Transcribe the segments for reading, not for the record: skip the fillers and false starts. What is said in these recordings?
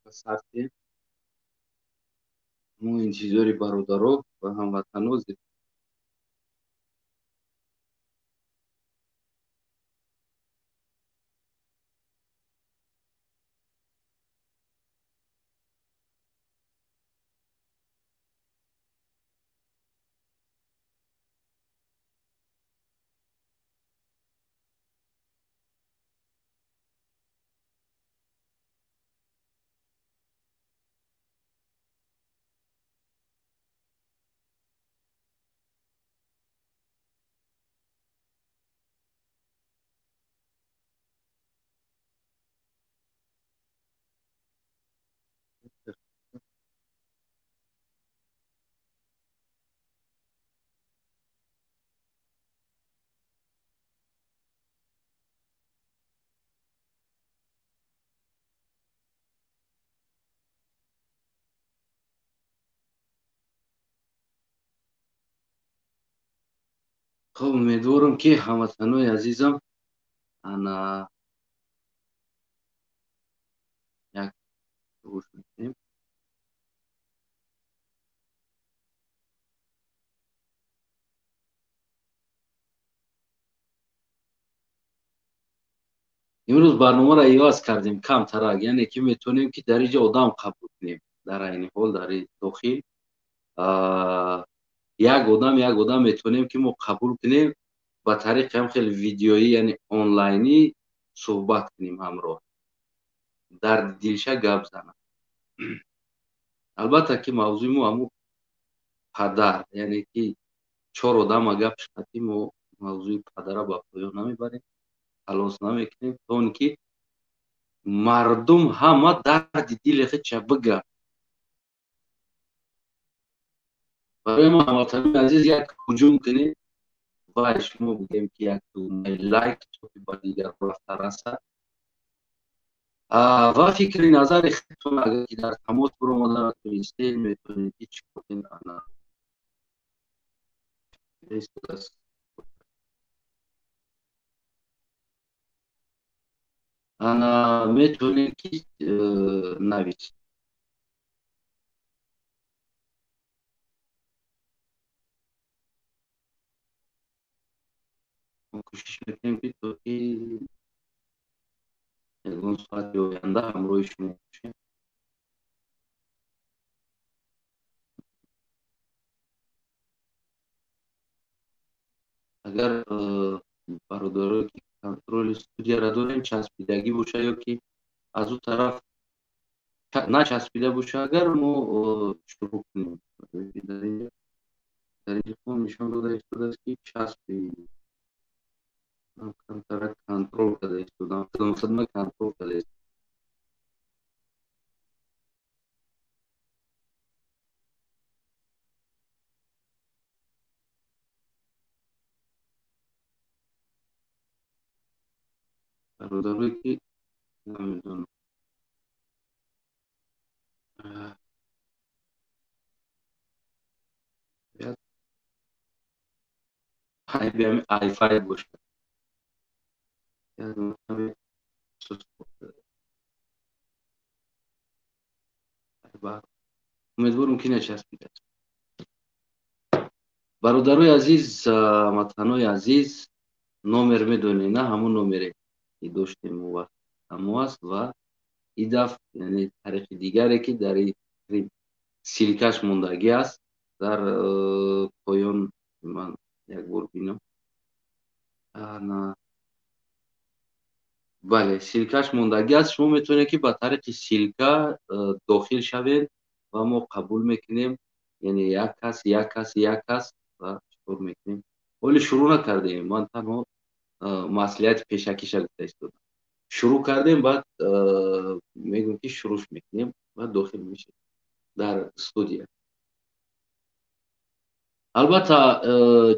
Сарти мо интизори бародаро ва ҳамватано. Хуб, умедворам, ки ҳамватанои азизам ана як гӯш мекунем. Имрӯз барномаро иваз кардем камтарак, яъне ки метавонем, ки дар инҷа одам қабул кунем, дар айни ҳол дар дохил як одам, як одам метавонем, ки мо қабул кунем, ба тариқи ҳам хеле видеоӣ, яъне онлайнӣ суҳбат кунем, ҳамроҳ дар дилша гап занам. Албатта, ки мавзӯи мо ҳамун падар, яъне ки чор одама гап шуд, ки мо мавзӯи падара ба поён намебарем, халос намекунем, то он ки мардум ҳама дарди дили худша бигӯяд. Барои мо, ҳамватанони азиз, як ҳуҷум кунем ва шумо бигӯем, ки як тугмаи лайк, то ки ба дигарон рафта расад, ва фикри назари худтон, агар ки дар тамос биромада натонистед, метавонед ки чӣ кунед? Ана ана метавонед, ки нависед. Кӯшиш мекунем, ки то ки ягон соати оянда ҳамроҳи шумо бошем. Агар бародарое, ки контроли студияро дорем, часпидагӣ боша ё ки аз ӯ тараф начаспида боша, агар мо шурӯъ кунем. Дар инҷа нишон дода истодааст, ки часпи камтарак контрол карда истодам, худма контрол карда истодам. Бародарое, ки намедонам, айфай бошад. Умедворам, ки начаспидааст. Бародарои азиз, ҳамватанои азиз, номер медонед, на? Ҳамун номере, ки доштем он вақт, ҳамо аст, ва ин дафъ, яъне тариқи дигаре, ки дар ссылка ш мондагӣ аст дар поён, ман як бор бинам. На, бале, ссылка ш мондагӣ аст. Шумо метавонед, ки ба тариқи ссылка дохил шавед ва мо қабул мекунем, яъне як кас, як кас, як кас, ва чикор мекунем? Ҳоли шурӯъ накардаем, ман танҳо маслиҳати пешакиша гуфта истодам. Шурӯъ кардем, баъд мегӯем, ки шурӯъш мекунем ва дохил мешавем дар студия. Албатта,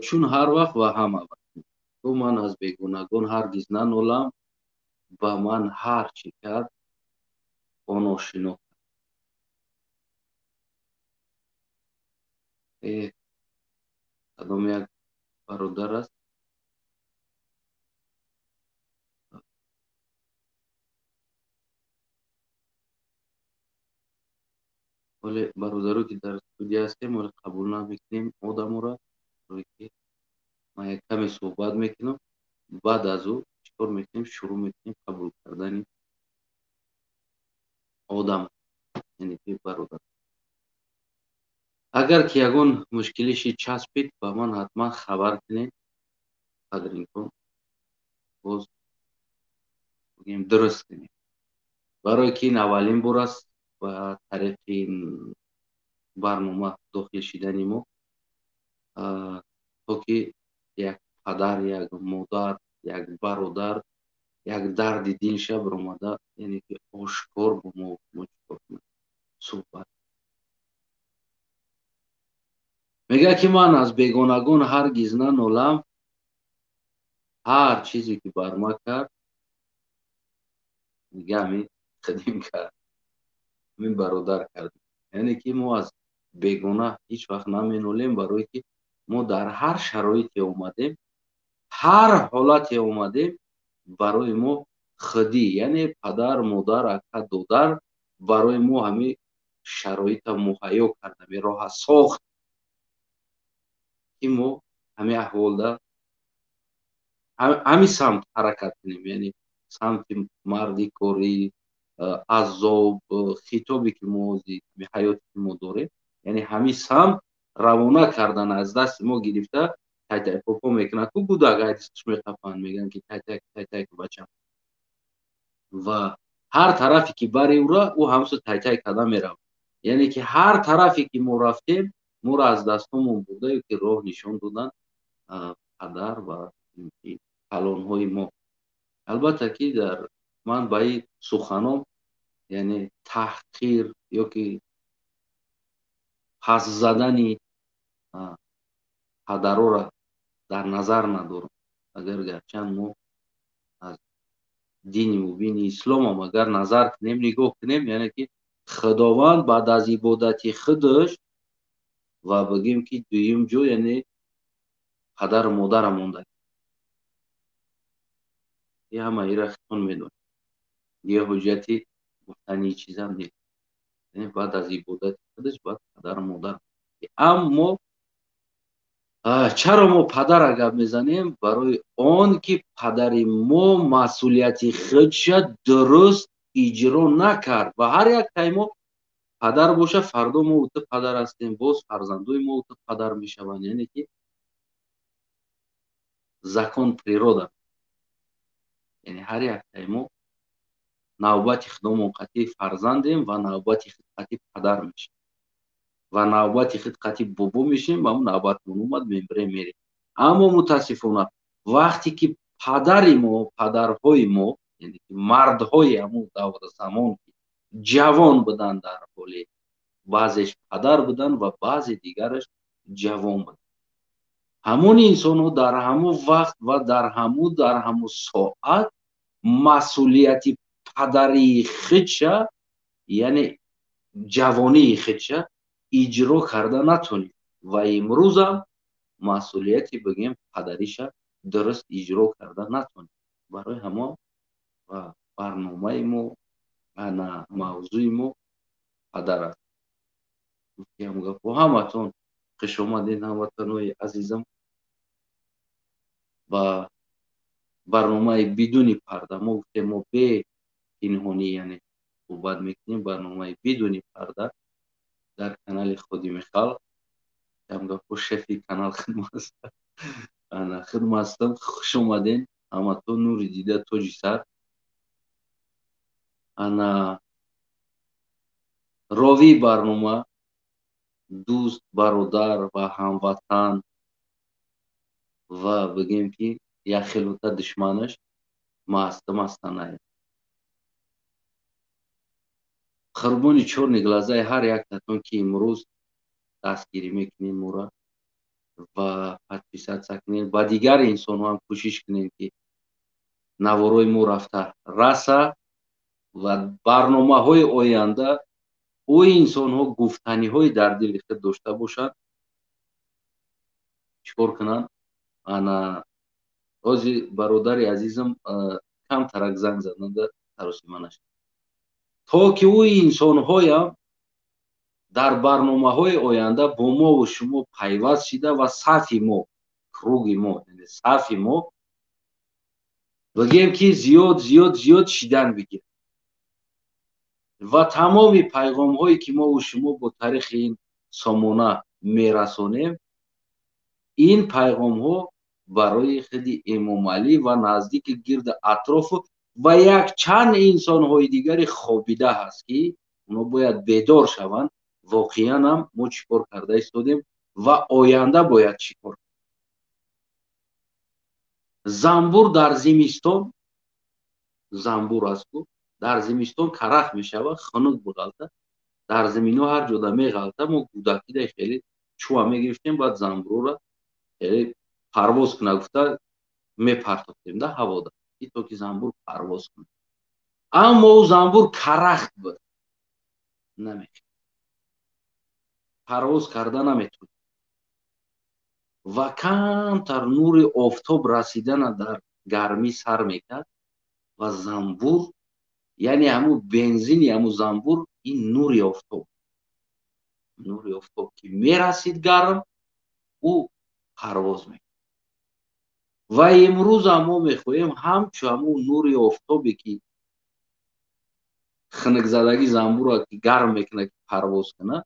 чун ҳар вақт ва ҳама вақт, ман аз бегонагон ҳаргиз нанолам, ба ман ҳар чӣ кард, он ошино кард. Кадом як бародар аст? Вале бародаро, ки дар студия ҳастем, ҳоле қабул намекунем одаморо, барое ки ман як каме суҳбат мекунам, баъд аз ӯ чӣ кор мекунем, шурӯъ мекунем қабул кардани одам, яъне ки бародар. Агар ки ягон мушкилиши часпид, ба ман ҳатман хабар кунед, қадр имкон боз бигем дуруст кунем, барое ки ин аввалин бор аст ба тариқи барнома дохил шидани мо, то ки як падар, як модар, як бародар як дарди дилша биромада, яъне ки ошкор бо мо чикор кунад, суҳбат. Мегӯяд, ки ман аз бегонагон ҳаргиз нанолам, ҳар чизе ки бар ма кард, мега, ҳамин хидим кард, ҳамин бародар кард. Яъне ки мо аз бегона ҳеҷ вақт наменолем, барое ки мо дар ҳар шароите омадем, ҳар ҳолате омадем, барои мо худӣ, яъне падар, модар, ака, додар барои мо ҳамин шароита муҳайё кард, ҳамин роҳа сохт, ки мо ҳамин аҳволда ҳамин самт ҳаракат кунем, яъне самти мардикорӣ, азоб, хитобе ки мо ҳаёте ки мо дорем, яъне ҳамин самт равона кардан, аз дасти мо гирифта тай-тай попо мекунад, ку гудак айдисташ меқапанд, мегӯянд ки тай-тай, тай-тай бачам, ва ҳар тарафе ки бари ӯра, ӯ ҳамсу тай-тай карда меравад. Яъне ки ҳар тарафе ки мо рафтем, моро аз дастомон бурда ё ки роҳ нишон додан падар ва калонҳои мо. Албатта ки дар ман ба ин суханом, яъне таҳқир ё ки пас задани падарора дар назар надорам. Агар гарчанд мо аз дини мубини исломам агар назар кунем, нигоҳ кунем, яъне ки Худованд баъд аз ибодати худаш ва бигем ки дуюм ҷо, яъне падару модара монда. И ҳама ира худтон медонед, дигар ҳуҷҷати гуфтани чизам нест. Яъне баъд аз ибодати худаш баъд падару модар. Аммо чаро мо падара гап мезанем? Барои он ки падари мо масъулияти худша дуруст иҷро накард ва ҳар як тай мо падар боша, фардо мо ӯ ту падар ҳастем, боз фарзандои мо ӯ ту падар мешаванд. Яъне ки закон природа, яъне ҳар як тай мо навбати худомон қатъи фарзандем ва навбати худ қатъи падар мешавем ва навбати худ қатъи бобо мешавем, ва навбатмон омад, мембирем, мерем. Аммо мутаассифона вақте ки падари мо, падарҳои мо, яъне ки мардҳои ҳамун давра замон ки ҷавон буданд, дар ҳоле баъзеш падар буданд ва баъзе дигараш ҷавон буданд, ҳамон инсонҳо дар ҳамон вақт ва дар ҳамон соат масъулияти падарии худша, яъне ҷавонии худша иҷро карда натонид ва имрӯзам масъулияти бигем падариша дуруст иҷро карда натонид. Барои ҳамон ва барномаи мо, ана мавзӯи мо падар аст. Гуфтиам гапо, ҳаматон хуш омадед, ҳамватанои азизам, ба барномаи бидуни парда. Мо гуфтем мо бе пинҳонӣ, яъне суҳбат мекунем, барномаи бидуни парда дар канали Ходими Халқ. Гапо, шефи канал ана хидм ҳастам. Хуш омадед ҳаматон, нури дида, тоҷи сар. Ана ровии барнома, дӯст, бародар ва ҳамватан ва бигем ки як хелота душманаш ма ҳастам, астанае. Қурбони чорни глазаи ҳар яктатон, ки имрӯз дастгирӣ мекунем моро ва подписаться кунем, ба дигар инсонҳо ҳам кӯшиш кунем, ки наворои мо рафта раса ва барномаҳои оянда ӯ инсонҳо гуфтаниҳои дар дили худ дошта бошанд, чӣ кор кунанд. Ана ҳози бародари азизам камтарак занг заданда таросима нашад, то ки ӯ инсонҳоям Дар барномаҳои оянда бо мову шумо пайваст шида ва сафи мо, круги мо, яъне сафи мо бигем ки зиёд зиёд зиёд шидан бигир ва тамоми пайғомҳое ки мову шумо бо тариқи ин сомона мерасонем, ин пайғомҳо барои худи Эмомалӣ ва наздики гирди атрофу ва якчанд инсонҳои дигари хобида ҳаст ки онҳо бояд бедор шаванд. Воқеан ҳам мо чӣ кор карда истодем ва оянда бояд чӣ кор. Замбур дар зимистон, замбур аст ку, дар зимистон карах мешавад, хунук буғалта, дар замино ҳар ҷода меғалта. Мо кӯдакида хеле чӯа мегирифтем, баъд замбурро хеле парвоз куна гуфта мепартохтем да ҳавода, то ки замбур парвоз кунад. Аммо ӯ замбур карахт буд, намехӯрд, парвоз карда наметавонад ва камтар нури офтоб расидана дар гармӣ сар мекард ва замбур, яъне ҳамун бензини ҳамун замбур ин нури офтоб, нури офтоб ки мерасид гарм, ӯ парвоз мекард. Ва имрӯзам мо мехоҳем ҳамчун ҳамун нури офтобе ки хунукзадагии замбурро ки гарм мекунад, ки парвоз кунад,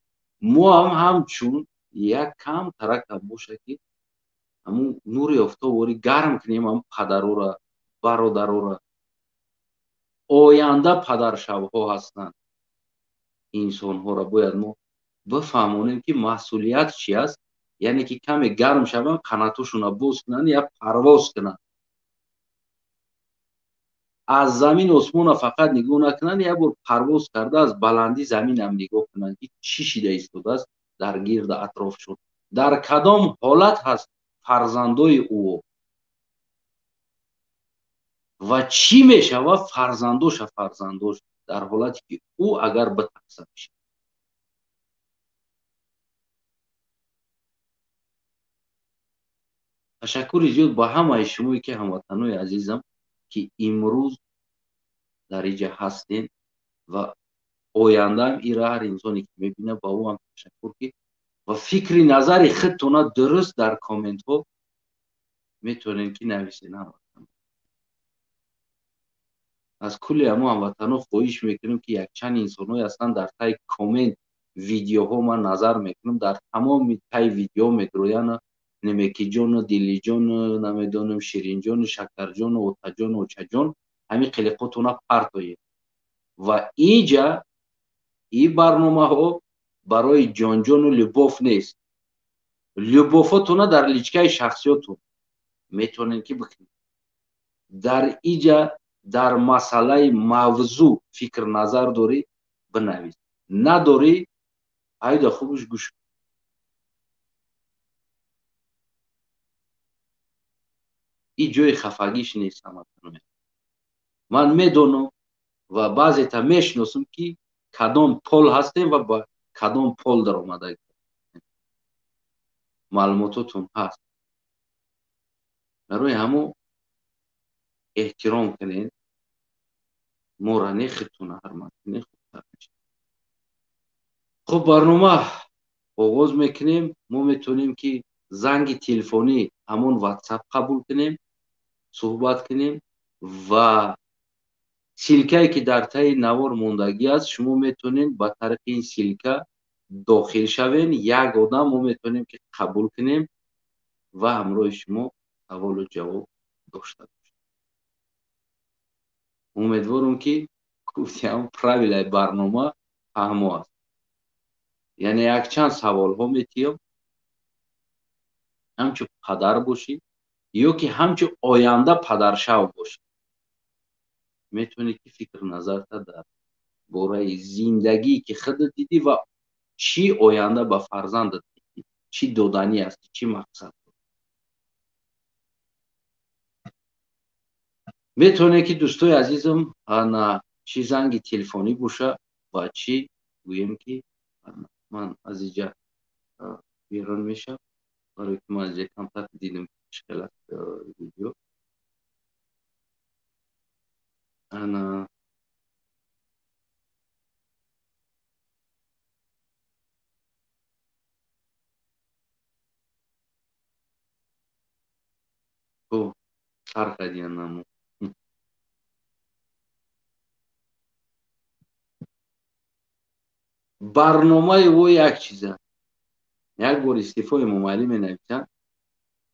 мо ҳам ҳамчун як кам таракам бошад ки ҳамун нури офтобори гарм кунем ҳам падарора, бародарора. Оянда падаршавҳо ҳастанд. Инсонҳоро бояд мо бифаҳмонем ки масъулият чи аст, яъне ки каме гарм шаванд, қанатошонро боз кунанд, я парвоз кунанд. Аз замин осмонро фақат нигоҳ накунанд, як бор парвоз карда аз баландӣ заминам нигоҳ кунанд ки чӣ шида истодааст дар гирди атрофшон, дар кадом ҳолат ҳаст фарзандои ӯ ва чӣ мешавад фарзандоша фарзандош дар ҳолате ки ӯ агар битақса мешавад. Ташаккури зиёд ба ҳамаи шумое ки ҳамватанои азизам ки имрӯз дар инҷа ҳастем ва ояндаам ира ҳар инсоне ки мебинад ба ӯ ҳам ташаккур ки ва фикри назари худтона дуруст дар комментҳо метавонем ки нависем. Ҳамватано, аз кулли ҳамо ҳамватано хоҳиш мекунем ки якчанд инсонҳое ҳастанд дар таи коммент видеоҳо ман назар мекунам, дар тамоми таи видео медроянд Немекиҷону, Дилиҷону, намедонам Ширинҷону, Шакарҷону, Отаҷону, Очаҷон, ҳамин қилиқотона партоед. Ва инҷа ин барномаҳо барои ҷонҷону любов нест. Любовотона дар личкаи шахсиётон метавонед ки бикунед. Дар инҷа дар масъалаи мавзӯъ фикр назар дорӣ бинавис, надорӣ айда хубш гӯш. Ин ҷои хафагиш нест ҳамватаноя. Ман медонам ва баъзета мешиносам ки кадом пол ҳастем ва ба кадом пол даромада. Маълумототон ҳаст. Барои ҳамо эҳтиром кунед, моро не худтона ҳурмат кунед, хубтар мешавад. Хуб, барнома оғоз мекунем. Мо метавонем ки занги телефонӣ ҳамон WhatsApp қабул кунем, суҳбат кунем ва силкае ки дар таи навор мондагӣ аст, шумо метавонед ба тариқи ин силка дохил шавед. Як одам мо метавонем ки қабул кунем ва ҳамроҳи шумо саволу ҷавоб дошта бошем. Умедворам ки гуфтиам правилаи барнома фаҳмо аст. Яъне якчанд саволҳо метиҳам, ҳамчун падар бошӣ ё ки ҳамчун оянда падаршав бошӣ, метавонӣ ки фикр назарта дар бораи зиндагие ки худат дидӣ ва чӣ оянда ба фарзандат дидӣ, чӣ доданӣ аст, чӣ мақсад дорӣ. Метавонед ки дӯстои азизам ана чӣ занги телефонӣ боша ва чӣ гӯем ки ман аз инҷа берун мешавам, барои ки ман аз инҷа камтар дидам чӣ хел аст видео. Ана Хуб, сар кардиян намо. Барномаи ӯ як чиз аст. Як бор истеъфои Эмомалӣ менависанд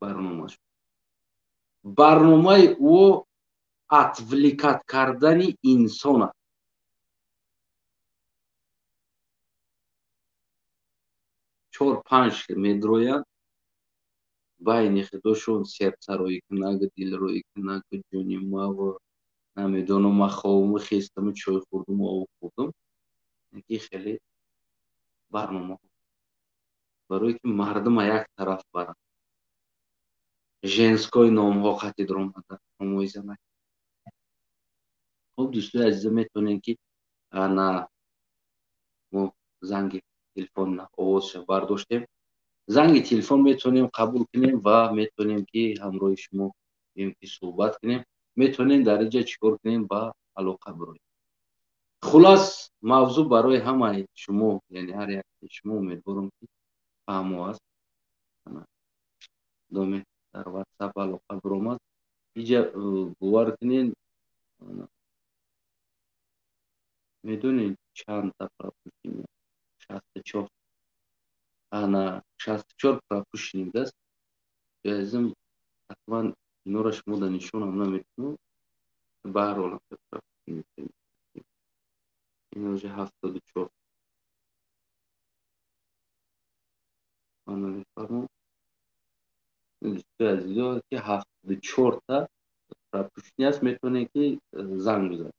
барномаш. Барномаи ӯ отвлекать кардани инсон аст. Чор-панҷ медроянд, байни худошон серцароӣ кунак, дилроӣ кунак, ҷони мав, намедонам, ман хобам хестам, чой хӯрдум, об хӯрдум. Ки хеле барнома барое ки мардума як тараф баранд. Женской номҳо қатӣ даромада, номҳои занак. Хуб, дӯстои азиза, метавонем ки ана мо занги телефон овозша бардоштем. Занги телефон метавонем қабул кунем ва метавонем ки ҳамроҳи шумо ки суҳбат кунем. Метавонем дар инҷа чӣ кор кунем, ба алоқа бироем. Хулас, мавзӯъ барои ҳамаи шумо, яъне ҳар яке шумо, умедворам ки фаҳмо аст. Доме дар WhatsApp алоқа биромад. Иҷа бовар кунед, медонед чандта пропущение? 64. Ана 64 пропущение аст. Азизам, ҳатман инора шумо да нишонам наметунам. Баҳрҳол пропущение. Ин уже 74. Ман намефаҳмам. Дӯстои азизо, ки 74-та пропущение аст, метавонед ки занг бизанед.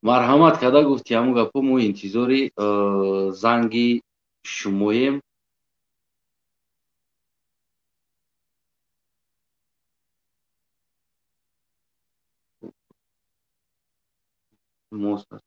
Марҳамат карда гуфти ҳамун гапҳо, мо интизори занги шумоем. Мост аст.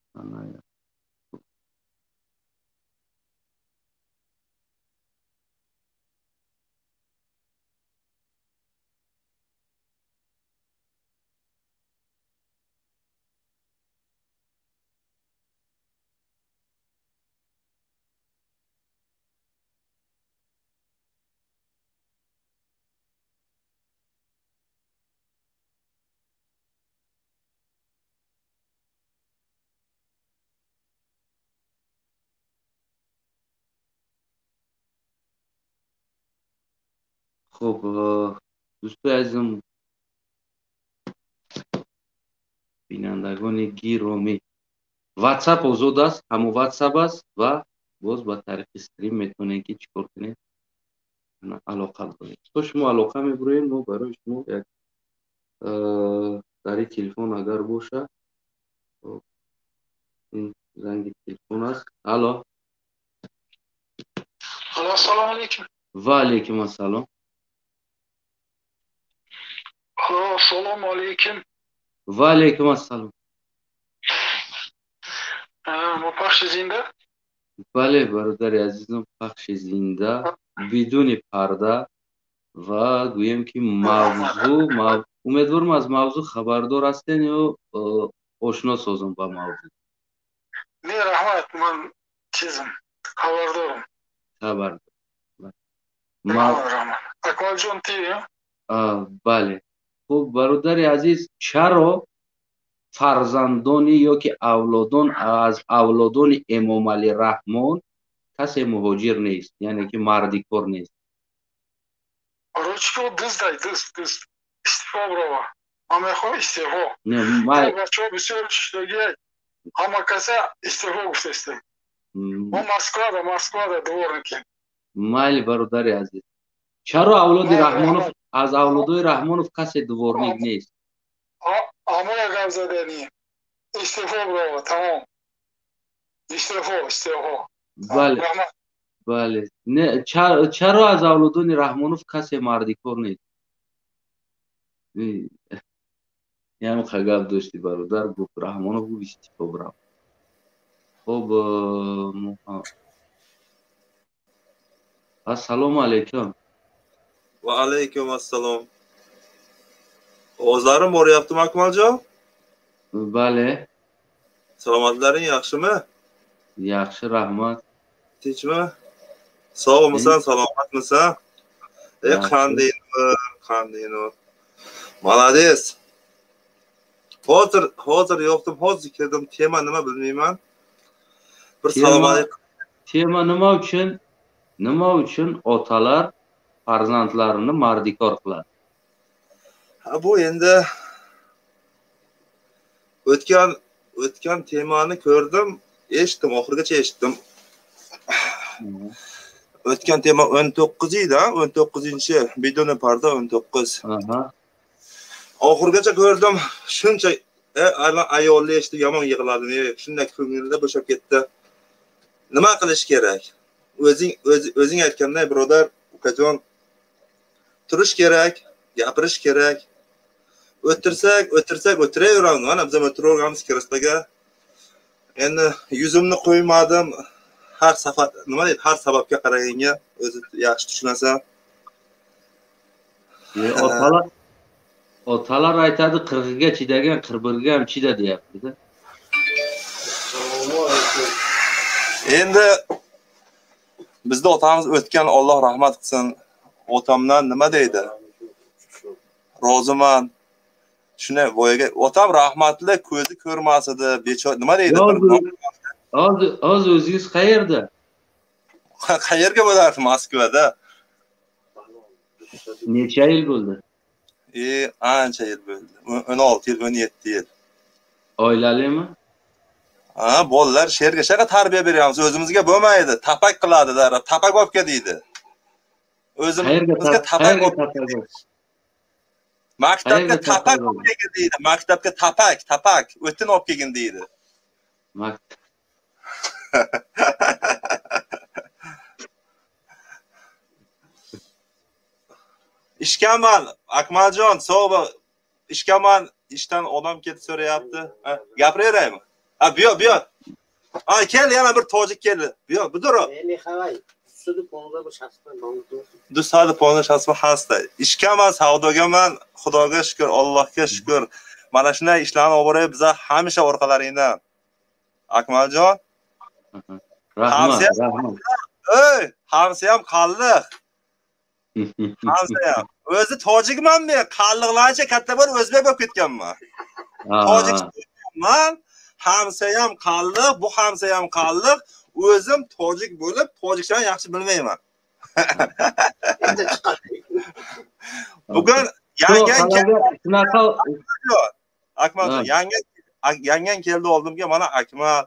Хуб, дӯстои азизам, бинандагони гиромӣ, WhatsApp озод аст, ҳамон WhatsApp аст ва боз ба тариқи стрим метавонед ки чӣ кор кунед, алоқа биред. То шумо алоқа мебуроед, мо барои шумо як дари телефон агар боша, ин занги телефон аст. Алло. Алло, ассалому алайкум. Ва алайкум ассалом. Алло, ассалому алайкум. Ва алайкум ассалом. Мо пахши зинда? Бале, бародари азизам, пахши зинда, бидуни парда ва гӯем ки мавзӯъ, умедворам аз мавзӯъ хабардор ҳастен ё ошно созам ба мавзӯъ? Не, раҳмат, ман чизам, хабардорам. Хабардор. Раҳмат. Акмалҷон, ти? Бале. Хуб, бародари азиз, чаро фарзандони ё ки авлодон аз авлодони Эмомалӣ Раҳмон касе муҳоҷир нест, яъне ки мардикор нест? Ручку диздай, диз, диз. Истеъфо брова. Ман мехоҳам истеъфо. Бачаҳо бисёр шишдагиай. Ҳама каса истеъфо гуфтастем. Мо Москвада, Москвада дворники. Майли, бародари азиз. Чаро авлоди Раҳмонов аз авлодои Раҳмонов касе дворник нест? Ҳамоя гап задани. Истеъфо брова, тамом. Истеъфо, истеъфо. Бале. Бале. Не, чаро аз авлодони Раҳмонов касе мардикор нест? Ям гап дошти, бародар, гуфт Раҳмонов гуфт истеъфо брав. Хуб, ассалому алайкум. Va alaykum assalom. Ovozlarim boryaptimi, Akmaljon? Бале. Salomatlaring yaxshimi? Yaxshi, rahmat. Tinchmi? Sog'misan, salomatmisan? Qanday qanday. Молодец. Hozir yo'qdim, hozir kirdim. Tema nima bilmayman. Bir salom alaykum. Tema nima uchun? Nima uchun otalar farzandlarini mardikor qiladi? Ha, bu endi o'tgan temani ko'rdim, eshitdim, oxirigacha eshitdim. O'tgan tema 19 edi, 19-chi bidoni parda 19. Aha. Oxirigacha ko'rdim, shuncha ayolni eshitib yomon yig'ladim, shunday ko'nglimda bo'shab ketdi. Nima qilish kerak? O'zing aytganday, birodar, ukajon, turish kerak, gapirish kerak. O'tirsak, o'tiraveramiz. Mana biz ham o'tiraveramiz kresloga. Endi yuzimni qo'ymadim. Har safar nima deydi, har sababga qaraganga o'zi yaxshi tushunasan. Otalar aytadi, 40ga chidagan 41ga ham chida deyapti-da. Endi bizda otamiz o'tgan, Alloh rahmat qilsin. Otamdan nima deydi? Roziman. Shuni boyaga otam rahmatli, ko'zi ko'rmas edi, bechora nima deydi? Hozir o'zingiz qayerda? Qayerga bo'lardi? Moskvada. Necha yil bo'ldi? Ancha yil bo'ldi. 16 yil, 17 yil. Oilalimi? Ha, bolalar sherga shaqa tarbiya beryapmiz. O'zimizga bo'lmaydi. Tapak qiladi, tapak olib kel deydi. O'zimizga tapak olib kel. Maktabga tapak olib kelgin deydi. Maktabga tapak, o'tin olib kelgin deydi. Ishkaman, Akmaljon, sog' bo'l. Ishkaman, ishdan odam ketib so'rayapti. Gapiraveraymi? Ha, bu yoq, bu yoq. Ha, kel, yana bir tojik keldi. Bu yoq, bu duro. 215 hasta. Ishkaman, savdogaman, Xudoga shukr, Allohga shukr. Mana shunday ishlarni olib borib, biza hamisha orqalaringdan. Akmaljon. Rahmat, rahmat. Ey, hamsayam qalliq. Hamsayam. O'zi tojikman men, qalliqlarcha katta bo'lib o'zbek bo'lib ketganman. Tojikman, hamsayam qalliq, bu hamsayam qalliq, o'zim tojik bo'lib, tojikchani yaxshi bilmayman. Bugun yangan Akmaljon, yangan keldi oldimga, mana Akmal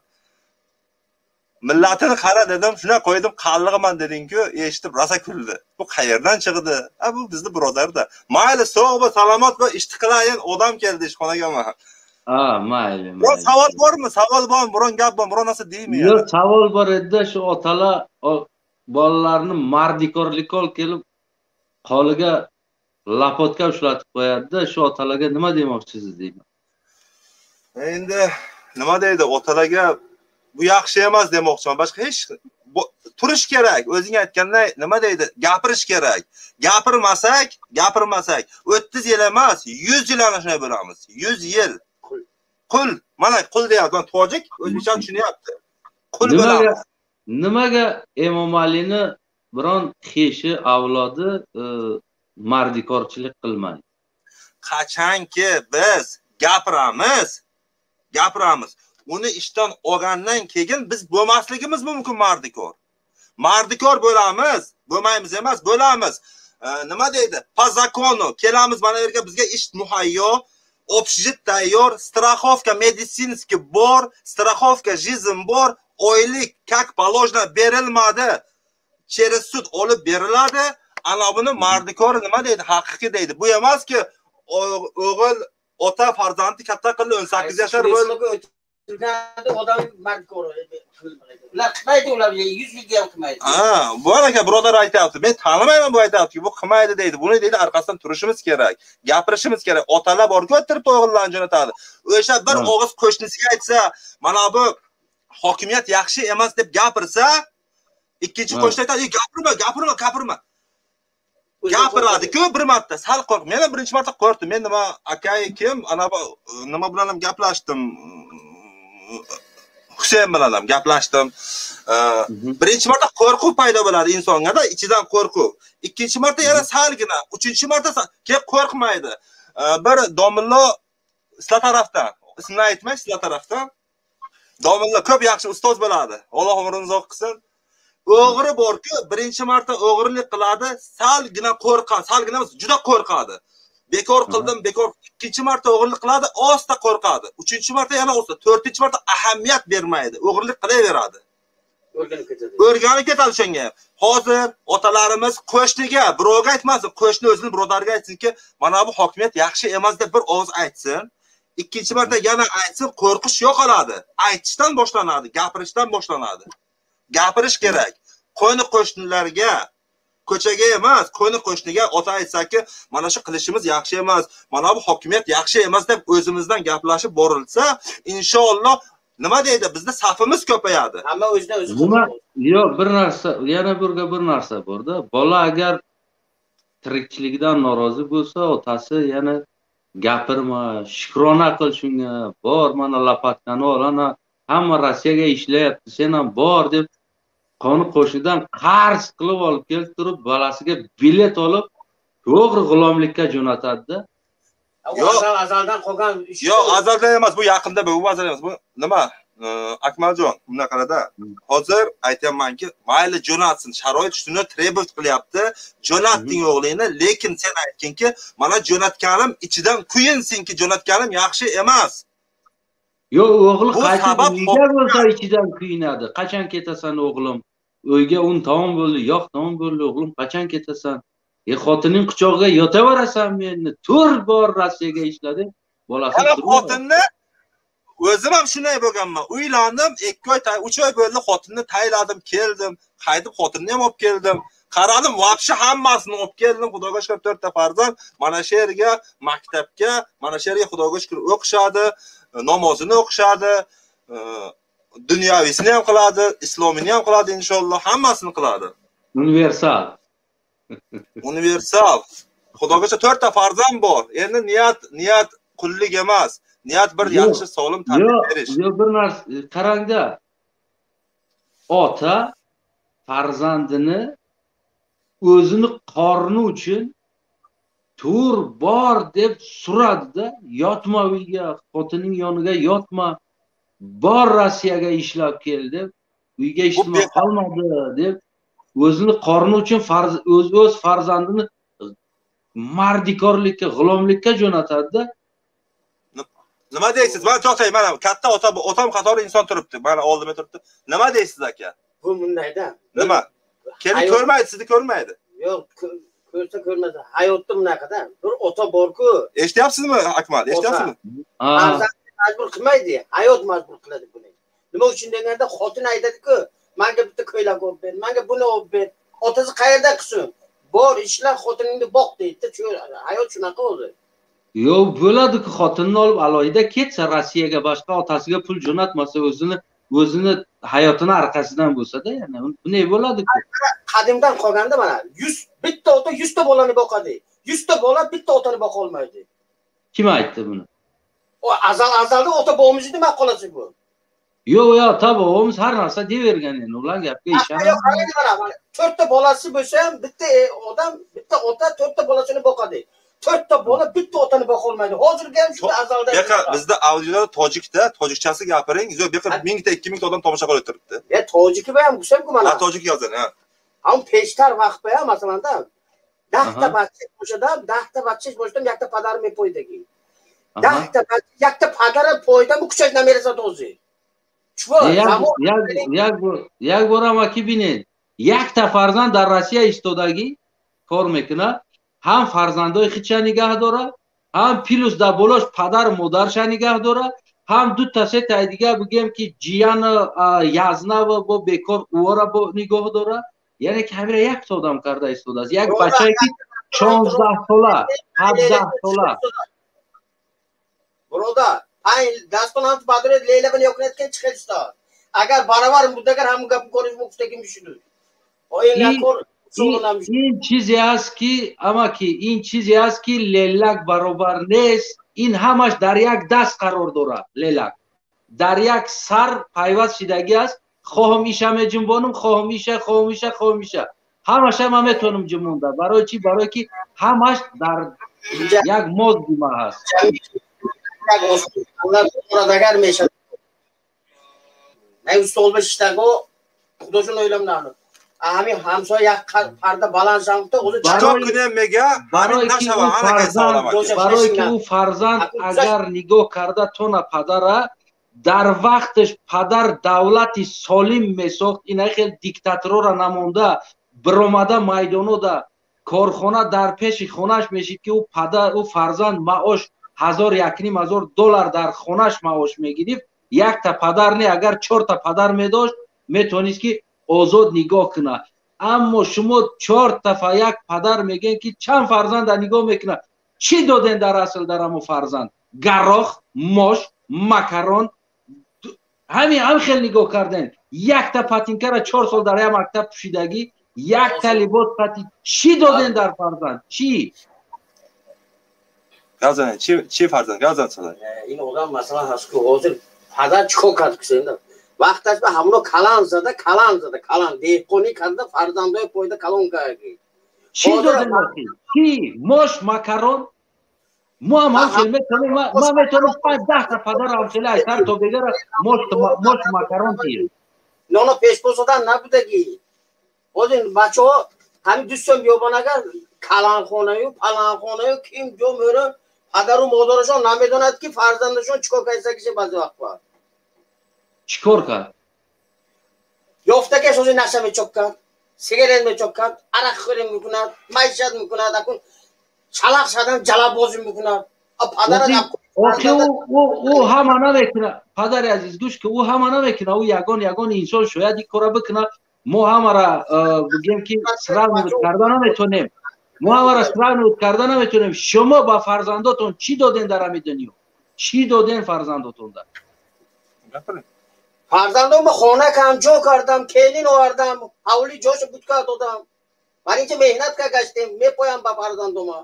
millatini qara dedim, shuna qo'ydim, qallig'iman deding-ku, eshitib rosa kuldi. Bu qayerdan chiqdi? Ha, bu bizni birodarda. Mayli, sog' bo'l, salomat bo'l, ishni qilayin, odam keldi ishxonaga mana. Ha, mayli, mayli. Savol bormi? Savol bormi? Biron gap bormi? Biron narsa deymi? Yo'q, savol bor edi, shu otalar bolalarini mardikorlikka olib kelib qo'liga lapotka ushlatib qo'yadi-da, shu otalarga nima demoqchisiz deyman. Endi nima deydi otalarga? Bu yaxshi emas demoqchiman. Boshqa hech turish kerak. O'zing aytganday nima deydi? Gapirish kerak. Gapirmasak, 30 yil emas, 100 yil ana shunday bo'lamiz. 100 yil. Qul. Mana qul deyapman, tojik o'zbekcha tushunyapti. Qul bo'lamiz. Nimaga Emomalining biron xeshi avlodi mardikorchilik qilmaydi? Qachonki biz gapiramiz. Uni ishdan olgandan keyin biz bo'lmasligimiz mumkin mardikor. Mardikor bo'lamiz, bo'lmaymiz emas, bo'lamiz. Nima deydi? Po zakonu kelamiz mana yerga, bizga ish muhayyo, общежит tayyor, страховка медицинский bor, страховка жизнь bor, oylik как положено berilmadi. Через sud olib beriladi. Ana buni mardikor nima deydi? Haqiqiy deydi. Bu emaski, o'g'il ota farzandni katta qildi, 18 yashar bo'ldi. Odam mardikor ular qilmaydi, ular 100 yilga ham qilmaydi. Ha, bu aka birodar aytayapti. Men tanimayman, bu aytayapti, bu qilmaydi deydi. Buni deydi, orqasidan turishimiz kerak, gapirishimiz kerak. Otalar borku, o'tirib o'g'illarni jo'natadi. O'sha bir og'iz qo'shnisiga aytsa, mana bu hokimiyat yaxshi emas deb gapirsa, ikkinchi qo'shni aytadi, gapirma. Gapiradi-ku bir marta, sal qo'rq. Men ham birinchi marta qo'rqdim. Men nima akay kim, ana bu nima bilan ham gaplashdim. Husayn bilan ham gaplashdim. Birinchi marta qo'rquv paydo bo'ladi insonga-da, ichidan qo'rquv. Ikkinchi marta yana salgina, uchinchi marta keyin qo'rqmaydi. Bir domilla sizlar tarafdan, ismini aytmay, sizlar tarafdan domilla ko'p yaxshi ustoz bo'ladi. Alloh umrini uzoq qilsin. O'g'ri borku, birinchi marta o'g'rilik qiladi, salgina qo'rqadi, salgina emas, juda qo'rqadi. Bekor qildim, bekor. Ikkinchi marta o'g'irlik qiladi, asta qo'rqadi. Uchinchi marta yana asta, to'rtinchi marta ahamiyat bermaydi, o'g'irlik qilaveradi. O'rganib ketadi. O'rganib ketadi o'shanga. Hozir otalarimiz qo'shniga, birovga aytmasin, qo'shni o'zini birodariga aytsinki, mana bu hokimiyat yaxshi emas deb bir og'iz aytsin. Ikkinchi marta yana aytsin, qo'rqish yo'qoladi. Aytishdan boshlanadi, gapirishdan boshlanadi. Gapirish kerak. Qo'ni qo'shnilarga, ko'chaga emas, qo'ni qo'shniga ota aytsaki, mana shu qilishimiz yaxshi emas, mana bu hokimiyat yaxshi emas deb o'zimizdan gaplashib borilsa, inshaalloh nima deydi, bizda safimiz ko'payadi. Hamma o'zidan o'zi. Nima? Yo'q, bir narsa, yana bir narsa bor-da. Bola agar tirikchilikdan norozi bo'lsa, otasi yana gapirma, shukrona qil shunga, bor mana lapatkani ol, ana hamma Rossiyaga ishlayapti, sen ham bor deb qoni qo'shnidan qarz qilib olib kelib turib bolasiga bilet olib to'g'ri g'ulomlikka jo'natadi-da. Yo'q, azaldan qolgan ish. Yo'q, azaldan emas, bu yaqinda bu azal emas, bu nima? Akmaljon, bunday qarada. Hozir aytyapmanki, mayli jo'natsin, sharoit shuni trebut qilyapti. Jo'natding o'g'lingni, lekin sen aytginki, mana jo'natganim ichidan kuyinsinki, jo'natganim yaxshi emas. Yo'q, o'g'li qaytib uyga bo'lsa ichidan kuyinadi. Qachon ketasan o'g'lim? Uyga un taom bo'ldi, yog' taom bo'ldi, o'g'lim qachon ketasan? Xotining quchog'iga yotaverasanmi endi? Tur bor Rossiyaga ishladi. Bolasi xotinni o'zim ham shunday bo'lganman. Uylandim, 2 oy, 3 oy bo'ldi, xotinni tayladim, keldim, qaytib xotinni ham olib keldim. Qaradim, vobshe hammasini olib keldim. Xudoga shukr, 4 ta farzand mana shu yerga, maktabga, mana shu yerga Xudoga shukr o'qishadi, namozini o'qishadi, dunyovisini ham qiladi, islomini ham qiladi inshaalloh, hammasini qiladi. Universal. Universal. Xudoga shukr 4 ta farzand bor. Endi niyat qullik emas. Niyat bir yaxshi sog'lom tarbiya berish. Yo'q, bir narsa qarangda. Ota farzandini o'zini qorni uchun tur bor deb suradi-da, yotma uyga, xotining yoniga yotma, bor Rossiyaga ishlab kel deb, uyga ishlama qolmadi deb o'zini qorni uchun o'z farzandini mardikorlikka, g'ulomlikka jo'natadi-da. Nima deysiz? Mana to'xtang, mana katta ota, otam qatori inson turibdi. Mana oldimda turibdi. Nima deysiz aka? Bu bundayda. Nima? Kelin ko'rmaydi, sizni ko'rmaydi. Yo'q, ko'rsa ko'rmasa, hayotda bunaqada. Bir ota bor-ku. Eshityapsizmi, Akmal? Eshityapsizmi? Farzandni majbur qilmaydi, hayot majbur qiladi buni. Nima uchun deganda xotin aytadi-ku, menga bitta ko'ylak olib ber, menga buni olib ber. Otasi qayerda qilsin? Bor, ishla, xotiningni boq deydi. Hayot shunaqa o'zi. Yo'q, bo'ladi-ku, xotinni olib alohida ketsa Rossiyaga, boshqa otasiga pul jo'natmasa, o'zini hayotini orqasidan bo'lsa-da, yana bunday bo'ladi-ku. Qadimdan qolganda mana 100 bitta ota 100 ta bolani boqadi. 100 ta bola bitta otani boqa olmaydi. Kim aytdi buni? O azalda ota bobomizni nima qolasi bu? Yo'q, yo'q, ota bobomiz har narsa deyavergan endi, ular gapga ishonadi. Yo'q, qarang mana, 4 ta bolasi bo'lsa ham bitta odam, bitta ota 4 ta bolasini boqadi. 4 ta bola bitta otani boqa olmaydi. Hozirgi ham shunda azalda. Buyoqqa bizda audioda tojikda, tojikchasi gapiring. Yo'q, bu yoqqa 1000 ta, 2000 ta odam tomosha qilib turibdi. Ya tojiki ham g'usam-ku mana. Ha, tojik yozin, ha. Ham peshtar vaqt ba, masalan-da 10 ta bachcha bo'shada, 10 ta bachcha bo'shdan yakta padar mepoydagi. 10 ta bachcha yakta padara poyda bu kuchak namerasat o'zi. Chuva, як борам аки бинед, якта фарзанд дар Россия истодагӣ кор мекунад, ҳам фарзандои худша нигаҳ дорад, ҳам плюс дар болош падару модарша нигаҳ дорад, ҳам ду та се таи дигар бигӯем ки ҷияна язнава бо бекор ӯро бо нигоҳ дорад. Яъне ки ҳамира якта одам карда истодааст. Як бачае ки 16 сола, 17 сола. Birodar, ay dastон badurед Leyla bilan yoqinayotgan chiqadi. Agar barobar muddagar ham gap ko'rish muqtagim shuni. Ин чизе аст ки амаки, ин чизе аст ки лелак баробар нест. Ин ҳамаш дар як даст қарор дорад. Лелак Дар як сар пайваст шидагӣ аст. Хоҳам иша меҷунбонам, хоҳам иша, хоҳам иша, хоҳам иша. Ҳамаша ман метавонам ҷунбонда. Барои чӣ? Барои ки ҳамаш дар як мозги ман ҳаст. Агар мешавад столба шиштаго худошон ойлам нану ҳамин ҳамсоя як парда баланд шамта. Барое ки ӯ фарзанд агар нигоҳ карда тона падара дар вақташ падар давлати солим месохт, ина хел диктаторора намонда биромада майдонода корхона дар пеши хонаш мешид, ки ӯ падар, ӯ фарзанд маош ҳазор, якним ҳазор доллар дар хонаш маош мегирифт. Якта падар не, агар чорта падар медошт, метавонист ки озод нигоҳ кунад. Аммо шумо чортафа як падар мегӯен, ки чанд фарзанда нигоҳ мекунад. Чӣ доден дар асл дар ҳамо фарзанд? Гарох, мош, макарон, ҳамин ҳам хел нигоҳ карден. Якта патинкара 4 сол дар як мактаб пӯшидагӣ, якта либос пати. Чӣ доден дар фарзанд, чӣ? Чӣ фарзанд? Ин одам масалан ҳаст, ки ҳозир падар чӣ кор кард? Вақташ ба ҳамоно калан зада, калан зада, калан деҳқонӣ карда, фарзандои пойда калон карди. Чӣ додем? Чӣ? Мош, макарон. Мо ҳам ҳам хел метавонем, ман метавонам панҷ даҳта падарам хеле айсар то бегара мош, макарон тием. Ноно пешпосодан набудагӣ. Ҳозир бачаҳо ҳамин дӯстон биёбон, агар каланхонаю паланхонаю ким ҷо меро, падару модарашон намедонад, ки фарзандашон чӣ кор кардагише баъзе вақт. Чӣ кор кард? Ёфтагаш ҳозир наша мечоккад, сигарет мечоккад, арақхӯрӣ мекунад, маишат мекунад, акун чалақ шадан ҷалаббозӣ мекунад. Охи, ӯ ҳама намекунад, падари азиз, гӯш ки, ӯ ҳама намекунад. Ӯ ягон ягон инсон шояд ин кора бикунад. Мо ҳамара бигем, ки сравнивать карда наметонем. Мо ҳамара сравнивать карда наметонем. Шумо ба фарзандотон чӣ доден дар ҳами дунё? Чӣ доден фарзандотонда? Фарзандонба хона кам ҷо кардам, келин овардам, ҳавли ҷошо бутка додам. Бар инҷа меҳнат ка гаштем, мепоям ба фарзандома.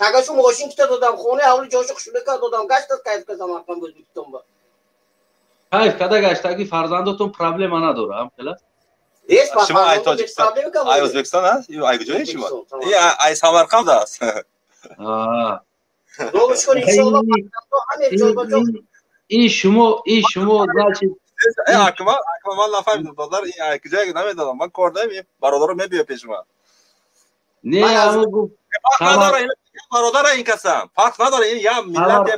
Тагашу мошин кита додам, хонаи ҳавли ҷошо хушулика додам, гаштас, кайф ка Самарқанд, O'zbekistonba. Кайф када гаштаги, фарзандотон проблема надора, ҳам хела? Шумо ай Тоҷикистон, ай O'zbekiston аст ё ай куҷои шумо? Ай Самарқанд аст. Шукр, иншоалло, ҳаме ҷо. Ин шумо значит Акма, акма, ман нафаҳмидам, додар, ин ай куҷое намедонам. Ман кор дорам, бародаро мебиё пеши ман. Не, аммо гуфт. Бародара ин касам фарқ надора, ин я миллат.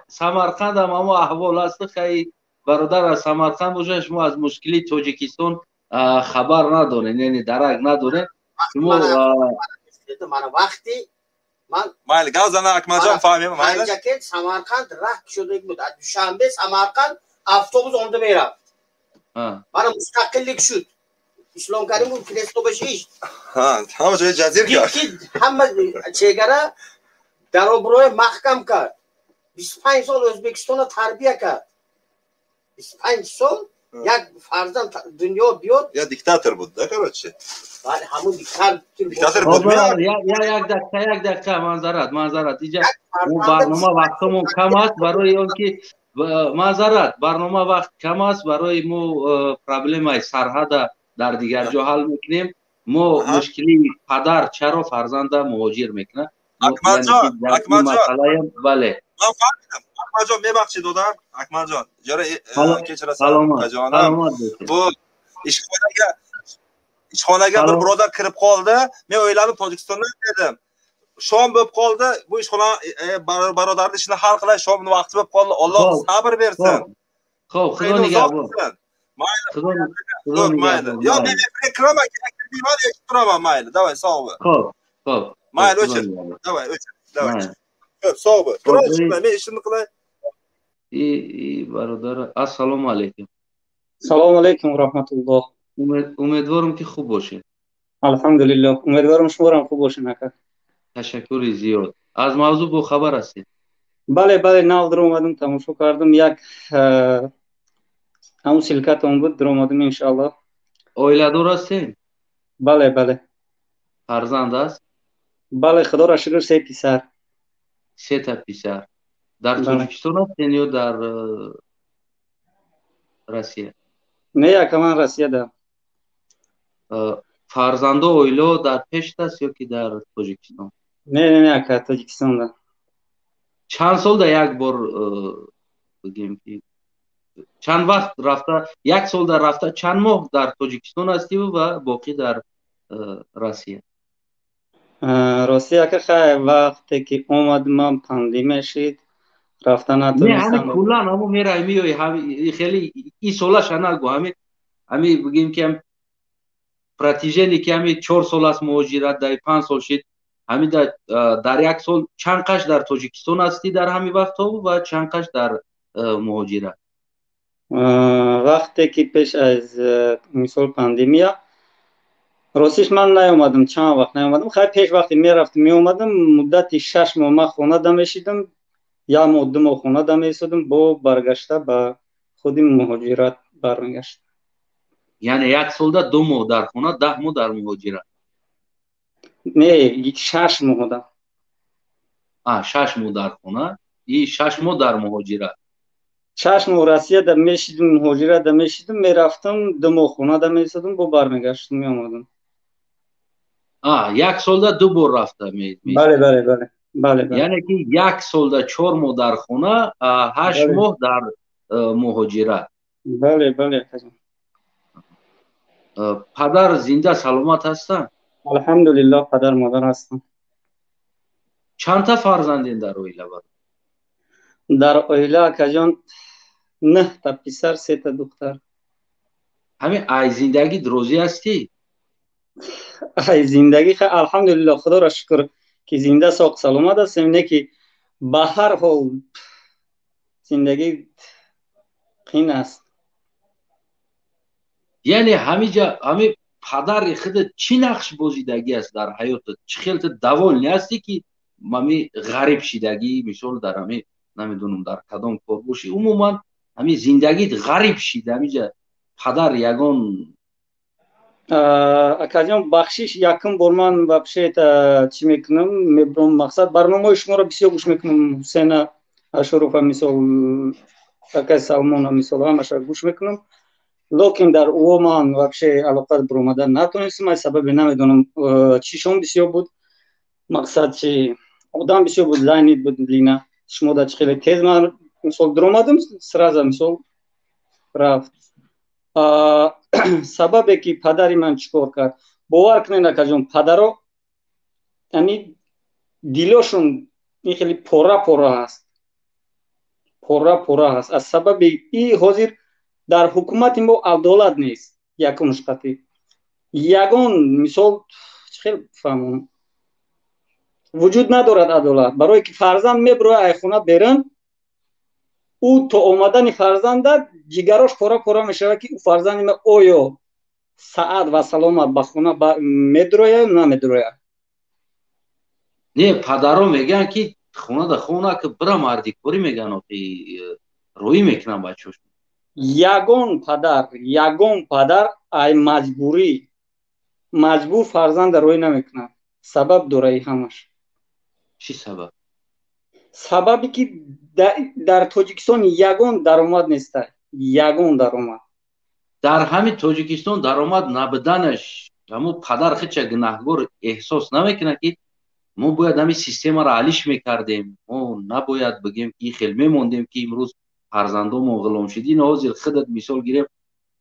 Самарқандам амо аҳвол аст. Хай, бародар аз Самарқанд боша, шумо аз мушкили Тоҷикистон хабар надоред, яъне дарак надоред шумо. Мана вақти ман Майли, гап зана, Акмалҷон, фаҳмем, майли. Панҷакент, Самарқанд раҳ шуда буд. Аз Душанбе Самарқанд автобус омда мерафт. Мана мустақиллик шуд, Ислом Каримов кресло башишт. Ҳама ҷои ҷазир кард, ҳама чегара дароброи маҳкам кард. 25 сол O'zbekistonni тарбия кард. 25 сол як фарзанд дунё биёд. Я диктатор буд да, короче. Ҳамун диктатор. Диктатор буд. Як дақиқа, як дақиқа, манзарат, манзарат, иҷа барнома вақтомон кам аст, барои он ки маъзарат, барнома вақт кам аст барои мо. Проблемаи сарҳада дар дигар ҷо ҳал мекунем. Мо мушкилии падар чаро фарзанда муҳоҷир мекунад. Акмалҷон, Акмалҷон. Бале. Ман фаҳмидам, Акмалҷон, мебахшед, додар Акмалҷон, ҷора кечираsan, ҷонам. Bu ishxonaga bir birodar kirib qoldi. Men o'yladim, Tojikistondan dedim. Shom bo'lib qoldi. Bu ishxona birodarni ishini hal qilay, shomni vaqti bo'lib qoldi. Alloh sabr bersin. Xo'p, Xudo nigahbon. Mayli, mayli. Yo, men efirga kiraman, kirmayman, eshitib turaman, mayli. Давай, sog' bo'l. Xo'p. Mayli, o'chir. Давай, o'chir. Давай. Xo'p, sog' bo'l. Turay, men ishimni qilay. И бародар, ассалому алайкум. Салому алайкум, раҳматуллоҳ. Умедворам, ки хуб бошед. Алҳамдулиллоҳ, умедворам, шуморам хуб бошед, ака. Ташаккури зиёд. Аз мавзӯъ бохабар ҳастед? Бале, бале, нав даромадам, тамошо кардам, як ҳамун ссылка тон буд, даромадам, иншоаллоҳ. Оиладор ҳастед? Бале, бале. Фарзанд аст? Бале, худоро шукр, се писар. Сета писар. Дар Тоҷикистон ҳастен ё дар Россия? Не, ака, ман Россияда. Фарзандо, оило дар пешт аст ё ки дар Тоҷикистон? Не, не, не, ака, Тоҷикистонда. Чанд сол да як бор, бигем ки чанд вақт рафта, як сол дар рафта, чанд моҳ дар Тоҷикистон ҳастиву ва боқӣ дар Россия? Ростӣ, ака, хай, вақте ки омад, ман пандемия шид, рафта натонистам. Куллан ҳамо мерай, миёи, хеле и солаша нагу, ҳами бигем ки протяжении ки ҳами 4 сол аст муҳоҷират, дар 5 сол шид, ҳами дар як сол чанд қаш дар Тоҷикистон ҳастӣ дар ҳами вақтҳо ва чанд қаш дар муҳоҷират? Вақте ки пеш аз, мисол, пандемия, ростиш, ман наёмадам, чанд вақт наёмадам. Хай, пеш вақте мерафтам, меомадам, муддати 6 моҳ ман хона дамешидам, як моҳ, 2 моҳ хона дамеистодам, бо баргашта ба худи муҳоҷират бармегашт. Яъне як солда 2 моҳ дар хона, 10 моҳ дар муҳоҷират? Не, 6 моҳ да. 6 моҳ дар хона и 6 моҳ дар муҳоҷират. 6 моҳ Россияда мешидим, муҳоҷиратда мешидим, мерафтам, 2 моҳ хонада меистодам, бо бармегаштам, меомадам. Як солда ду бор рафта? Бале, бале, бале, бале. Яъне ки як солда 4 моҳ дар хона, 8 моҳ дар муҳоҷират. Бале, бале. Падар зинда саломат ҳастанд? Алҳамдулиллоҳ, падар, модар ҳастанд. Чандта фарзанден дар оила? Бар Дар оила, акаҷон, нӯҳта писар, сета духтар. Ҳамин ай зиндагӣ розӣ ҳастӣ? Ай зиндагӣ, алҳамдулиллоҳ, худоро шукр, ки зинда, соқ саломат ҳастем, не ки ба ҳар ҳол зиндагӣ қин аст. Яъне ҳамиҷа ҳами падари худат чӣ нақш бозидагӣ аст дар ҳаётат? Чӣ хел ту довольный ҳастӣ, ки ҳами ғариб шидагӣ, мисол, дар ҳами, намедонам, дар кадом кор бошӣ, умуман ҳами зиндагит ғариб шид, ҳамиҷа падар ягон Акаҷон, бахшиш, якум бор ман вообще чӣ мекунам, мебурам, мақсад, барномаҳои шуморо бисёр гӯш мекунам, Ҳусена Ашурова, мисол, акай Салмона, мисол, ҳамаша гӯш мекунам, лекин дар ӯ ман вообще алоқа буромада натонистам, аз сабаби намедонам чишон бисёр буд, мақсад, чи одам бисёр буд, лайнит буд, лина шумо да чи хеле тез ман, мисол, дуромадам, сразу, мисол, рафт. Сабабе ки падари ман чӣ кор кард, бовар кунед, акаҷон, падаро яъни дилошон ин хеле пора пора ҳаст, пора пора ҳаст, аз сабаби и ҳозир дар ҳукумати мо адолат нест. Якум шқати ягон, мисол, чӣ хел фаҳмонам, вуҷуд надорад адолат, барое ки фарзанд мебирояд ай хона берун, ӯ то омадани фарзанда ҷигарош пора пора мешавад, ки ӯ фарзанди ма оё саат ва саломат ба хона медурояд, намедурояд. Не, падаро мегӯянд, ки хонада хона ки бира мардикорӣ, мегӯянд, охи роӣ мекунанд бачаҳош. Ягон падар, ягон падар ай маҷбурӣ, маҷбур фарзанда роӣ намекунад. Сабаб дораи ҳамаш. Чӣ сабаб? Сабабе ки дар Тоҷикистон ягон даромад неста, ягон даромад. Дар ҳамин Тоҷикистон даромад набуданаш, ҳамун падар хича гунаҳгор эҳсос намекунад, ки мо бояд ҳамин системаро алиш мекардем, мо набояд, бигем ки хел мемондем, ки имрӯз фарзандомон ғулом шид? Ин ҳозир худат мисол гирем,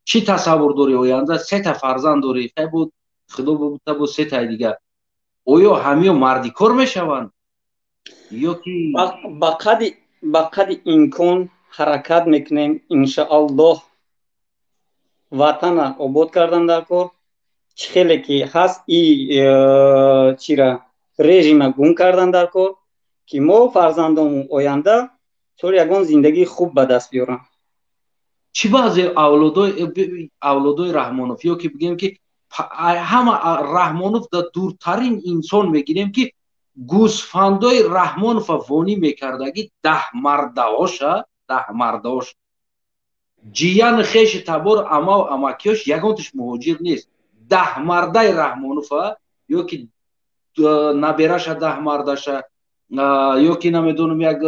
чӣ тасаввур дорӣ оянда? Сета фарзанд дорӣ, хай буд, худо бута, бу сетаи дигар, оё ҳамиё мардикор мешаванд ё ки? Ба қадри имкон ҳаракат мекунем, иншааллоҳ. Ватана обод кардан дар кор, чӣ хеле ки ҳаст, и чира режима гум кардан дар кор, ки мо фарзандонмон оянда тор ягон зиндагии хуб ба даст биёранд. Чӣ баъзе авлодои Раҳмонов, ё ки бигем ки ҳама Раҳмонов да дуртарин инсон мегирем, ки гӯсфандои Раҳмонова вонӣ мекардаги, даҳмардаоша, даҳмардаош, ҷиян, хеши табор, амау, амакиёш, ягонташ муҳоҷир нест. Даҳмардаи Раҳмонова ё ки набераша, даҳмардаша Ё ки намедонам як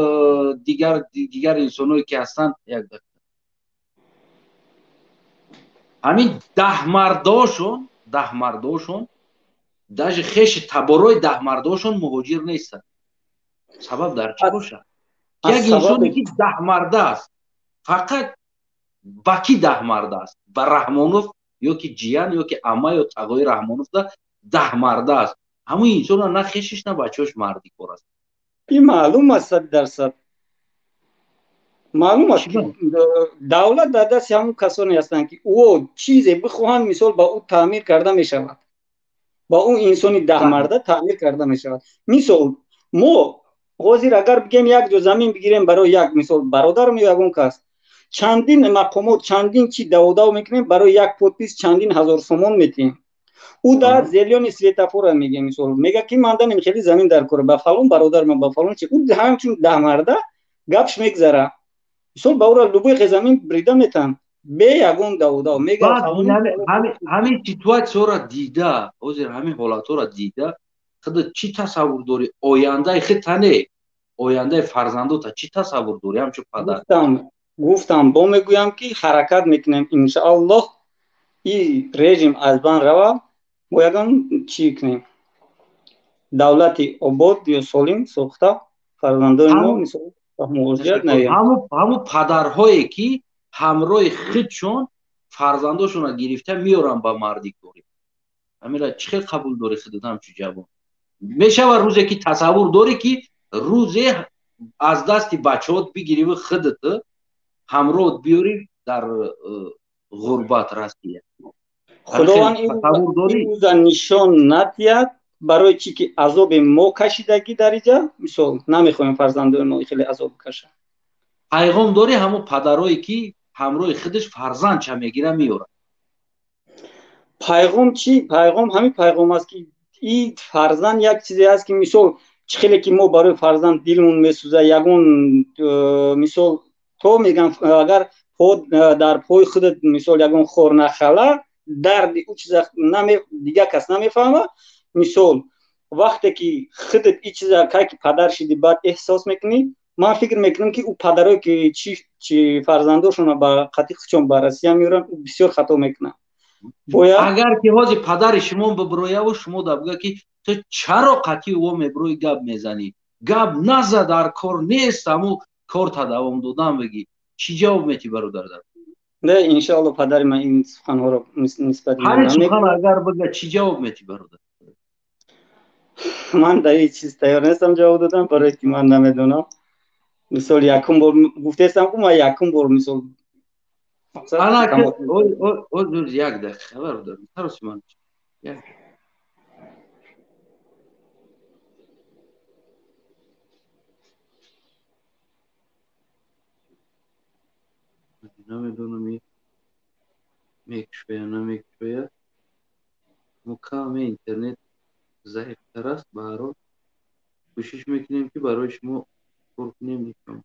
дигар инсоное ки ҳастанд, як ҳамин даҳмардошон даже хеши таборои даҳмардошон муҳоҷир нестанд. Сабаб дар чӣ бошад? Як инсоне ки даҳмарда аст, фақат ба кӣ даҳмарда аст? Ба Раҳмонов ё ки ҷиян ё ки ама ё тағои Раҳмоновда даҳмарда аст. Ҳамун инсона на хешиш, на бачаҳош мардикор аст. Ин маълум аст, 100%. Маълум аст, давлат дар дасти ҳамун касоне ҳастанд, ки ӯ чизе бихоҳанд, мисол ба ӯ таъмир карда мешавад. Ба ӯ инсони даҳмарда таъмир карда мешавад. Мисол мо ҳозир агар бигем як ҷо замин бигирем барои як мисол бародарам ё ягон кас, чандин мақомот, чандин чи даводав мекунем, барои як подпис чандин ҳазор сомон метиҳем. Ӯ дар зелёни светофора меге, мисол мега ки ман данем хеле замин дар кор, ба фалон бародарам, ба фалон чи. Ӯ ҳамчун даҳмарда гапш мегзара. Мисол ба ӯра любой замин брида метан бе ягон даводав мега. Ҳамин ситуатсияро дида, ҳозир ҳамин ҳолатҳоро дида, худ чӣ тасаввур дорӣ? Ояндаи худта не, ояндаи фарзандота чӣ тасаввур дорӣ ҳамчун падар? Гуфтам, бо мегӯям ки ҳаракат мекунем, иншааллоҳ ин режим аз байн рава, мо ягон чӣ кунем, давлати обод ё солим сохта фарзандони мо мисол муҳоҷират наёянд. Ҳамун падарҳое ки ҳамроҳи худшон фарзандошонро гирифта меоранд ба мардикорӣ, ҳаминро чӣ хел қабул дорӣ худат ҳамчун ҷавон? Мешавад рӯзе ки тасаввур дорӣ ки рӯзе аз дасти бачаҳот бигириву худат ҳамроҳат биёрӣ дар ғурбат Россия? Худованд ин рӯза нишон надиҳад, барои чӣ ки азоби мо кашидагӣ дар инҷа, мисол намехоҳем фарзандони мо хеле азоб кашанд. Пайғом дорӣ ҳамон падарое ки ҳамроҳи худаш фарзандча мегира меорад? Пайғом чӣ? Пайғом ҳамин пайғом аст ки ин фарзанд як чизе аст ки мисол чӣ хеле ки мо барои фарзанд дилмон месӯзад, ягон мисол то мегӯям агар дар пои худат мисол ягон хор нахала, дарди ӯ чиза дигар кас намефаҳмад. Мисол вақте ки худат ин чиза кай ки падар шиди баъд эҳсос мекунӣ, ман фикр мекунам ки ӯ падарое ки чи фарзандошонро ба қатъи худшон ба Россия меоранд, ӯ бисёр хато мекунад. Агар ки ҳозир падари шумо бибирояву шумо да бигӯяд ки ту чаро қатъи ӯ мебирои гап мезанӣ, гап наза, дар кор нест, ҳамун корта давом додан бигӣ, чӣ ҷавоб метӣ бародар? Не, иншоалло падари ман ин суханҳоро нисбат ҳамин сухан агар бигӯяд, чӣ ҷавоб метӣ бародар? Ман дар ин чиз тайёр нестам ҷавоб додан, барое ки ман намедонам. Мисол якум бор гуфтаистам ку ман якум бор мисол як дақиқа бародар, тароси ман намедонам мекушоя намекушоя, мо каме интернет заифтар аст. Ба ҳар ҳол кӯшиш мекунем ки барои шумо кор кунем. Нишон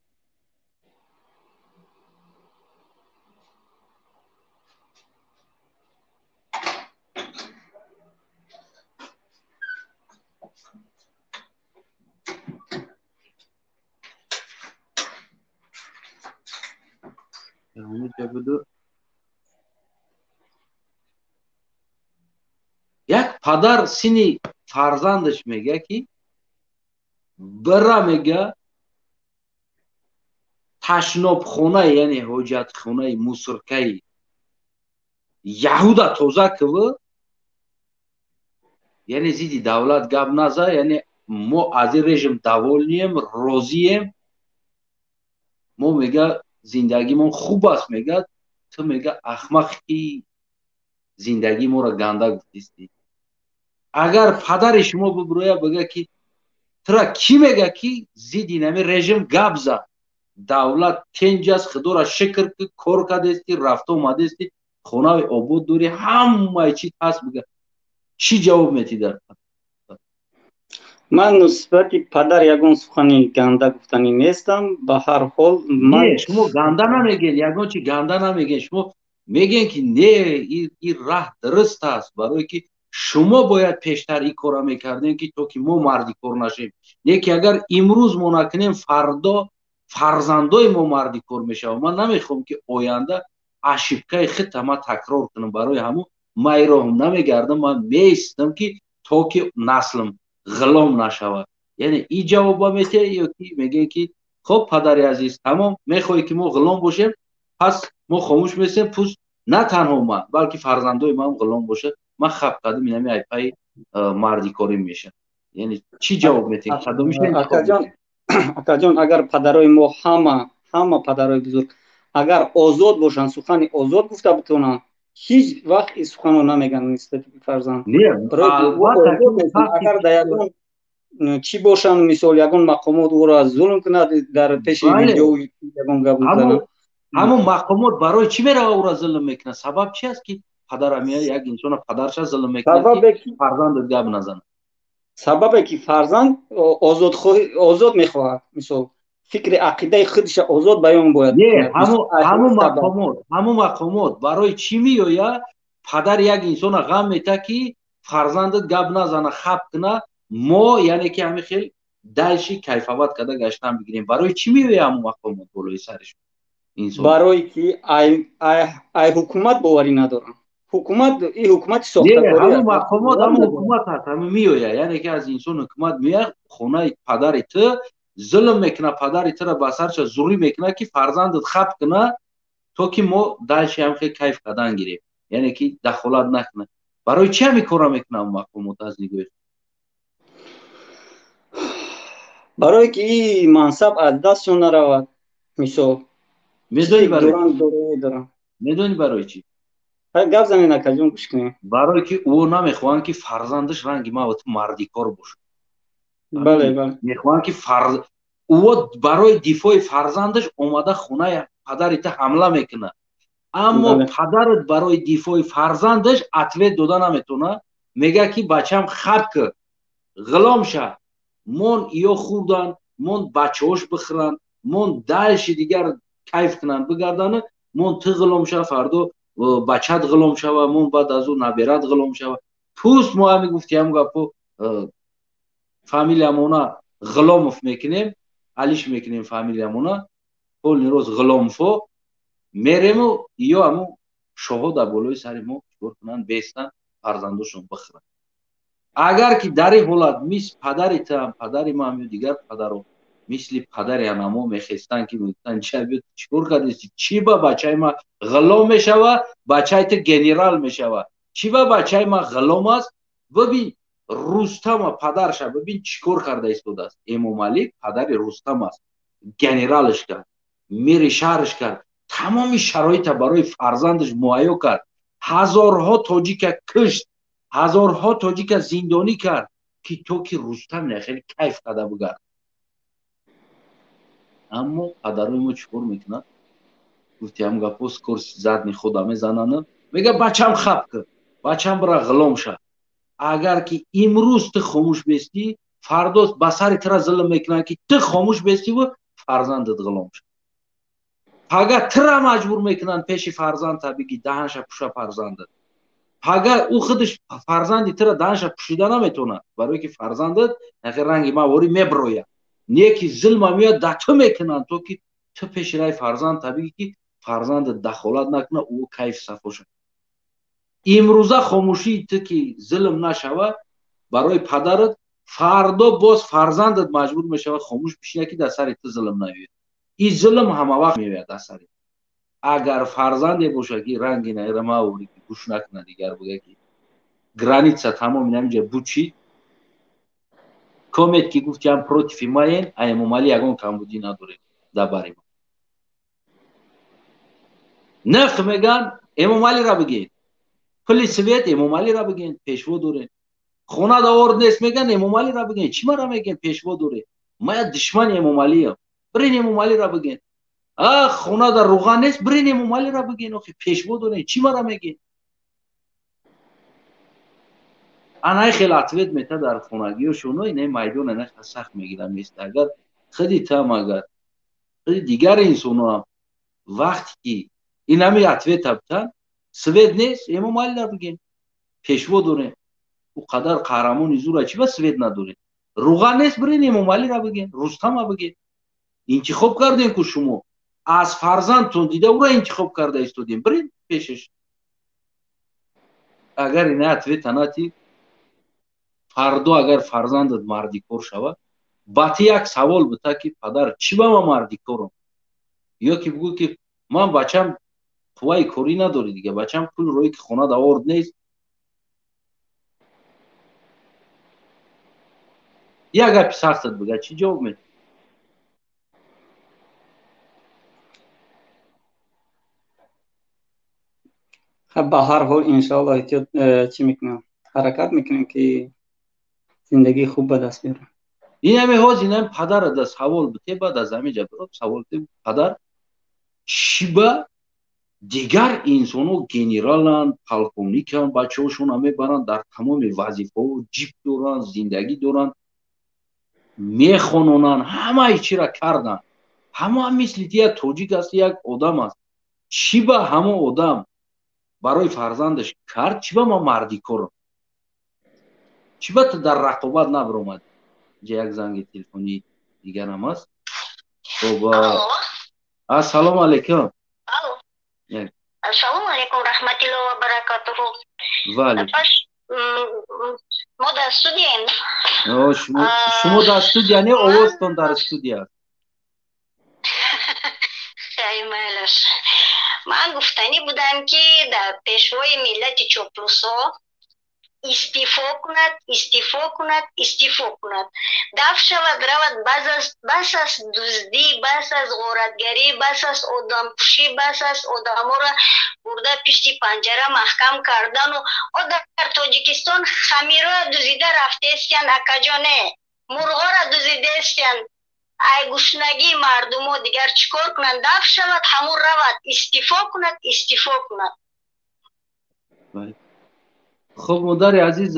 як падар сини фарзандаш мега ки бира мега ташнобхона, яъне ҳоҷатхонаи мусуркаи яҳуда тоза кв, яъне зидди давлат гап наза, яъне мо аз ин режим довольнием, розием, мо мега зиндагимон хуб аст, мега ту мега ахмақи зиндагии моро ганда гуфтистӣ. Агар падари шумо бибироя бигӯя ки тура кӣ мега ки зидди нами режим гап зад, давлат тенҷ аст, худоро шукр ки кор кардести, рафта омадести, хонаи обод дорӣ, ҳамаи чиз ҳаст, бига чӣ ҷавоб метӣ дар? Ман нисбати падар ягон сухани ганда гуфтанӣ нестам. Ба ҳар ҳол ман шумо ганда намегӯед, ягон чи ганда намегӯед, шумо мегӯед ки не, ин раҳ дуруст аст, барое ки Шумо бояд пештар ин кора мекардем, ки то ки мо мардикор нашем. Не ки агар имрӯз мо накунем, фардо фарзандои мо мардикор мешаванд. Ман намехоҳам, ки оянда ошибкаи худта ман такрор кунам. Барои ҳамун ман ин роҳам намегардам, ман меистам, ки то ки наслам ғулом нашавад. Яъне ин ҷавоба метиҳе ё ки мегӯе, ки хоб, падари азиз, тамом, мехоҳӣ, ки мо ғулом бошем, пас мо хомӯш месем, пус на танҳо ман, балки фарзандои ман ғулом бошад, ман хаб кардам, инами айпаи мардикорӣ мешавад. Яъне чӣ ҷавоб метиҳед? Акаҷон, агар падарои мо ҳама падарои бузург агар озод бошанд, сухани озод гуфта битонанд, ҳеҷ вақт ин суханро намегӯянд нисбати фарзанд. Агар дар ягон чӣ бошанд, мисол, ягон мақомот ӯро зулм кунад, дар пеши видео ягон гап мезананд. Ҳамон мақомот барои чӣ мерава ӯро зулм мекунад? Сабаб чи аст, ки падара меяд, як инсона падарша зулм мекунад, ки фарзандат гап назанад? Сабабе ки фарзанд озод мехоҳад, мисол, фикри ақидаи худша озод баён бояд. Ҳамон мақомот барои чӣ меояд, падар як инсона ғам мета, ки фарзандат гап назана, хаб куна, мо яъне ки ҳамин хел дальше кайфовать карда гаштан бигирем? Барои чӣ меояд ҳамон мақомот болои сариш? Барое ки ай ҳукумат боварӣ надорам. Ҳукумат и ҳукумати сохтакорӣ. Мақомот ҳамон ҳукумат ҳаст, ҳамин меояд, яъне ки аз инсон ҳукумат меояд, хонаи падари ту зулм мекунад, падари тура ба сарша зурӣ мекунад, ки фарзандат хаб куна, то ки мо дальше ҳам хел кайф кардан гирем, яъне ки дахолат накунад. Барои чӣ ҳамин корро мекунад мақомот аз нигоҳи? Барое ки мансаб аз дастшон наравад, мисол. Медонӣ барои чӣ? Гап занед, акаҷон, гӯш кунем. Барое ки ӯ намехоҳанд, ки фарзандаш ранги ма ту мардикор бошад. Бале, бале. Мехоҳанд, ки ӯ барои дифои фарзандаш омада хонаи падари ту ҳамла мекунад, аммо падарат барои дифои фарзандаш ответ дода наметавонад. Мегӯяд, ки бачам хаб кӣ, ғулом ша, мон иё хӯрдан, мон бачаҳош бихӯранд, мон дальше дигар кайф кунанд, бигарданд, мон ту ғулом ша, фардо бачат ғулом шава, мон баъд аз ӯ наберат ғулом шава. Пуст мо ҳами гуфти ҳам гапо, фамилиямона Ғуломов мекунем, алиш мекунем фамилиямона, полный рост Ғуломфо мерему, ё ҳаму шоҳо дар болои сари мо чикор кунанд, бестанд, фарзандошон бихӯранд. Агар ки дар ин ҳолат мисл падари туам, падари маам ё дигар падаро мисли падари анамо мехестанд, ки мегуфтанд: «Ча, чикор кардеси? Чӣ ба бачаи ма ғулом мешава, бачаи ту генерал мешава? Чӣ ба бачаи ма ғулом аст? Бибин Рустама, падарша бибин, чӣ кор карда истодааст». Эмомалӣ падари Рустам аст, генералш кард, мери шаҳрш кард, тамоми шароита барои фарзандаш муҳайё кард, ҳазорҳо тоҷика кушт, ҳазорҳо тоҷика зиндонӣ кард, ки то ки Рустам хеле кайф карда бигард. Аммо падарои мо чӣ кор мекунад? Гуфти ҳам гапо, скорость задний хода мезананд, мега: «Бачам хаб кар, бачам бира ғулом ша». Агар ки имрӯз ту хомӯш бестӣ, фардо ба сари тура зулм мекунанд, ки ту хомӯш бестиву фарзандат ғулом ша. Пага тура маҷбур мекунанд пеши фарзандта биги: «Даҳанша пуша фарзандат». Пага ӯ худаш фарзанди тура даҳанша пӯшида наметавонад, барое ки фарзандат ранги маворӣ меброяд. Не ки зулма меояд, да ту мекунанд, то ки ту пеши раи фарзандта биги, ки фарзандат дахолат накунад, ӯ кайф сафо шавад. Имрӯза хомӯшии ту, ки зулм нашава барои падарат, фардо боз фарзандат маҷбур мешавад хомӯш бишинад, ки дар сари ту зулм наояд. Ин зулм ҳамавақт меояд дар сари. Агар фарзанде бошад, ки ранги наира маворӣ, ки гӯш накунад, дигар бигӯяд, ки граница тамом инаминҷа бучид, комет ки гуфтиам против маен, а Эмомалӣ ягон камбудӣ надорем дар бари ма. Нах меган, Эмомалира бигед, пули свет Эмомалира биген, пешво дорем. Хона давор нест, меган, Эмомалира биген. Чӣ мара меген? Пешво дорем. Ма я душмани Эмомалиям, бирин Эмомалира биген. А хона дар руған нест, бирин Эмомалира биген. Охи, пешво дорем, чӣ мара меген? Анай хел ответ мета дар хонагиёшоно. Инаи майдон ана сахт мегирам места. Агар худи там, агар худи дигар инсоноам вақте ки инами ответа битан: свет нест, Эмомалира бигем, пешво дорем. Ӯ қадар қаҳрамони зура чӣ ба свет надоред? Руған нест, бирен Эмомалиро бигем, Рустама бигем. Интихоб кардем ку шумо. Аз фарзандтон дида ӯра интихоб карда истодем. Бирен пешаш. Агар ина ответа натӣ, фардо агар фарзандат мардикор шавад, ба ти як савол бита ки падар чӣ ба ман мардикорам? Ё ки бигӯ ки ман бачам қувваи корӣ надорӣ дига, бачам пул рои ки хона даворд нест. Як гапи сахтат бига, чӣ ҷавоб медиҳӣ? Ба ҳар ҳол иншоаллоҳ эҳтиёт чӣ мекунам, ҳаракат мекунем ки зиндагии хуб ба даст биёрем. Ин ҳами ҳозир ин ҳами падара да савол бите, баъд аз ҳамин ҷа бироб савол бите, падар чӣ ба дигар инсонҳо генераланд, полковниканд, бачаҳошонро мебаранд дар тамоми вазифаҳо, ҷип доранд, зиндагӣ доранд, мехононанд, ҳамаи чиро карданд. Ҳама мисли ти як тоҷик аст, як одам аст. Чӣ ба ҳама одам барои фарзандаш кард, чӣ ба ман мардикорам? Чӣ ба ту дар рақобат набаромадӣ? Инҷа як занги телефонии дигарам аст. Хоб, ассалому алайкум. Ассалому алайкум раҳматуллоҳи ва баракатуҳу. Ва алайкум. Мо дар студияем. Шумо дар студия не, овозтон дар студия. Хай майлаш. Ман гуфтанӣ будам ки дар пешвои миллати чоплусо истифо кунад, истифо кунад, истифо кунад. Даф шавад, равад, бас аз дуздӣ, бас аз ғоратгарӣ, бас аз одамкушӣ, бас аз одаморо бурда пишти панҷара маҳкам кардану о дар Тоҷикистон хамироя дузида рафтестиян, акаҷоне, мурғоро дузидестиян. Ай гушнагии мардумо дигар чӣ кор кунанд? Даф шавад, ҳамун равад, истифо кунад, истифо кунад. Хуб, модари азиз,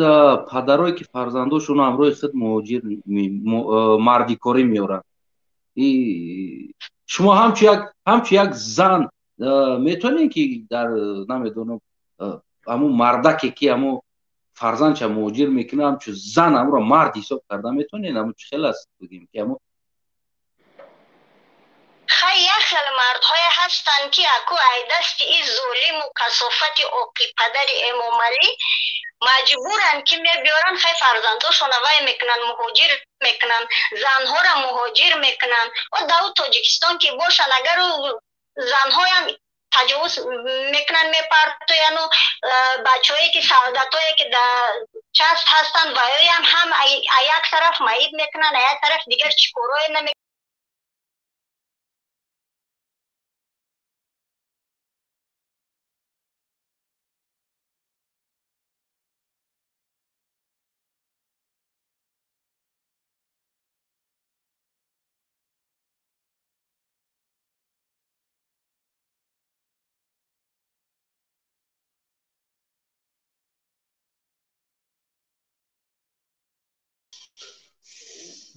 падарое ки фарзандошонро ҳамроҳи худ муҳоҷир мардикорӣ меоранд, шумо ҳамчу як зан метавонед ки дар намедонам ҳамун мардаке ки ҳамун фарзандша муҳоҷир мекунад, ҳамчу зан ҳамонро мард ҳисоб карда метавонед? Ҳамун чӣ хел аст бигем ки ҳамун хай як хел мардҳое ҳастанд ки аку ай дасти и золиму касофати оқи падари Эмомалӣ маҷбуранд ки мебиёранд, хай фарзандошона вай мекунанд, муҳоҷир мекунанд, занҳоро муҳоҷир мекунанд. О дар Тоҷикистон ки бошанд, агар занҳоям таҷовуз мекунанд, мепартояну бачаҳое ки солдатое ки дар част ҳастанд, ваёям ҳам як тараф маиб мекунанд, як тараф дигар чӣ корое намекунанд.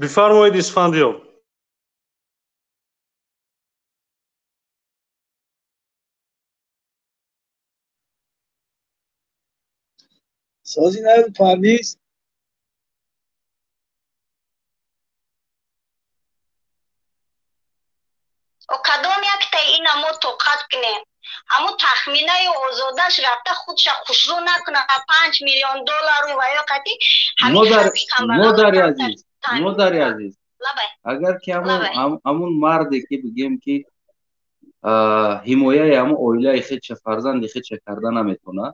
Бифармоед, Исфандиёр. Сози нави Парвиз. Кадом яктаи ина мо тоқат кунем? Ҳамун тахминаи озодаш рафта худша хушрӯ накунад, 5 миллион доллару ва ё қати Модари азиз, модари азиз, агар ки ҳамун марде ки бигем ки ҳимояи ҳамун оилаи худша, фарзанди худша карда наметавонад,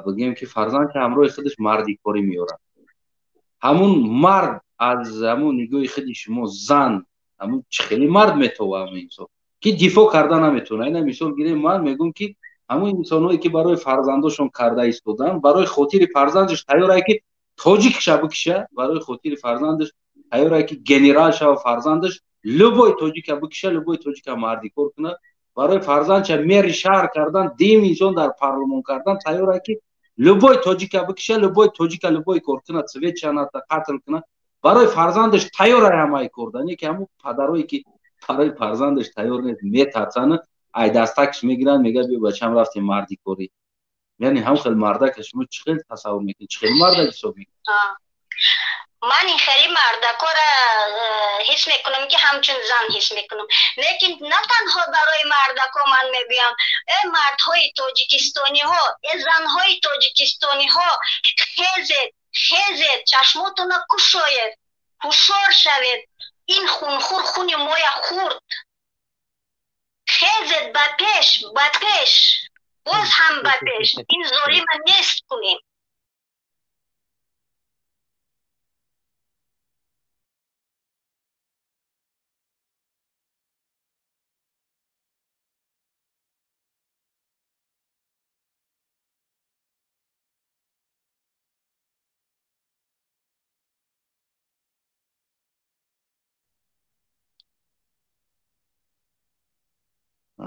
бигем ки фарзандша ҳамроҳи худаш мардикорӣ меорад, ҳамун мард аз ҳамун нигоҳи худи шумо зан ҳамун чӣ хеле мард метова ҳамун инсон ки дифоъ карда наметавонад. Ина мисол гирем, ман мегӯм ки ҳамун инсонҳое ки барои фарзандошон карда истоданд, барои хотири фарзандаш тайёр ки тоҷикша бикиша, барои хотири фарзандаш тайёр ки генерал шава фарзандаш, любой тоҷика бикиша, любой тоҷика мардикор кунад, барои фарзандша мери шаҳр кардан, дим инсон дар парлумон кардан тайёр ки любой тоҷика бикиша, любой тоҷика любой кор кунад, свет чаната, қатл кунад, барои фарзандаш тайёр ҳамаи корда. Не ки ҳамун падарое ки барои фарзандаш тайёр нест, метарсанд, ай дастакш мегиранд, мегӯяд биё бачам рафтем мардикорӣ. Яъне ҳам хел мардака шумо чӣ хел тасаввур мекунед, чӣ хел мардак ҳисоб мекунед? Ман ин хеле мардакора ҳис мекунам, ки ҳамчун зан ҳис мекунам, лекин на танҳо барои мардако ман мегӯям. Э мардҳои тоҷикистониҳо, э занҳои тоҷикистониҳо, хезед, хезед, чашмотона кушоед, ҳушёр шавед. Ин хунхӯр хуни моя хӯрд. Хезед, ба пеш, ба пеш, боз ҳам ба пеш, ин золима нест кунем.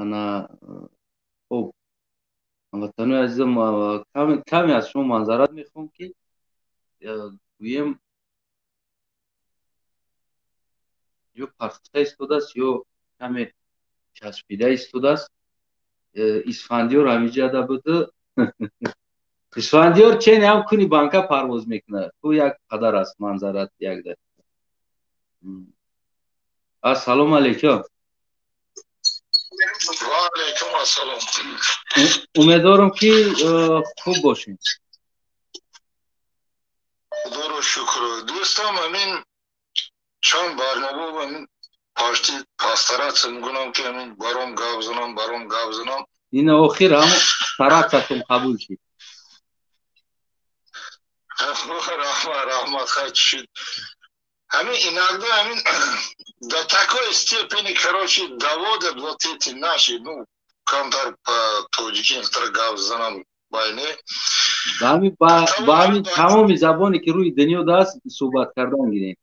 Ана, хуб, ҳамватанои азизам, каме аз шумо манзарат мехоҳам, ки гӯем ё партита истодааст, ё каме часпида истодааст. Исфандиёр ҳамиҷада буду. Исфандиёр чени ҳам куни банка парвоз мекунад. Ӯ як қадар аст манзарат як дақиқа. Ассалому алайкум. Ва алайкум ассалом. Умедворам, ки хуб бошед. Худоро шукр. Дӯстам, ҳамин чанд барнома ҳамин пашти постараться мекунам, ки ҳамин баром гап занам, баром гап занам. Ин охир ҳам стараться тон қабул шид. Раҳмат, раҳмат, хайр шуд. Ҳамин иногда ҳамин до такой степени, короче, доводят вот эти наши, ну, камтар тоҷикӣ гап занам байне. Ба ҳамин тамоми забоне, ки рӯи дунё даст, суҳбат кардан гирем.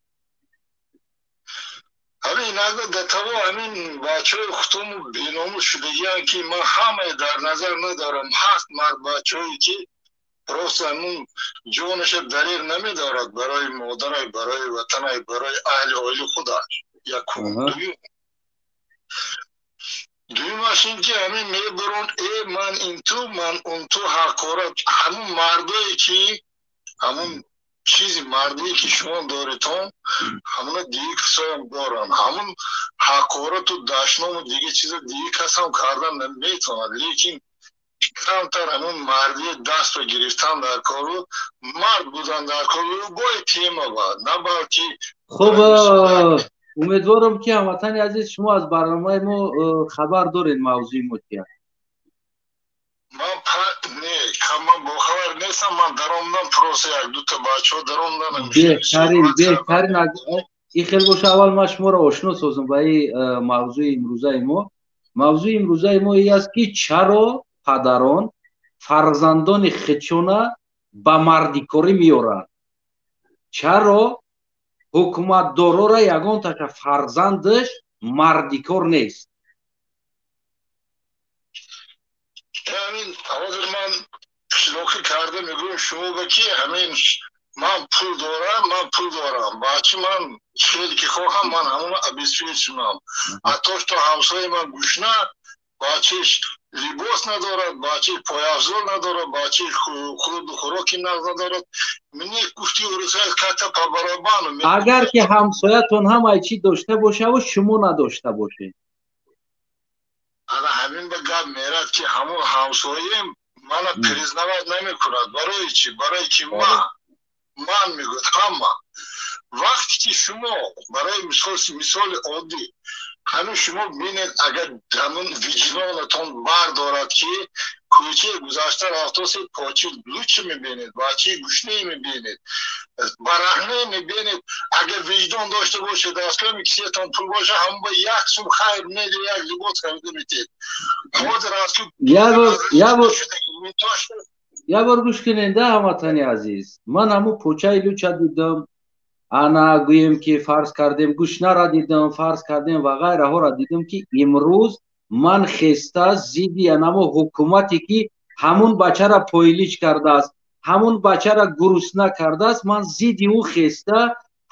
Ҳамин иногда до того ҳамин бачаҳои хутуму беномус шудагианд, ки ман ҳамае дар назар надорам. Ҳаст мард бачаҳое, ки просто ҳамун ҷонаша далер намедорад барои модарай, барои ватанай, барои аҳли оили худаш. Якум. Дуюмаш ин ки ҳамин мебурон, э ман инту, ман унту, ҳақорат. Ҳамун мардое, ки ҳамун чизи мардие, ки шумо доритон, ҳамуна диги касоям доранд. Ҳамун ҳақорату дашному дига чиза диги касам кардан наметавонад, лекин камтар ҳамун мардие дастро гирифтан дар кору, мард будан дар кор, любой тема ба, на балки. Хуб, умедворам, ки ҳамватани азиз, шумо аз барномаи мо хабар доред, мавзӯи мо чи аст. Ман не, ман бохабар нестам. Ман даромадам, просто як дута бачаҳо даромадан. Беҳтарин, беҳтарин. Ин хел боша, аввал ман шуморо ошно созам ба ин мавзӯи имрӯзаи мо. Мавзӯи имрӯзаи мо ин аст, ки чаро падарон фарзандони худшона ба мардикорӣ меоранд, чаро ҳукуматдорора ягон таша фарзандаш мардикор нест. Ҳамин ҳозир ман шӯхӣ карда мегӯям шумо ба, ки ҳамин ман пул дорам, ман пул дорам, бачи ман хеле ки хоҳам, ман ҳамона обеспечивам. А то, что ҳамсояи ман гушна, бачиш либос надорад, бачи пойафзол надорад, бачи хӯрду хӯроки нағз надорад, мне, гуфти урусай, как-то по барабану. Агар ки ҳамсоятон ҳамаи чӣ дошта бошаву шумо надошта бошед? Ана ҳамин ба гап мерад, ки ҳамон ҳамсоем мана признавать намекунад. Барои чӣ? Барои ки ман мегӯяд ҳама. Вақте ки шумо, барои мисол, мисоли оддӣ, ҳамин шумо бинед, агар ҳамун виҷдонатон бардорад, ки кӯчаи гузашта рафтосед, почи лучи мебинед, бачаи гушнае мебинед, бараҳне мебинед, агар виҷдон дошта бошед, аз ками кисетон пул боша, ҳамон ба як сум хайр меди, як либос харида метед. Ҳозир аз Як бор гӯш кунед да, ҳамватани азиз. Ман ҳамун почаи луча дидам, ана гӯем ки фарз кардем, гӯшнара дидам, фарз кардем, ва ғайраҳоро дидам, ки имрӯз ман хеста зидди анамо ҳукумате, ки ҳамун бачара пойлич кардааст, ҳамун бачара гурусна кардааст, ман зидди ӯ хеста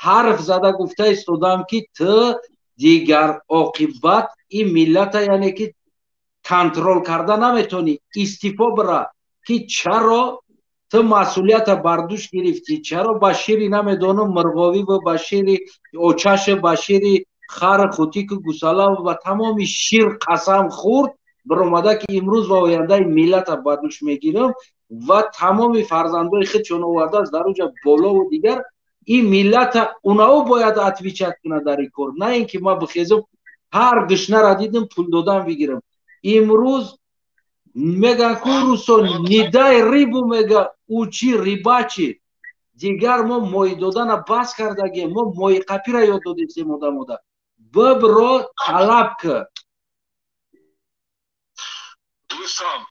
ҳарф зада гуфта истодам, ки ту дигар оқибат ин миллата, яъне ки контрол карда наметонӣ, истифо бира. Ки чаро ту масъулията бар дӯш гирифтӣ, чаро ба шири намедонам мурғовӣ ва ба шири очаш, ба шири хар, хутику гусала ва тамоми шир қасам хӯрд, биромада ки имрӯз ва ояндаи миллата ба дӯш мегирам ва тамоми фарзандои худшон овардааст дар уҷа болову дигар. Ин миллата унао бояд отвечать кунад дар ин кор, на ин ки ман бихезам ҳар гушнара дидам пул додан бигирам. Имрӯз меган ку русо не дай рыбу, мега учи рыбачить. Дигар мо моҳӣ додана бас кардагем, мо моҳиқапира ёд додистем одамода. Бибро талаб ки. Дӯстам,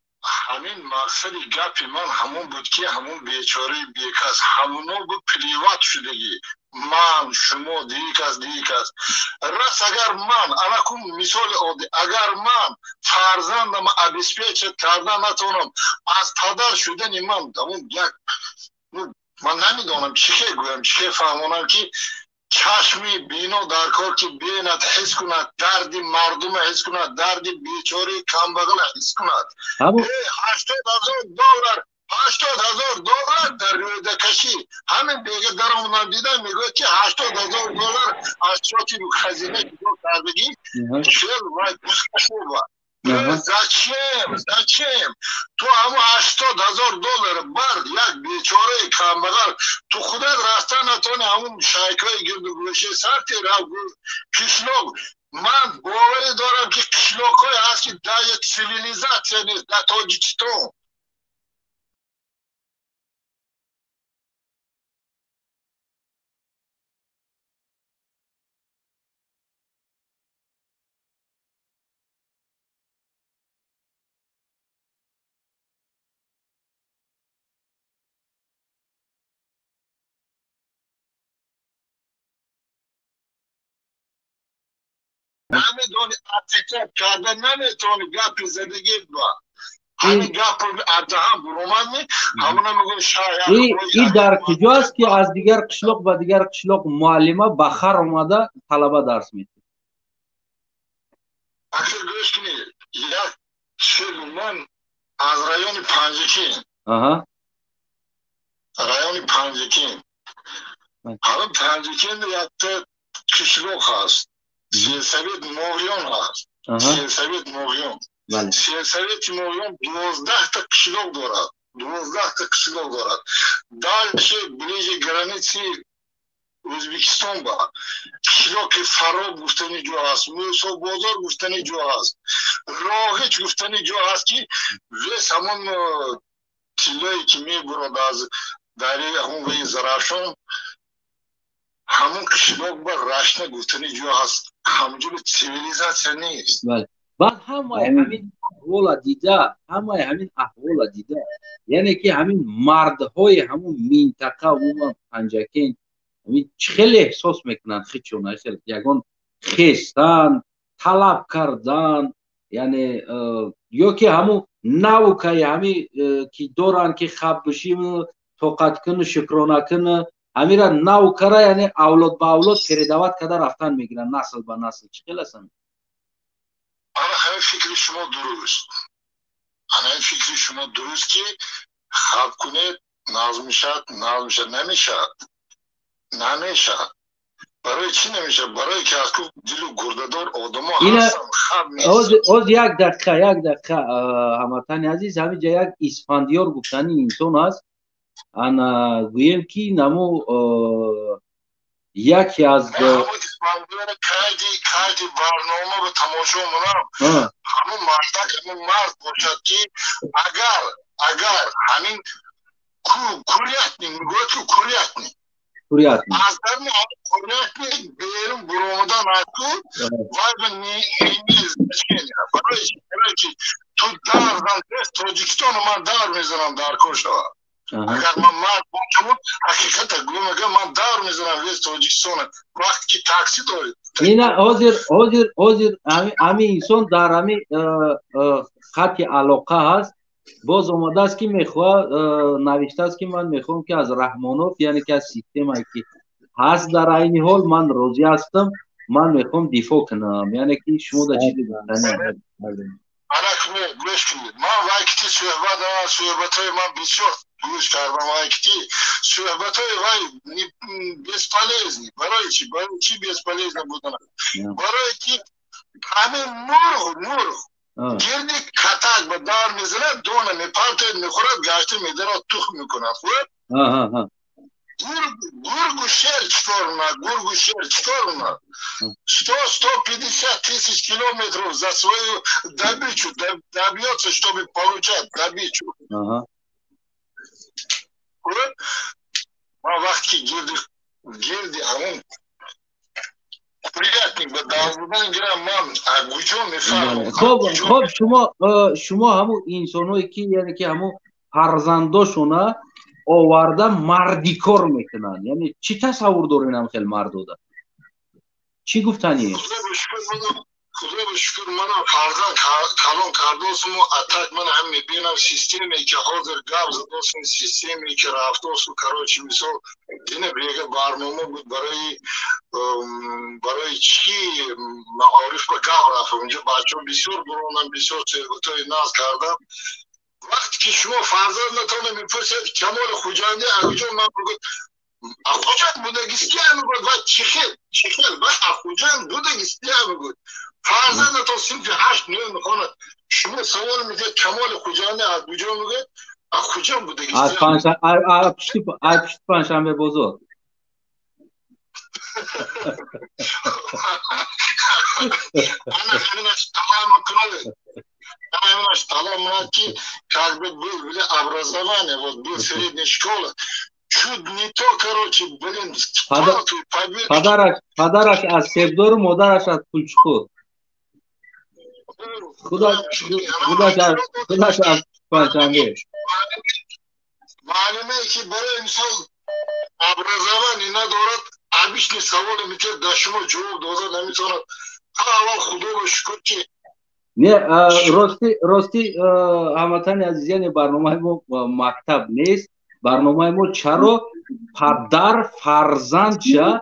ҳамин мақсади гапи ман ҳамон буд, ки ҳамон бечораи бекас ҳамоно бу плевать шудагӣ. Ман, шумо, дигар кас, дигар кас. Рас агар ман, анакун мисоли оддӣ, агар ман фарзандам обеспечить карда натавонам, аз падар шудани ман ҳамон як, ман намедонам чӣ хел гӯям, чӣ хел фаҳмонам, ки чашми бино дар кор, ки бинад, ҳис кунад, дарди мардума ҳис кунад, дарди бечораи камбағала ҳис кунад. 80,000 доллар, 80,000 доллар дар рӯдакашӣ. Ҳамин бега даромадам, дидам, мегӯяд, ки 80,000 доллар аз чоти хазина ҷудо кардагӣ. Хел вай бузкашова. Зачем, зачем ту ҳамун 80,000 доллар бар як бечораи камбағал, ту худат рафта натони ҳамун шайкаи гирду гӯшаи сарти рав қишлоқ. Ман боварӣ дорам, ки қишлоқҳое ҳаст, ки даже цивилизация нест дар Тоҷикистон. Намедони, отвечать карда наметавони. Гапи задагӣ ба ҳамин гап адаҳам буромадми, ҳамона мегӯ. И дар куҷо аст, ки аз дигар қишлоқ ба дигар қишлоқ муаллима ба хар омада талаба дарс медиҳад? Ахир гӯш кунед, як чил ман аз райони Панҷакент, райони Панҷакент, ҳамин Панҷакент якта қишлоқ ҳаст, сельсовет Моғиён ҳаст, сельсовет Моғиён. Сельсовети Моғиён 12-та қишлоқ дорад, 12-та қишлоқ дорад. Дальше, ближе границы Ӯзбекистон ба қишлоқи Фароб гуфтани ҷо ҳаст, Мӯсобозор гуфтани ҷо ҳаст, Роҳич гуфтани ҷо ҳаст, ки весь ҳамон тиллое ки мебурад аз дарёи ҳамон ваи Зарафшон, ҳамон қишлоқ ба Рашна гуфтани ҷо ҳаст, ҳамҷо цивилизация нест. Баъд ҳамаи ҳамин аҳвола дида, ҳамаи ҳамин аҳвола дида, яъне ки ҳамин мардҳои ҳамун минтақа, умуман Панҷакент, ҳамин хеле эҳсос мекунанд хичона, хел ягон хестан, талаб кардан, яъне ё ки ҳамун навукаи ҳами ки доранд, ки хаб бишим, тоқат куну, шукрона куну, ҳамира навукара, яъне авлод ба авлод передавать карда рафтан мегиранд, насл ба насл. Чӣ хел аст? Ана ҳамин фикри шумо дуруст, ана ҳамин фикри шумо дуруст, ки хаб кунед, нағз мешавад, нағз мешавад. Намешавад, намешавад. Барои чӣ намешавад? Барои ки аз ку дилу гурдадор одамо ҳастанд, хаб. Оз як дақиқа, як дақиқа, ҳамватани азиз, ҳамин ҷа як Исфандиёр гуфтани инсон аст. Ана гӯем ки намо яке аз кайди барнома ба тамошо монам, ҳамун мардак, ҳамун мард бошад, ки агар ҳамин курятник мегӯяд, ки курятник курятник аз дарни ҳамин курятник берун буромадан аку вай ба не значения. Барои ки ту дар зан, Тоҷикистону ман дар мезанам, дар кор шавад. Агар ман мард бошам, ҳақиқата гӯям, агар ман дар мезанам весь Тоҷикистона, вақте ки такси доред. Ина ҳозир ҳамин инсон дар ҳамин хати алоқа ҳаст. Боз омадааст, ки мехоҳад, навиштааст, ки ман мехоҳам, ки аз Раҳмонов, яъне ки аз системае ки ҳаст дар айни ҳол, ман розӣ ҳастам, ман мехоҳам дифоъ кунам. Яъне ки шумо да чизе гуфтани? Ана кунед, гӯш кунед. Ман вай кити суҳбат дорам, суҳбатҳои ман бисёр гӯш кардам, вай кити суҳбатҳои вай бесполезный. Барои чӣ? Барои чӣ бесполезный будан? Барои ки ҳамин мурғ гирди катак ба дар мезанад, дона мепартояд, мехӯрад, гашта медарад, тухм мекунад. Хуб? Гургу шер чикор мекунад? Гургу шер чикор мекунад? 100-150 тысяч километров за свою добычу добьется, чтобы получать добычу. Ман вақте ки гирди ҳамон курятник ба дар будан гирам, ман куҷо мефаҳмам? Хоб, шумо ҳамун инсонҳое ки, яъне ки ҳамун фарзандошона оварда мардикор мекунанд, яъне чӣ тасаввур дорен ам хел мардода? Чӣ гуфтание? Худо ба шукр, манам фарзанд калон кардосуму, а так ман ҳам мебинам, системае ки ҳозир гап задосум, системае ки рафтосу, короче, мисол, дина бега барнома буд, барои чӣ маориф ба гап рафт, унҷо бачаҳо бисёр буронам, бисёр суҳбатҳои наз кардам. Вақте ки шумо фарзандатонро мепурсед, Камоли Хуҷандӣ акуҷо, ман мегӯяд, Ахуҷанд будагистия, мегӯяд. Ва чӣ хел, чӣ хел ва Ахуҷанд будагистия, мегӯяд. Фарзандатон синфи ҳашт, нӯ мехонад, шумо савол медиҳед, Камоли Хуҷандӣ аз куҷо, мегӯяд, Ахуҷанд будагистия. Аз пушти Панҷшанбе бозор. Ана ҳаминаш талаб мекунад, ҳаминаш талаб мекунад, ки как бы был, бля, образование, вот был средняя школа, чуть не то, короче, блин. Падараш аз Себдору, модараш аз Пулчуқур, худаш аз Панҷшанбе. Маълуме ки барои мисол образование надорад, обычный саволе метиҳад, дар шумо ҷавоб дода наметавонад. Аввал худоро шукр ки Не, рости, ҳамватани азиз, яъне барномаи мо мактаб нест. Барномаи мо чаро падар фарзандша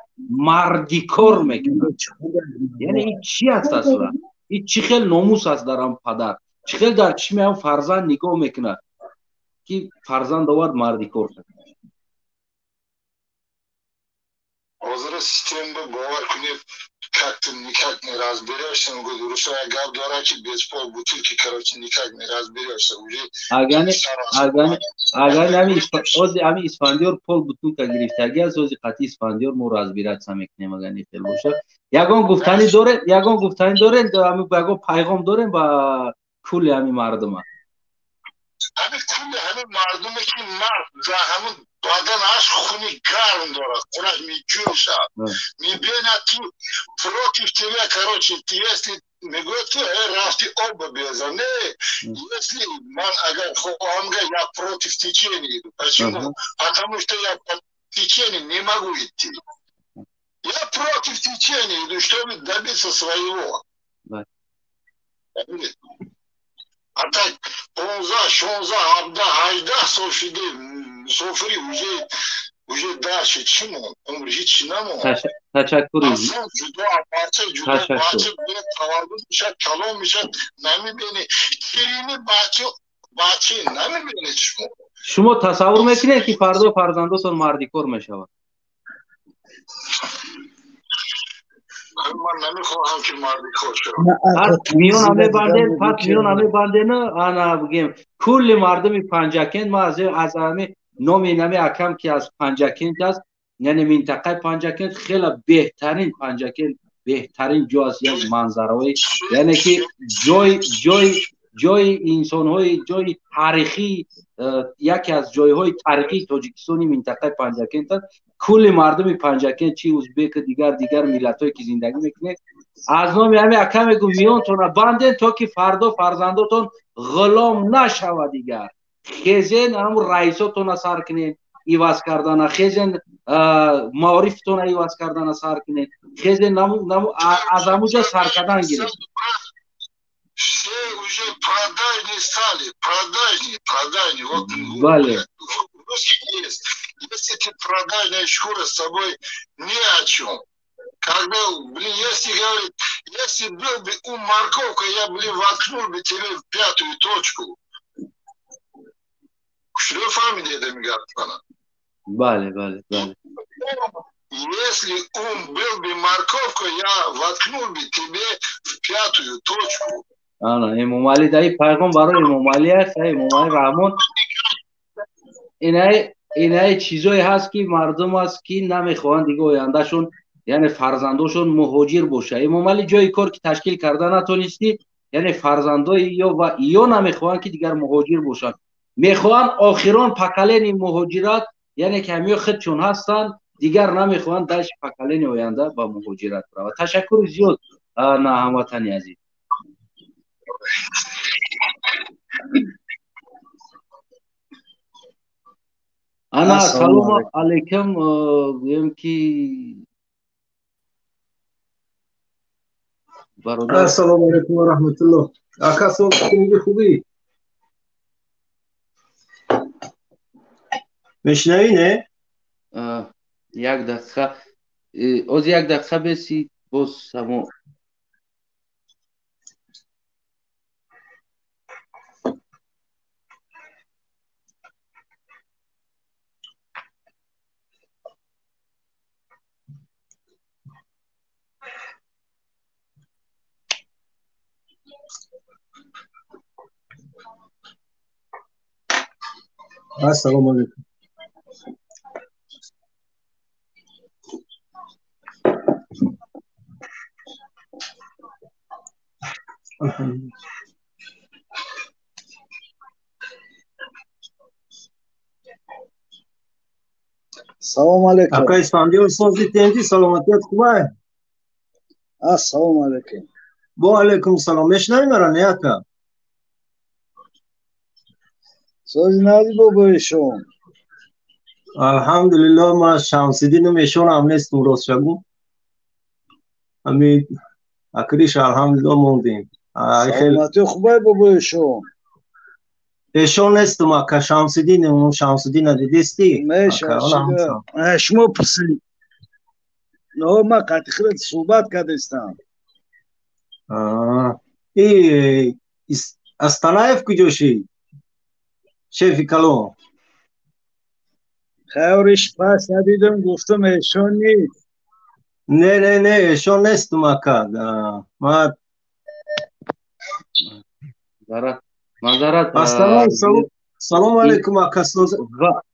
мардикор мекунад, яъне ин чӣ аст аслан? Ин чӣ хел номус аст дар ҳам падар? Чӣ хел дар чишми ҳам фарзанд нигоҳ мекунад, ки фарзанд овард, мардикор кард? Ҳозира система, бовар кунед, как-то никак не разберешься. Мегӯяд, русо як гап дорад, ки без пол бутылки, короче, никак не разберешься уже. Агани ози ами Исфандиёр пол бутылка гирифтаги аст, ози қатъи Исфандиёр мо разбираться мекунем, агани хел боша. Ягон гуфтанӣ доред? Ягон гуфтанӣ доред? Ягон пайғом дорем ба кулли ҳами мардума? Ҳами кулли ҳами мардуме ки мард дар ҳамун баданаш хуни гарм дорад, хунаш меҷӯшад, мебинад ки против тебя, короче, если мегӯяд ки рафти об беза, не, если ман агар хоҳам, я против течения иду. Почему? Потому что я по течению не могу идти, я против течения иду, чтобы добиться своего. А так 15, 16, 17, 18 сол шуди, мусофири, уже дальше чӣ монд? Умр ҳичи намонд. Ташаккур. Аслан ҷудо, бача ҷудо, бача таваллуд мешад, калон мешад, намебини ширини бача, бача намебинед шумо. Шумо тасаввур мекунед, ки фардо фарзандотон мардикор мешавад? Ман намехоҳам, ки мардикор шавам. Миёна мебандем, пас миёна мебандена. Ана бигем, кулли мардуми Панҷакент, ма аз ами номи нами акам, ки аз Панҷакент аст, яъне минтақаи Панҷакент хеле беҳтарин, Панҷакент беҳтарин ҷо аст, як манзараҳои, яъне ки ҷои инсонҳои, ҷои таърихӣ, яке аз ҷойҳои таърихии Тоҷикистони минтақаи Панҷакент аст. Кулли мардуми Панҷакент, чи узбеку дигар миллатҳое ки зиндагӣ мекунед, аз номи ҳами ака мегӯм, миёнтона банден, то ки фардо фарзандотон ғулом нашава. Дигар хезен, ҳамун раисотона сар кунед иваз кардана, хезен, маорифтона иваз кардана сар кунед, хезен, аз ҳамуҷа сар кардан гиред. Все уже продажные стали, продажные, продажные. Вот Бале. Русский есть. Если ты продажная шкура, с тобой ни о чем. Когда, блин, если говорит, Если был бы ум морковка, я, блин, воткнул бы тебе в пятую точку. Что фамилия это мигапана? Бале, бале, бале. Если ум был бы морковка, я воткнул бы тебе в пятую точку. Ана, Эмомалӣ даи пайғом барои Эмомалӣ аст, Эмомалӣ Раҳмон. Инай чизое ҳаст, ки мардум аст, ки намехоҳанд дига ояндашон, яъне фарзандошон муҳоҷир боша. Эмомалӣ ҷои кор ки ташкил карда натонистӣ, яъне фарзандои ё ва ё намехоҳанд, ки дигар муҳоҷир бошанд. Мехоҳанд охирон поколение муҳоҷират, яъне ки ҳамиё худшон ҳастанд, дигар намехоҳанд дальше поколение оянда ба муҳоҷират равад. Ташаккури зиёд, на ҳамватани азиз. Ана, салому алайкум, гӯем ки бародар. Ассалому алайкум ва раҳматуллоҳ. Ака, хубӣ, хубӣ? Мешнавӣ, не? Як дақиқа, оз як дақиқа беси, боз ҳамо. Ассалому алайкум. Салом алейкум. Ака Исфандиёр, сози тенҷи, саломатият хубай? Ассалому алейкум. Бо алейкум салом. Мешнавӣ мара, не, ака? Сози нади бобои шом. Алҳамдулиллоҳ, ман Шамсиддинум, эшонам нестум, рост шагум. Ами акриш, алҳамдулиллоҳ, мондем. Саломатӣ хубай бобои шом. Эшон нестум, ака, Шамсиддинум, Шамсиддина дидистӣ? Шумо пурсид. Но ман қатъи худат суҳбат кардастам. И Астанаев куҷо шид? Шефи калон. Хайриш пас надидам, гуфтам эшон нест. Не, не, не, эшон нестум, ака. Ма Мазарат. Салом алейкум, ака.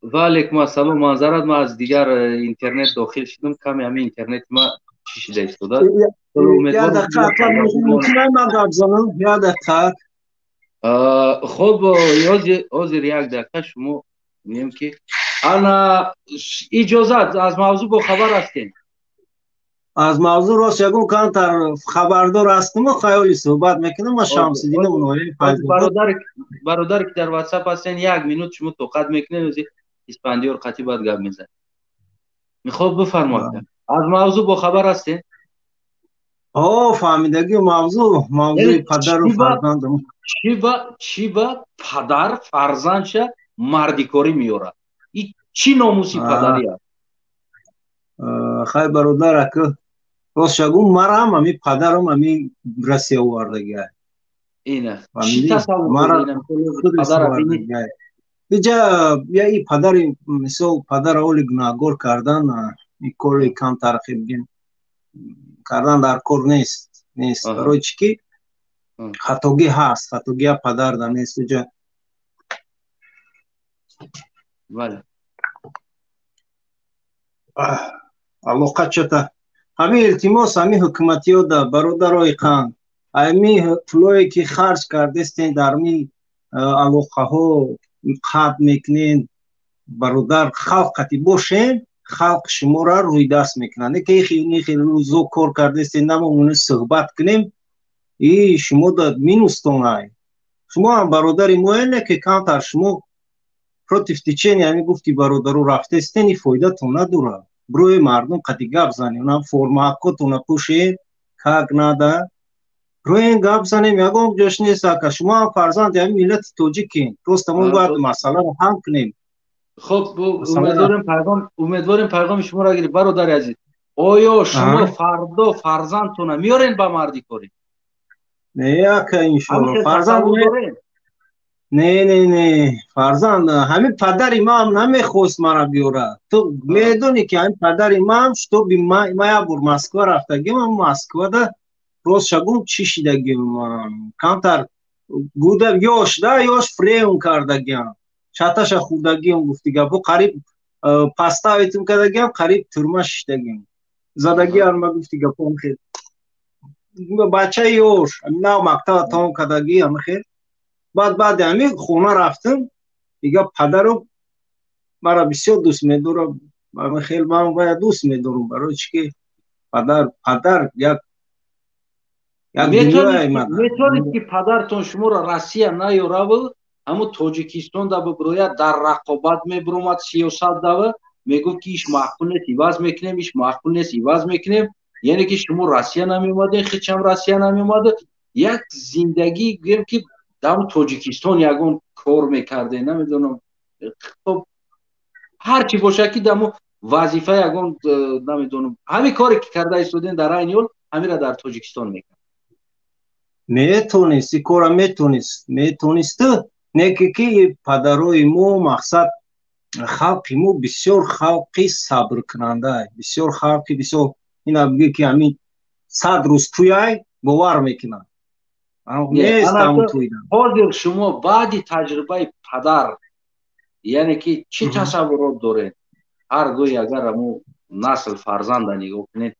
Ва алейкум ассалом. Мазарат, ман аз дигар интернет дохил шудам, каме ҳамин интернети ма чӣ шида истода. Як дақиқа, ака, мумкин ман гап занам? Як дақиқа. Хуб, ҳозир як дақиқа шумо мегӯем ки ана иҷозат, аз мавзӯъ бохабар ҳастем? Аз мавзӯъ рост ягон камтар хабардор ҳастиму хаёли суҳбат мекунам. Ман Шамсиддинум ноҳияи Файзобод. Бародаре ки дар ватсап ҳастен, як минут шумо тоқат мекунед, ози Испандиёр қатъи баъд гап мезанед. Мехоҳ бифармоед, аз мавзӯъ бохабар ҳастен? О, фаҳмидагӣ мавзӯъ, мавзӯи падару фарзандам. Чӣ ба падар фарзандша мардикорӣ меорад? И чӣ номуси падарӣ аст? Хай, бародар, ака, рост шагум, марам ами падарам ами Россия овардагиа. Ина чӣ тасаввур иҷа я и падари, мисол, падара оли гунаҳгор кардан, и кори камтар бигем кардан дар кор нест, нест. Барои чӣ ки хатогӣ ҳаст, хатогия падар да нест иҷа. Бале. Алоқа чата. Ҳамин илтимос ҳамин ҳукуматиё да, бародарои қанд, ҳамин пулое ки харҷ кардестен дар ми алоқаҳо қатъ мекунен, бародар, халқ қати бошен, халқ шуморо рӯйдаст мекунад. Не ки ихи рӯзо кор кардестен, намомуна суҳбат кунем, и шумо да минустонай. Шумо ҳам бародари моe, не ки камтар шумо против течения ҳамин гуфти бародаро рафтестен, и фоидатон надорад. Брои мардум қати гап занем, нам формаакотона пӯшед, как надо. Роен гап занем, ягон ҷош нест, ака. Шумо ҳам фарзанди ҳамин миллати тоҷикем. Просто мо бояд масъаларо ҳал кунем. Хуб, умедворем пайғоми шуморо гирифт, бародари азиз. Оё шумо фардо фарзандтона меорен ба мардикорӣ? Не, ака, иншоалло, фарзанд не, не, не, фарзанд ҳамин падари ман намехост мара биёрад. Ту медонӣ, ки ҳамин падари ман, чтобы ма як бор Москва рафтагим, Москвада рост шагум чӣ шидагим, камтар гуда ёш да ёш фрем кардагиам, чаташа хӯрдагиам, гуфти гапо, қариб поставить кардагиам, қариб тюрьма шиштагиам, задагиам ма, гуфти гапо, хел бачаи ёш, нав мактаба тамом кардагӣ, ама хел. Баъд баъди ҳамин хона рафтам, дига падару мара бисёр дӯст медорам, ама хел ман вая дӯст медорам, барои чӣ ки падар як Метавонед, ки падартон шуморо Россия наёраву ҳамун Тоҷикистон да бибирояд, дар рақобат мебиромад, сиёсат дава мегуфт, ки иш маъқул нест, иваз мекунем, иш маъқул нест, иваз мекунем, яъне ки шумо Россия намеомадем, хичам Россия намеомада, як зиндагӣ гӯем, ки дар Тоҷикистон ягон кор мекардем, намедонам, хоб, ҳар чӣ бошад, ки даму вазифа ягон, намедонам, ҳамин коре ки карда истодем, дар айни ҳол ҳамира дар Тоҷикистон мекард. Метонист, и кора метонист, метонисту, не ки падарои мо, мақсад, халқи мо бисёр халқи сабркунанда, бисёр халқи бисёр ина бигӯ, ки ҳамин 100 рӯз туяй бовар мекунад. Ҳозир шумо баъди таҷрибаи падар, яъне ки чӣ тасаввурот доред? Ҳар гоҳе агар аму насл фарзанда нигоҳ кунед,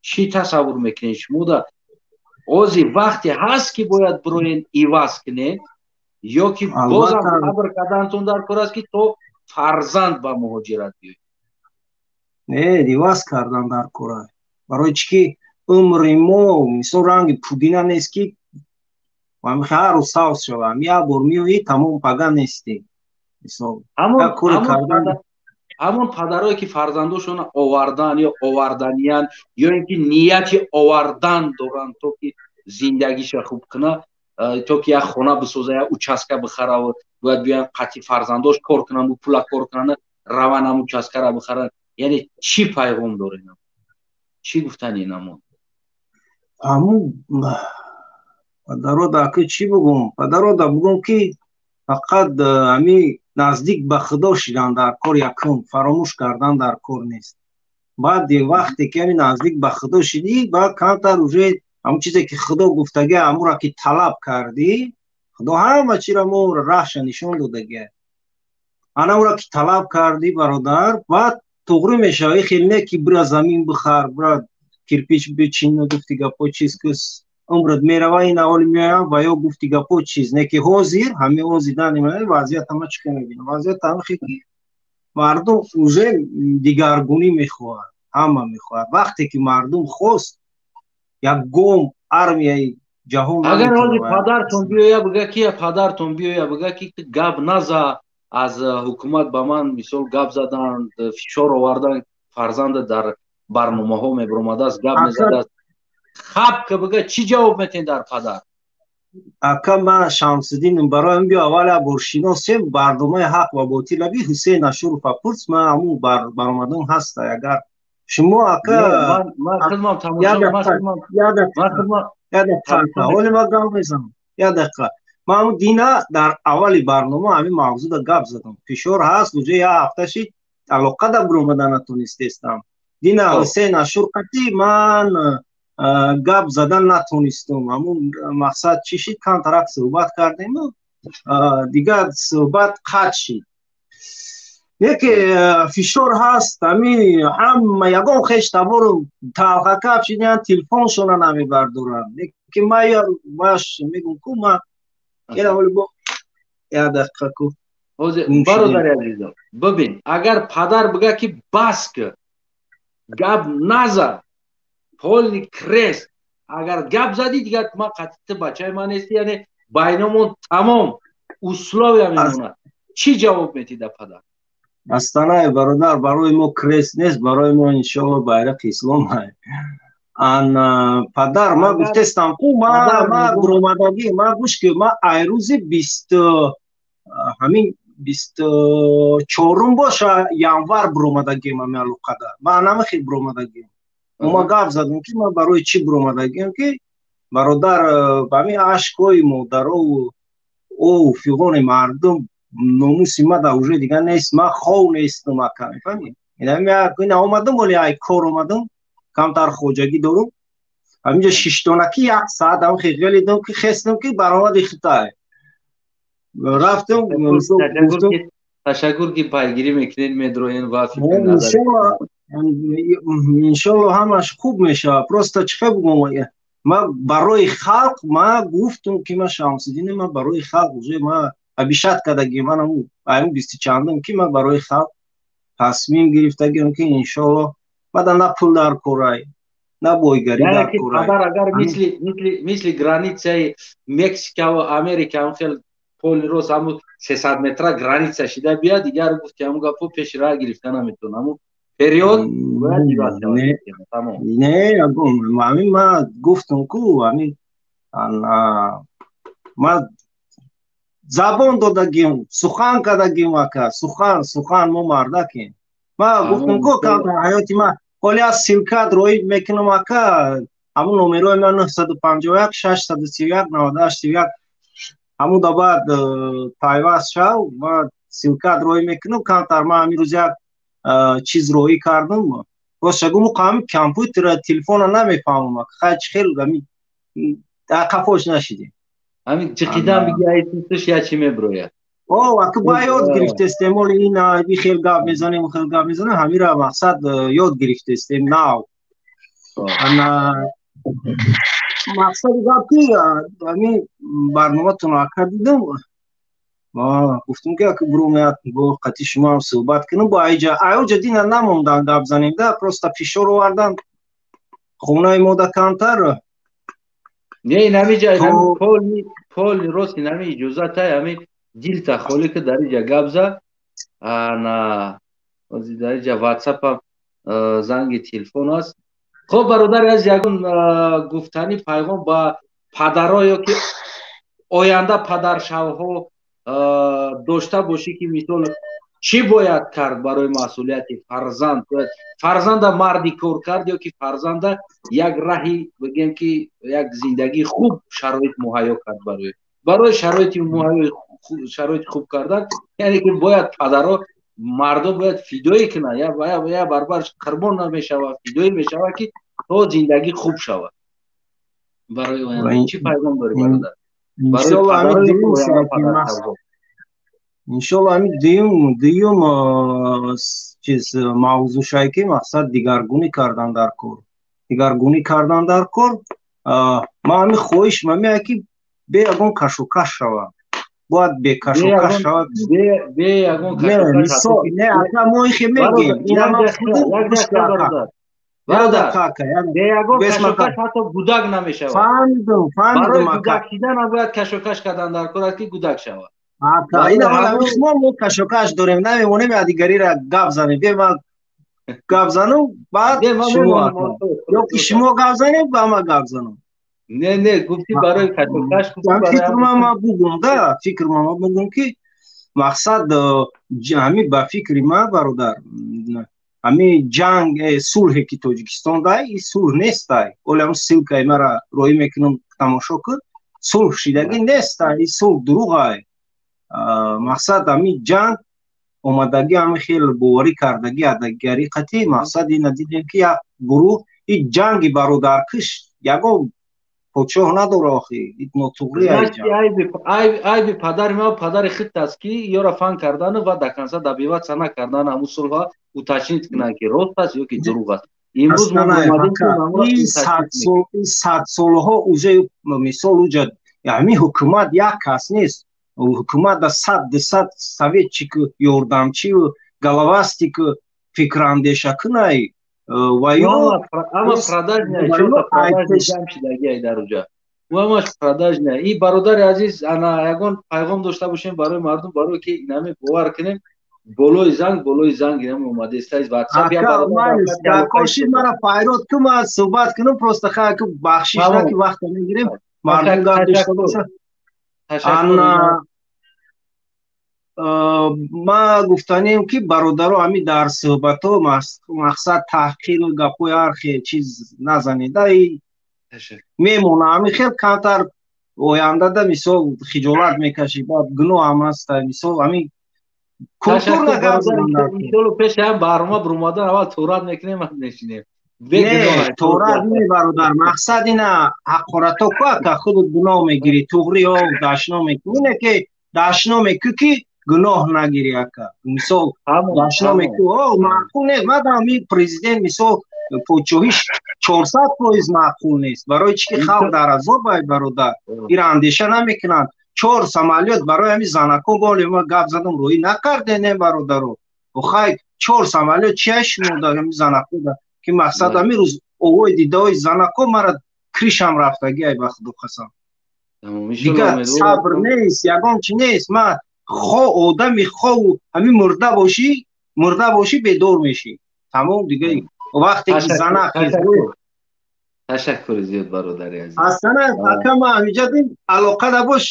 чӣ тасаввур мекунед? Шумода ози вақте ҳаст, ки бояд бироен, иваз кунед, ё ки бозам сабр кардантон дар кор аст, ки то фарзанд ба муҳоҷират биёед? Не, иваз кардан дар кора, барои чӣ ки умри мо мисол ранги пудина нест, ки ҳар рӯз савз шавам. Як бор меоӣ, тамом, пага нестӣ. Мисол Ҳамон падарое, ки фарзандошонро овардан ё оварданиян, ё ин ки нияти овардан доранд, то ки зиндагиша хуб куна, то ки як хона бисоза, як участка бихара, бояд биёян қатъи фарзандош кор кунанд, пула кор кунанд, раван ҳам участкара бихаранд, яъне чӣ пайғом дорем, чӣ гуфтани намон? Ҳамун падарода ака, чӣ бугум, падарода бугум, ки фақат ҳами наздик ба Худо шидан дар кор, якум фаромӯш кардан дар кор нест. Баъди вақте ки ҳами наздик ба Худо шидӣ, баъд камтар уже ҳамон чизе ки Худо гуфтагӣ, ҳамура ки талаб кардӣ, Худо ҳама чиро мо раҳша нишон додагия, ана ура ки талаб кардӣ, бародар, баъд туғрӣ мешавӣ. Хеле не ки бира замин бихар, бира кирпич бичин, гуфти гапо, чиз кус, умрат мерава, ин аволи меоям ва ё, гуфти гапо, чиз не ки ҳозир ҳами ҳозир дани вазъият ҳама чӣ мебинам, вазъият ҳама ки мардум уже дигаргунӣ мехоҳад, ҳама мехоҳад. Вақте ки мардум хост, ягон армияи ҷаҳон Агар ҳозир падартон биёя бига ки, падартон биёя бига, ки гап наза, аз ҳукумат ба ман мисол гап заданд, фишор овардан, фарзанда дар барномаҳо мебиромадааст, гап мезадааст, хаб ка бига, чӣ ҷавоб метен дар падар? Ака, ман Шамсиддинам, бароям биё, аввал як бор шиносем, барномаи «Ҳақ ва ботил» аби Ҳусейн Ашурова пурс, ман ҳамун баромадам ҳаста. Агар шумо, ака, ҳоли ман гап мезанам, як дақиқа. Ман ҳамун дина дар аввали барнома ҳамин мавзӯъда гап задам. Фишор ҳаст, уже як ҳафта шид, алоқа да биромада натонистестам. Дина Ҳусейн Ашур қатӣ ман гап задан натонистум. Ҳамун мақсад чӣ шид, камтарак суҳбат кардему дигар суҳбат қатъ шид. Яке фишор ҳаст, ҳами ҳама ягон хеш табору талхакап шидиян, телефоншона намебардоранд. Ки маш мегум ку, ма як дақиқа ку. Бародари азизам, бибин, агар падар бига, ки бас ки, гап наза, полный крест, агар гап задӣ, дигар ман қатъи бачаи ман нести, яъне байномон тамом, условия мемонад, чӣ ҷавоб метида падар? Астанай, бародар, барои мо крест нест, барои мо иншоалло байрақи ислом. Ан падар ма гуфтестам ку, ма буромадагӣ, ма гӯш ки, ма айрӯзи бист, ҳамин 24-ум боша, январ буромадагим ами алоқада, ма намахел буромадагим. Ма гап задам, ки ман барои чӣ биромадагиам, ки бародар, ба ҳамин ашкҳои модарову ову фиғони мардум номуси ма да уже дигар нест. Ман хов нестам, ака, мефаҳмӣ? Ина омадам, оли ай кор омадам, камтар хоҷагӣ дорум, ҳаминҷо шиштонаки як саат ам хелидам, ки хестам, ки баромади хитай рафтам. Ташаккур, ки пайгирӣ мекунед, медроен ва фикр. Иншолло, ҳамаш хуб мешавад. Просто чӣ хел бугум, ма барои халқ ма гуфтум, ки ма Шамсиддин, ма барои халқ уже ма обещать кардагим. Ман айму бисту чандум, ки ма барои халқ тасмим гирифтагим, ки иншолло мада на пул дар корай, на бойгарӣ дар корай. Агар мисли границаи Мексикаву Америка ҳам хел поли рост, ҳаму 300 метра граница шида биёд, дигар гуфти ҳаму гапо пеши раҳ гирифта наметавон, ҳаму период бояд иваз шавад. Не, ҳамин ма гуфтам ку, ҳамин ма забон додагим, сухан кардагим, ака, сухан, сухан, мо мардакем. Ма гуфтам ку, ҳаёти ма ҳоли аз ссылкат роӣ мекунам, ака, ҳамун номерои ма 951 631 98 31, ҳамун да баъд пайваст шав, ма ссылкат роӣ мекунам. Камтар ма ҳамин рӯз як чиз роӣ кардам. Ростша гум, ҳами компютера, телефона намефаҳмам, хай, чӣ хел ҳами қафош нашидем. Ҳамин ҷиқидан биги, айтиш я чӣ меброяд. О, аку ба ёд гирифтестем, оли ина би хел гап мезанем, хел гап мезанем, ҳамира мақсад ёд гирифтестем нав. Ана мақсади гап, ки ҳамин барноматонро, ака, дидам, гуфтам, ки ака, буром, бо қати шумоам суҳбат кунам. Бо айҷа айоҷа дина намондан гап занем да, просто фишор овардан хонаи мода камтар. Не, инамиҷа поли рост, инами иҷозатай, ҳами дилта холӣ ки дар иҷа гап за. Ана дар иҷа ватсапам занги телефон аст. Хоб, бародари азиз, ягон гуфтани, пайғом ба падаро ё ки оянда падаршавҳо дошта бошӣ, ки мисол чӣ бояд кард барои масъулияти фарзанд? Фарзанда марди кор кард ё ки фарзанда як раҳи, бигем, ки як зиндагии хуб, шароит муҳайё кард? Барои шароити муҳайё, шароити хуб кардан, яъне ки бояд падаро, мардо бояд фидоӣ кунанд, я барбар қурбон намешавад, фидоӣ мешавад, ки то зиндагӣ хуб шавад. Барои оянда чӣ пайғом дорӣ, бародар? Иншолло, ҳамин дуюм чиз мавзӯшае, ки мақсад дигаргунӣ кардан дар кор, дигаргунӣ кардан дар кор. Ман ҳамин хоҳиш мамея, ки бе ягон кашокаш шавад, бояд бекашокаш шавад. Бе ягон Не, ака, мо ихе мегем. Бародар, бе ягон кашокаш ҳатто гудак намешавад. Фаҳмидум, фаҳмидум. Барои гудак шидан бояд кашокаш кардан дар кор аст, ки гудак шавад. Ака, ина мо кашокаш дорем, намемонем дигарира гап занем. Бе ман гап занам, баъд шумо, ё ки шумо гап занем, ба ман гап занам. Не, гуфти барои кашокаш. Фикр ма бугум да, фикр ма бугум, ки мақсад ҳамин, ба фикри ма, бародар, ҳамин ҷанг, сулҳе ки Тоҷикистон дай, и сулҳ нестай. Оли ҳам ссылкаи мара роӣ мекунам, тамошо кун. Сулҳ шидагӣ нестай, и сулҳ дурӯғай. Мақсад ҳамин ҷанг омадагӣ, ҳамин хел боварӣ кардагӣ адагари қатӣ. Мақсад ина дидем, ки як гурӯҳ и ҷанги бародаркиш ягон подшоҳ надора, охи, нотуғри. Айби падари ма, падари хит аст, ки ёра фан кардану ва до конца добиваться накардан, ҳамун сулҳа уточнить кунанд, ки рост аст ё ки дурӯғ аст. Имрӯз садсолаҳо уже, мисол, уҷа ҳамин ҳукумат як кас нест, ҳукумат да сад, дусад советчику, ёрдамчиву головастику, фикрандеша кунай ва ё Ама продажная, шидагиай дар уҷа, ҳамаш продажная. И бародари азиз, ана ягон пайғом дошта бошем барои мардум, барое ки инаме бовар кунем, болои занг, болои занг инам омадеста из WhatsApp. Я мара пайрод ку, ман суҳбат кунам, просто хай ку, бахшиш на, ки вақта мегирем, мардум гап дошта боша. Ана Ма гуфтанем ки бародаро, ҳами дар суҳбатҳо мақсад таҳқиру гапҳои ҳар хел чиз назанед. Мемона ҳами хел камтар ояндада мисол хиҷолат мекашӣ, баъд гуноҳ ҳам аст. Мисол ҳами культурно гап зананд. Иншоалло пеши ҳам барнома бурумадан аввал торат мекунем, мешинем. Не, торат не, бародар, мақсад ина ҳақорато ку ака худат гуноҳ мегирӣ, туғри о дашно мекунӣ, ине ки дашно мекунӣ ки гуноҳ нагирӣ ака. Мисол дашно мекунӣ, о маъқул нест. Мадам ин президент мисол подшоҳиш 400% маъқул нест. Барои чӣ ки халқ дар азоб ай бародар. Ира андеша намекунанд. 4 самолёт барои ҳамин занако боли ма гап задам рӯй накардем не бародаро. Охай 4 самолёт чи ай шумо дар ҳамин занако ки мақсад ҳамин рӯз овои дидаҳои занако мара кришам рафтагӣ ай ба худо қасам. Дигар сабр нест, ягон чи нест. Ма хо одами хову ҳамин мурда бошӣ, мурда бошӣ бедор мешӣ. Тамом дига вақте ки занак Ташаккури зиёд бародари азиз. Астана ака ма ҳамиҷа дим алоқа набош.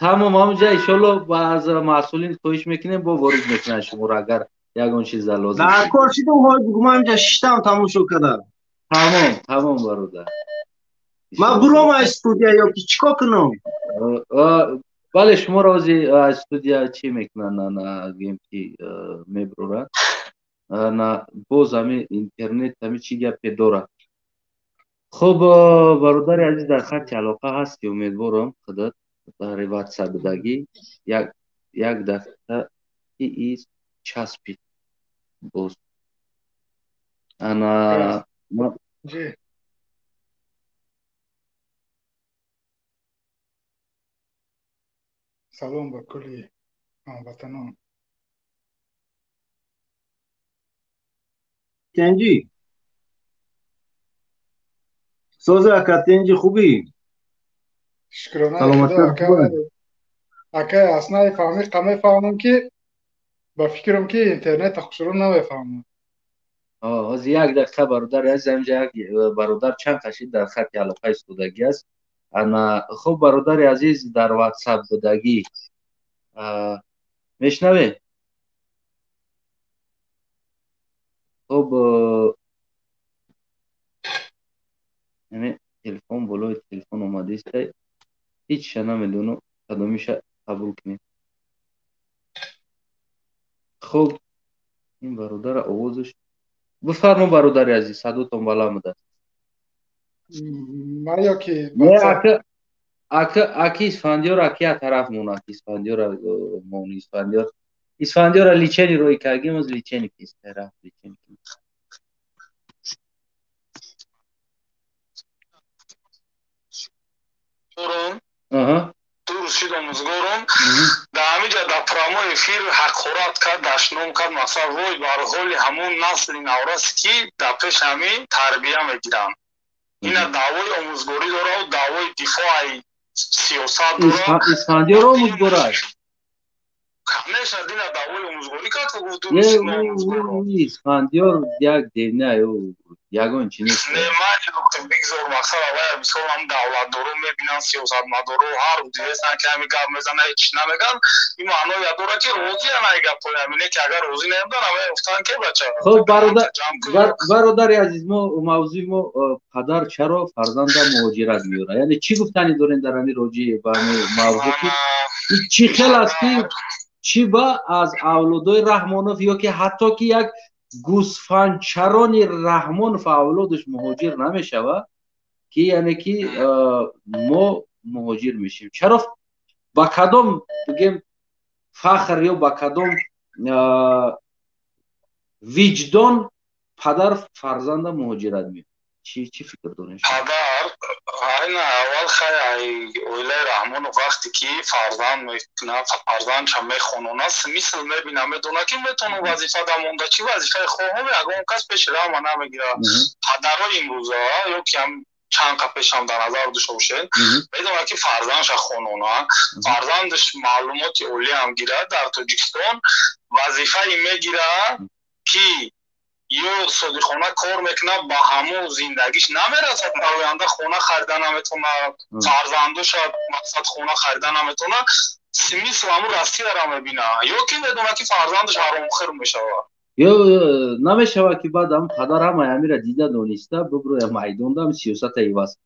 Тамом ҳамҷа иншоалло аз масъулин хоҳиш мекунем бо ворид мекунанд шуморо агар ягон чиз лозим. Дар кор шидум ҳой бугу ман ҳамиҷа шиштам тамошо кардам. Тамом, тамом бародар. Ман буром аз студия ё ки чӣ кор кунам? Бале, шуморо ҳозир аз студия чӣ мекунанд, гӯем ки мебуранд. На боз ҳами интернет ҳами чӣ гапе дорад. Хуб, бародари азиз, дар хатти алоқа ҳасти, умедворам худат дар WhatsApp будагӣ як дақиқа из часпид боз. Ана Салом ба кулли ҳамватанон. Тенҷи сози ака, тенҷи хубӣ? Шукрона Худо ака. Ака аснаи фаҳмӣ мефаҳмам ки ба фикрам ки интернет хушрӯ намефаҳмам. Ҳозир як дақиқа бародар азиз, ҳамҷа як бародар чанд қашид дар хатти алоқа истодагӣ аст. Ана хуб бародари азиз, дар WhatsApp будагӣ мешнавед? Хуб, телефон болои телефон омадааст, ҳечша намедонам кадомиша қабул кунем. Хуб, ин бародара овозаш бифармо бародари азиз, садотон баланд будааст. Ман ё ки ака аки Исфандиёр аки я тараф мон, аки Исфандиёр мон, Исфандиёр Исфандиёра личени рӯй кардем, оз личени кист тараф личени. Аҳа. Дурусид омӯзгорон дар ҳамиҷа дар прямой эфир ҳақорат кард, дашном кард, масалан вой бар ҳоли ҳамун насли наврас ки дар пеш ҳамин тарбия мегиранд. Ина даъвои омӯзгорӣ дорад, даъвои дифои сиёсат дорад. Исфандиёр омӯзгор аст. Конечно, дина даъвои омӯзгорӣ кард, гуфт дурусид омӯзгорон. Исфандиёр як девна ягон чи нест. Не, ман бигзор мақсад аввал бисёр ҳам давлатдоро мебинанд, сиёсатмадоро ҳар рӯз дидестанд ки ҳамин гап мезанад, ҳеч чиз намегӯянд. Ин маъноя дорад ки розиян ай гапҳои ҳамине ки агар розӣ набуданд, аввал гуфтанд ки бача. Хуб, бародари азиз, мо мавзӯи мо падар чаро фарзанда муҳоҷират меорад, яъне чӣ гуфтанӣ дорем дар ҳамин роҷеъ ба ҳамин мавзӯъ ки чӣ хел аст ки чӣ ба аз авлодои Раҳмонов ё ки ҳатто ки як гӯсфандчарони Раҳмонов авлодаш муҳоҷир намешавад, ки яъне ки мо муҳоҷир мешавем. Чаро ба кадом бигем фахр ё ба кадом виҷдон падар фарзанда муҳоҷират меёбад? Чӣ фикр дорем? Падар айна аввал хай ай оилаи Раҳмонов вақте ки фарзанд мекунад, фарзандша мехононад, мисл мебина, медонад ки метавонад вазифа да монда, чӣ вазифаи хоҳам, ягон кас пеши раҳма намегирад. Падарои имрӯза ё ки ҳам чанд қа пешам дар назар дошта бошед, медонад ки фарзандша хонона, фарзандаш маълумоти олӣ ҳам гирад дар Тоҷикистон, вазифае мегирад ки ё содиқона кор мекунад, ба ҳамон зиндагиш намерасад, дар оянда хона харида наметавонад, фарзандоша мақсад хона харида наметавонад, Смысл ҳамун Россияро мебина, ё ки медонад, ки фарзандаш ҳаромхӯр мешавад. Ё намешавад, ки баъд ҳам падар ҳамаи ҳамира дида дониста биброя майдонда, ҳам сиёсата иваз,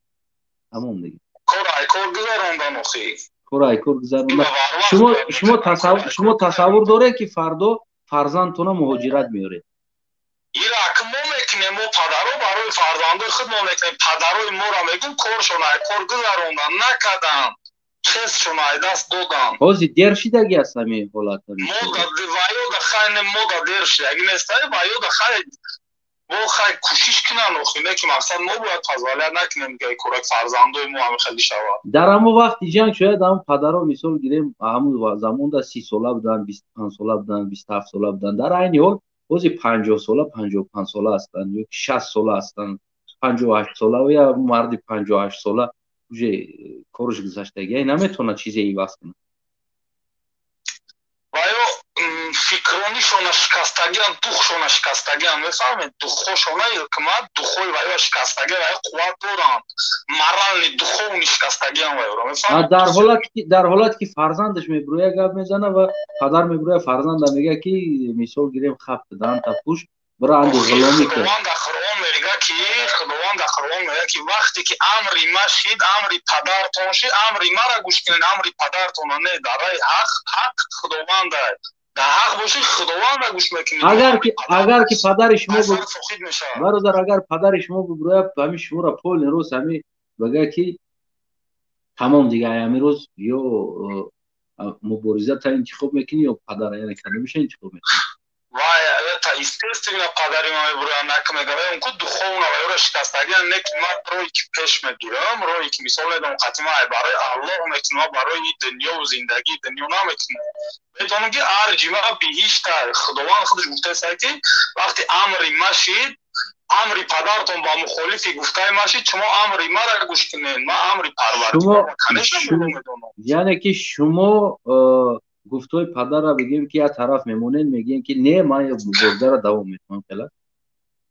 тамом дига. Кор ай кор гузарондан охи. Кор ай кор гузарондан. Шумо тасаввур доред, ки фардо фарзандтона муҳоҷират меоред? Ира ак мо мекунем, мо падаро барои фарзандои худ мо мекунем. Падарои моро мегум, коршон ай кор гузарондан, накарданд, хесшон ай даст доданд. Ҳозир дер шидаги аст ҳамин ҳолат? Ваёда хай, мода дер шидаги нестай, ваёда хай, бо хай кӯшиш кунанд охи, не ки мақсад мо бояд позволять накунем, ки корак фарзандои мо ҳамин хеле шавад. Дар ҳамон вақти ҷанг шояд ҳамн падаро, мисол гирем, ҳамун замонда 30 сола буданд, 25 сола буданд, 27 сола буданд. Дар айни ҳол ҳозир 50 сола, 55 сола ҳастанд ё ки 60 сола ҳастанд, 58 сола. Я марди 58 сола уже кораш гузаштаги, наметавонад чизе иваз кунад. Ва ё фикронишона шикастагиан, духшона шикастагиан, мефаҳмед? Духҳошона ҳукумат духҳои ваё шикастаги, ваё қувват доранд, моральный, духовный шикастагиан ваёро, мефаҳмед? Дар ҳолате ки фарзандаш мебироя, гап мезана ва падар мебироя, фарзанда мега, ки мисол гирем, хап даҳанта пӯш, бира анди ғуломӣ кун. Худованд дар Қуръон мега, ки Худованд дар Қуръон мега, ки вақте ки амри ма шид, амри падартон шид, амри мара гӯш кунед, амри падартона не. Дар раи ҳақ, ҳақ Худованда, дар ҳақ бошӣ, Худованда гӯш мекунӣ. Агар ки падари шумо, бародар, агар падари шумо бибироя, ҳами шуморо полный рост ҳами бага, ки тамом дига, ҳами рӯз ё муборизата интихоб мекунӣ, ё падара, яъне кадомиша интихоб мекунӣ? Вай, это естественно, падари ма мебурояд, нак мегам, ку духовно вайро шикастагиан, не ки ман роҳе ки пеш мегирам, роҳе ки мисол медонам, қатъи ман барои Аллоҳ мекунам, ман барои дунёву зиндагии дунё намекунам. Медонам, ки арҷи ма биҳишта. Худованд худаш гуфтааст, ки вақте амри ма шид, амри падартон ба мухолифи гуфтаи ма шид, шумо амри мара гӯш кунед. Ман амри Парвардигор, конечно, медонам. Яъне ки шумо гуфтҳои падарра бигем, ки як тараф мемонед, мегӯем, ки не, ман муборизаро давом мекунам, хела?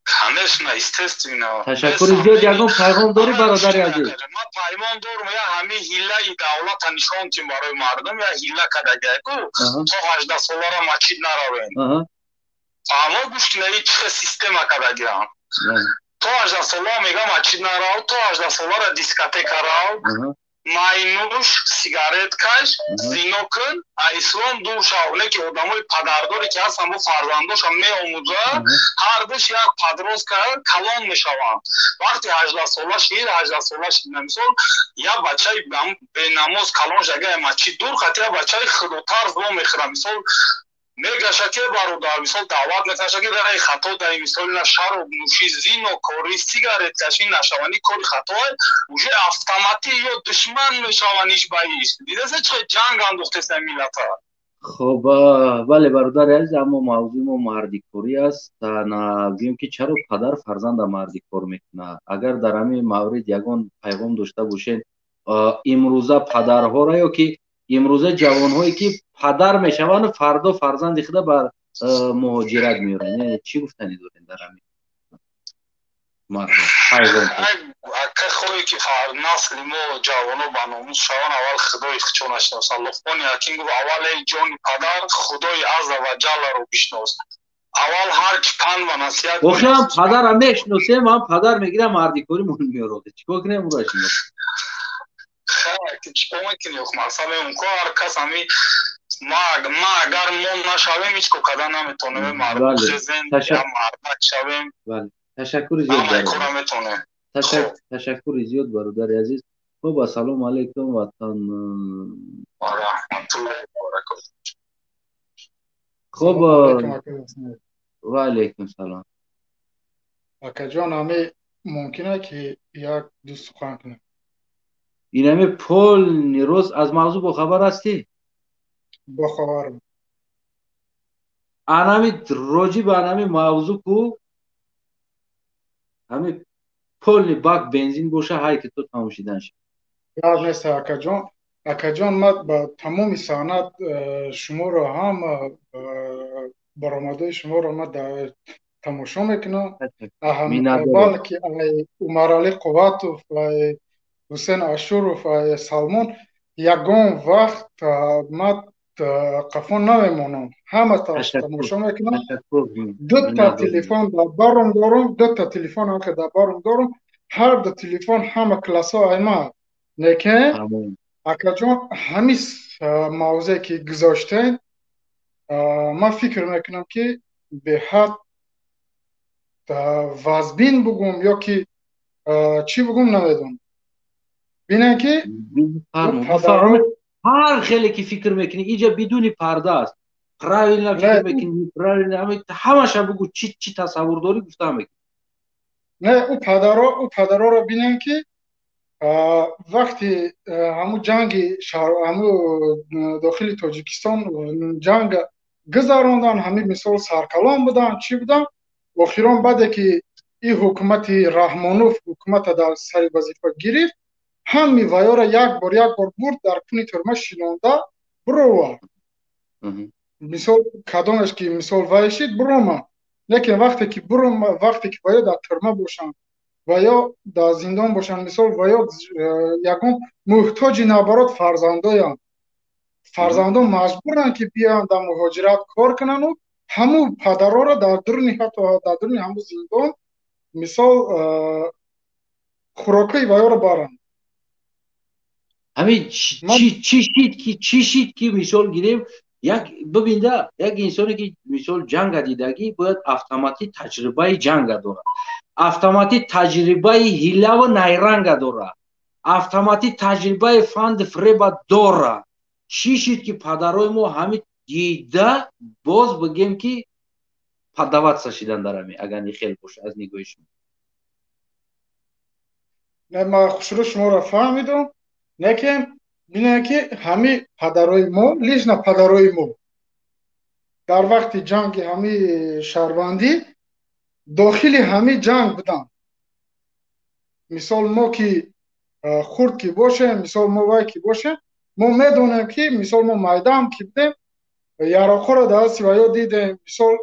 Конечно, естественно. Ташаккури зиёд. Ягон пайғом дорӣ, бародари азиз? Ман паймон дорум, я ҳамин ҳиллаи давлата нишон тим барои мардум, я ҳилла кардагику, то 18 солара мачид наравем. Фаҳмо, гӯш кунед, чӣ хел система кардагиам. То 18 сола мега мачид нарав, то 18 солара дискотека рав, майнӯш, сигарет каш, зино кун, а ислом дур шав. Не ки одамои падардоре ки ҳастанд, бо фарзандошам меомӯзад, ҳардуш як подростка калон мешаванд. Вақте 18 сола шид, 18 сола шид, мисол, як бачаи бенамоз калон шага, мачид дур, хати як бачаи худотарс вомехӯрад. Мисол, мегаша, ки бародар, мисол, даъват мекаша, ки раи хато даи, мисол, на шароб нӯшӣ, зинокорӣ, сигарет кашӣ, нашаванӣ кори хатоа, уже автоматӣ ё душман мешаванд иш ба иш. Дидасе, чӣ ҷанг андохтеста миллата? Хоб, бале, бародари азиз, аммо мавзӯи мо мардикорӣ аст. Гӯем, ки чаро падар фарзанда мардикор мекунад? Агар дар ҳамин маврид ягон пайғом дошта бошед, имрӯза падарҳоро ё ки имрӯза ҷавонҳое, ки падар мешаванду фардо фарзанди худа бар муҳоҷират меоранд, яъне чӣ гуфтанӣ доред дар ҳамин пайғом? Ака, хоҳе ки насли мо, ҷавоно, ба номус шаванд, аввал Худои худшо нашиносанд. Луқмони Ҳаким гуфт: «Аввал, эй ҷони падар, Худои азза ва ҷалларо бишнос». Аввал ҳар чи панд ва насиҳат. Охи, ҳам падарам мешиносем, ҳам падар мегирам, мардикорӣ мон меорад. Чӣ кор кунем, ура шинос? Чикор мекунӣ, мақсад меум ко ҳар кас ҳами ма, агар мо нашавем, ҳеҷ кор кардан наметонем. Мардум хезем, мардак шавем. Ташаккури зиёд. Кора метонем. Ташаккури зиёд, бародари азиз. Хуб, ассалому алайкум, ватан. Раҳматуллоҳи баракоту. Хуб, ва алайкум салом. Акаҷон, ҳами мумкина, ки як ду сухан кунем? Инами полный рост аз мавзӯъ бохабар ҳастӣ? Бохабарам. Анами роҷи ба анами мавзӯъ ку, ҳами полный бак бензин боша, ҳай ки то тамом шидан шид. Гап нест, акаҷон. Акаҷон, ман ба тамоми санъат шуморо ҳам, баромадҳои шуморо ман тамошо мекунам, балки Умаралӣ Қувватов, Ҳусен Ашуров, Салмон. Ягон вақт ман қафо намемонам, ҳама тамошо мекунам. Дута телефон дар баром дорум, дута телефон ҳам дар баром дорум, ҳар ду телефон ҳама классҳо айма. Лекин акаҷон, ҳамин мавзее ки гузоштем, ман фикр мекунам, ки беҳад вазбин бугум ё ки чӣ бугум, намедонам. Бинем, ки ҳар хеле ки фикр мекунӣ, иҷа бидуни парда аст. Правильно фикр мекунӣ, неправильно, ҳамаша бугу, чӣ чӣ тасаввур дорӣ, гуфта мекунӣ. Не, ӯ падароро бинем, ки вақти ҳамун ҷанги ҳамун дохили Тоҷикистон ҷанг гузарондан, ҳамин мисол саркалон буданд, чӣ буданд, охирон баъде ки ин ҳукумати Раҳмонов ҳукумата дар сари вазифа гирифт, ҳами ваёра як бор, як бор бурд, дар куни тюрьма шинонда буровард. Мисол, кадомеш ки мисол вай шид, буромад. Лекин вақте ки вақте ки ваё дар тюрьма бошанд ва ё дар зиндон бошанд, мисол, ва ё ягон муҳтоҷи наоборот фарзандоянд, фарзандон маҷбуранд, ки биёянд дар муҳоҷират кор кунанду ҳамун падарора дар дуруни, ҳатто дар дуруни ҳамун зиндон, мисол, хӯрокҳои ваёро баранд. Ҳамин чӣ шид ки, чӣ шид ки, мисол гирем, як бибинда, як инсоне ки мисол ҷанга дидагӣ, бояд автоматӣ таҷрибаи ҷанга дорад, автоматӣ таҷрибаи ҳилаву найранга дорад, автоматӣ таҷрибаи фанду фреба дорад. Чӣ шид, ки падарои мо ҳамин дида, боз бигем, ки поддаваться шидан дар ҳамин, агар ни хел боша, аз нигоҳи шумо? Не, ман хушрӯ шуморо фаҳмидам, лекин бинед, ки ҳами падарои мо, лично падарои мо дар вақти ҷанги ҳами шаҳрвандӣ дохили ҳами ҷанг буданд. Мисол, мо ки хурд ки бошем, мисол, мо вай ки бошем, мо медонем, ки мисол мо майдаам ки будем, яроқҳоро дар дасти ваё дидем. Мисол,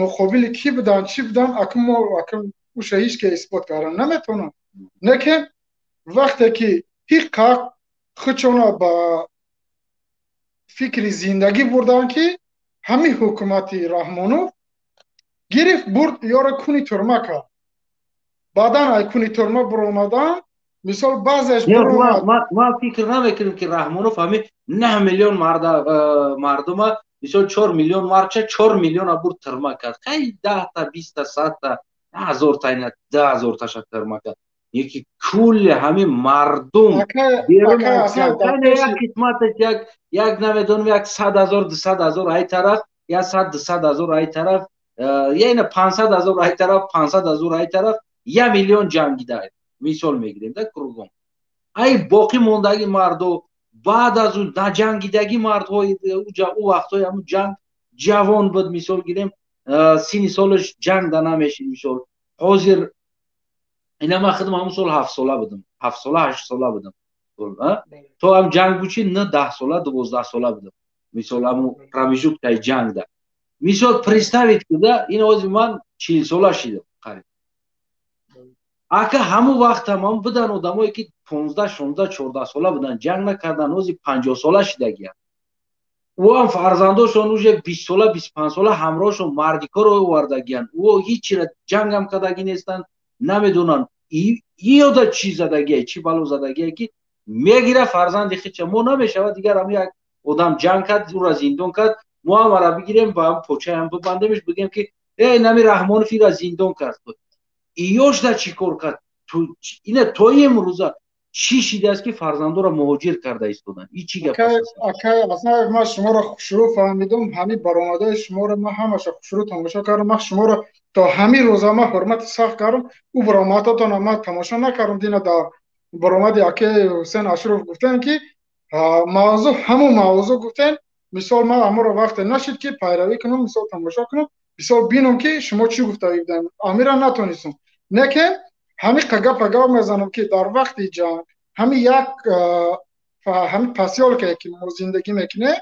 муқобили кӣ буданд, чӣ буданд, акн мо акн уша ҳеҷ ке исбот кардан наметавонам. Лекин вақте ки ҳиққақ худшона ба фикри зиндагӣ бурданд, ки ҳамин ҳукумати Раҳмонов гирифт, бурд, ёро куни тюрьма кард, баъдан ай куни тюрьма буромадан, мисол, баъзеаш Ман фикр намекунам, ки Раҳмонов ҳамин 9 миллион мардума, мисол, 4 миллион марча, 4 миллиона бурд, тюрьма кард. Хай, 10-та, 20-та, 100-та, 1000-та, ина 10 000-таша тюрьма кард, яки кулли ҳамин мардум як қисматаш, як намедонам, як 100 000, 200 000 ай тараф, як 100, 200 000 ай тараф, я ина 500 000 ай тараф, 500 000 ай тараф, 1 миллион ҷангида, мисол мегирем да, кругом. Ай боқӣ мондаги мардо, баъд аз ӯ наҷангидагӣ мардҳои ӯ вақтҳои ҳамун ҷанг ҷавон буд, мисол гирем, синни солаш ҷанг да намешид. Мисол, ҳозир ина ман худам ҳамун сол 7-сола будам, 7-сола, 8-сола будам. То ҳам ҷанг бучи на 10-сола, 12-сола будам, мисол, ҳамун промежутка и ҷангда. Мисол, представить куда, ин ҳозир ман 40-сола шидам қариб. Ака, ҳамун вақтам ҳам будан одамое, ки 15, 16, 14-сола будан, ҷанг накардан, ҳозир 50-сола шидагиянд. Ӯ ҳам фарзандошон уже 20-сола, 25-сола, ҳамроҳшон мардикоро овардагиянд. Ӯ ҳичира ҷангам кардагӣ нестанд, намедонанд иёда чӣ задагия, чӣ бало задагия, ки мегира фарзанди хича. Мо намешавад, дигар ҳам як одам ҷанг кард, ӯра зиндон кард, мо ҳам ара бигирем, ба ҳам почаям бибандемш, бигем, ки эй, нами Раҳмонов ира зиндон кард. Иёшда чӣ кор кард? Ина то имрӯза чӣ шидааст, ки фарзандоро муҳоҷир карда истоданд? И чӣ гап? Акай Аснаев, ман шуморо хушрӯ фаҳмидум. Ҳамин баромадҳои шуморо ман ҳамаша хушрӯ тамошо кардам. Ман шуморо то ҳамин рӯза ман ҳурмати сахт кардам. Ӯ баромадҳотона ман тамошо накардам. Дина дар баромади акаи Ҳусен Ашуров гуфтем, ки мавзӯъ ҳамун мавзӯъ гуфтем. Мисол, ман ҳамонро вақте нашид, ки пайравӣ кунам, мисол, тамошо кунам, мисол, бинам, ки шумо чӣ гуфта будем, амира натонистам. Лекин ҳамин гапа гап мезанам, ки дар вақти ҷанг ҳамин як ҳамин посёлка е ки мо зиндагӣ мекунем,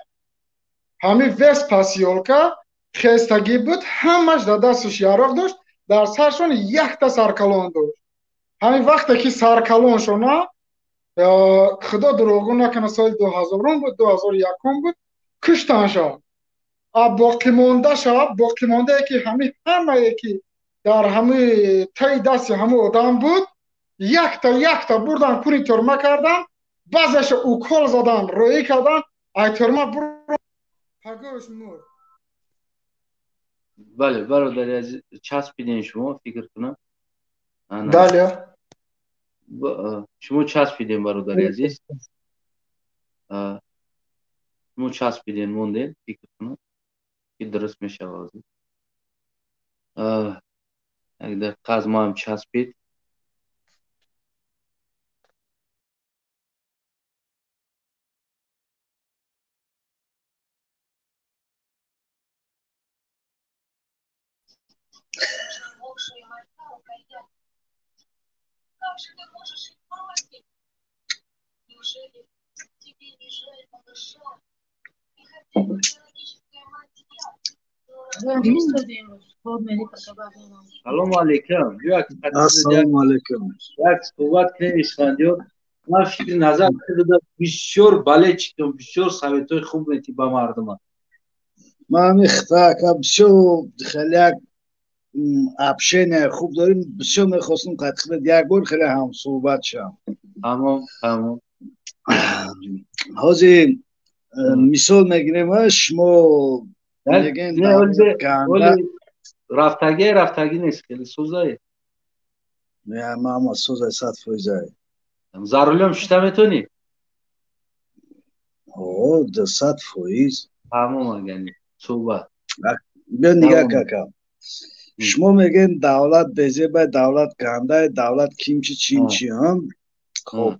ҳамин весь посёлка хестагӣ буд, ҳамаш дар дасташ яроқ дошт, дар саршон якта саркалон дошт. Ҳамин вақте ки саркалоншона Худо дурӯғгӯ накунад, соли 2000 буд, 2001 буд, куштанша. А боқимондаша, боқимондае ки ҳами ҳамае ки дар ҳами таи дасти ҳамун одам буд, якта якта бурдан куни тюрма кардан, баъзеша укол задан, роӣ кардан, ай тюрма бурдан, пагоҳш мурд. Бале, бародари азиз, часпидем шумо, фикр кунам. Далее. Шумо часпидем, бародари азиз. Шумо часпидем, мондем, фикр кунам ки дуруст мешавад. Як дақиқа аз мо ҳам часпид. Салому алейкум. Ассалому алейкум. Як суҳбат кунем, Исфандиёр. Ман фикри назар кардам, бисёр бале чикам, бисёр советҳои хуб метӣ ба мардума. Ман мехта бисёр хеле як общение хуб дорем, бисёр мехостам қад як бор хеле ҳам суҳбат шавам. Тамом, тамом. Ҳозир мисол мегирем, шумо рафтагӣ рафтагӣ нест, хеле сӯзае. Мама сӯзай 100%. За рулём шита метавонӣ? О, 100%. Тамом, агани суҳбат. Биё нигаҳ кака. Шумо мегӯед давлат безебай, давлат гандай, давлат кимчи чинчи, ҳам? Хоб.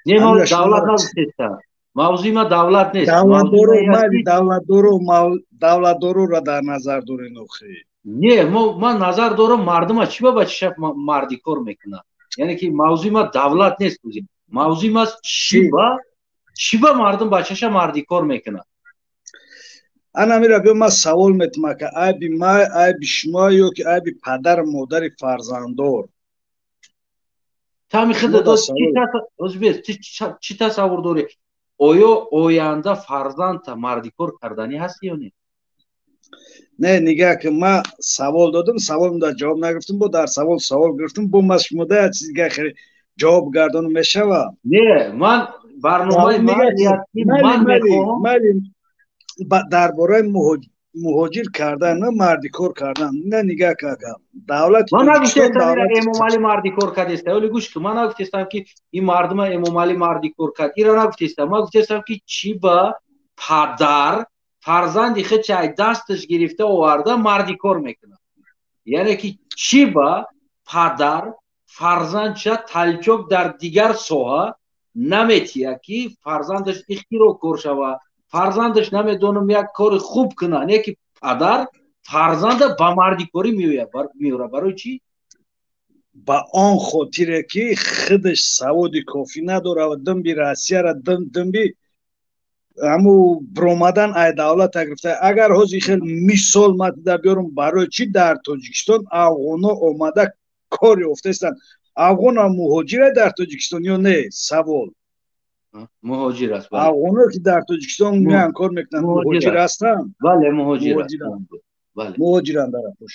Не, мо давлат нагуфтестам. Мавзӯи ма давлат нест. Давлатдоро, майли, давлатдоро, давлатдороро дар назар дорен охи. Не, ман назар дорам мардума чӣ ба чиша мардикор мекунад. Яъне ки мавзӯи ма давлат нест. Мавзӯи ма чӣ ба мардум бачаша мардикор мекунад. Ана мира биё ман савол метам ака, айби май, айби шумо ё ки айби падару модари фарзанддор? Тами худа чӣ тасаввур дорӣ? Оё оянда фарзандта мардикор карданӣ ҳаст ё не? Не, нигаҳ ки ман савол додам, саволам дар ҷавоб нагирифтам, бо дар савол савол гирифтам, бо ман шумо да як чиз дига хеле ҷавоб гардонам мешава? Не, ман барномаи ман мехоҳам дар бораи муҳоҷир кардан, на мардикор кардан. На, нигаҳ кака, давлат ман нагуфтестам Эмомалӣ мардикор кардеста. Оле гӯш кун, ман нагуфтестам ки ин мардума Эмомалӣ мардикор кард. Ира нагуфтестам. Ман гуфтестам ки чӣ ба падар фарзанди худша ай дасташ гирифта оварда мардикор мекунад. Яъне ки чӣ ба падар фарзандша талчок дар дигар соҳа наметиҳад ки фарзандаш ихтиро кор шава, фарзандаш намедонам як кори хуб кунад, не ки падар фарзанда ба мардикорӣ меёра. Барои чӣ? Ба он хотире ки худаш саводи кофӣ надорад ва димби Россияра димби ҳаму биромадан ай давлата гирифта. Агар ҳозир хел мисол ман дида биёрам, барои чӣ дар Тоҷикистон афғоно омада кор ёфтаистанд? Афғона муҳоҷире дар Тоҷикистон ё не? Савол. Муҳоҷир аст. Афғоно ки дар Тоҷикистон меян кор мекунанд, муҳоҷир ҳастанд? Бале, муҳоҷир ҳастанд. Муҳоҷиранд дар апош.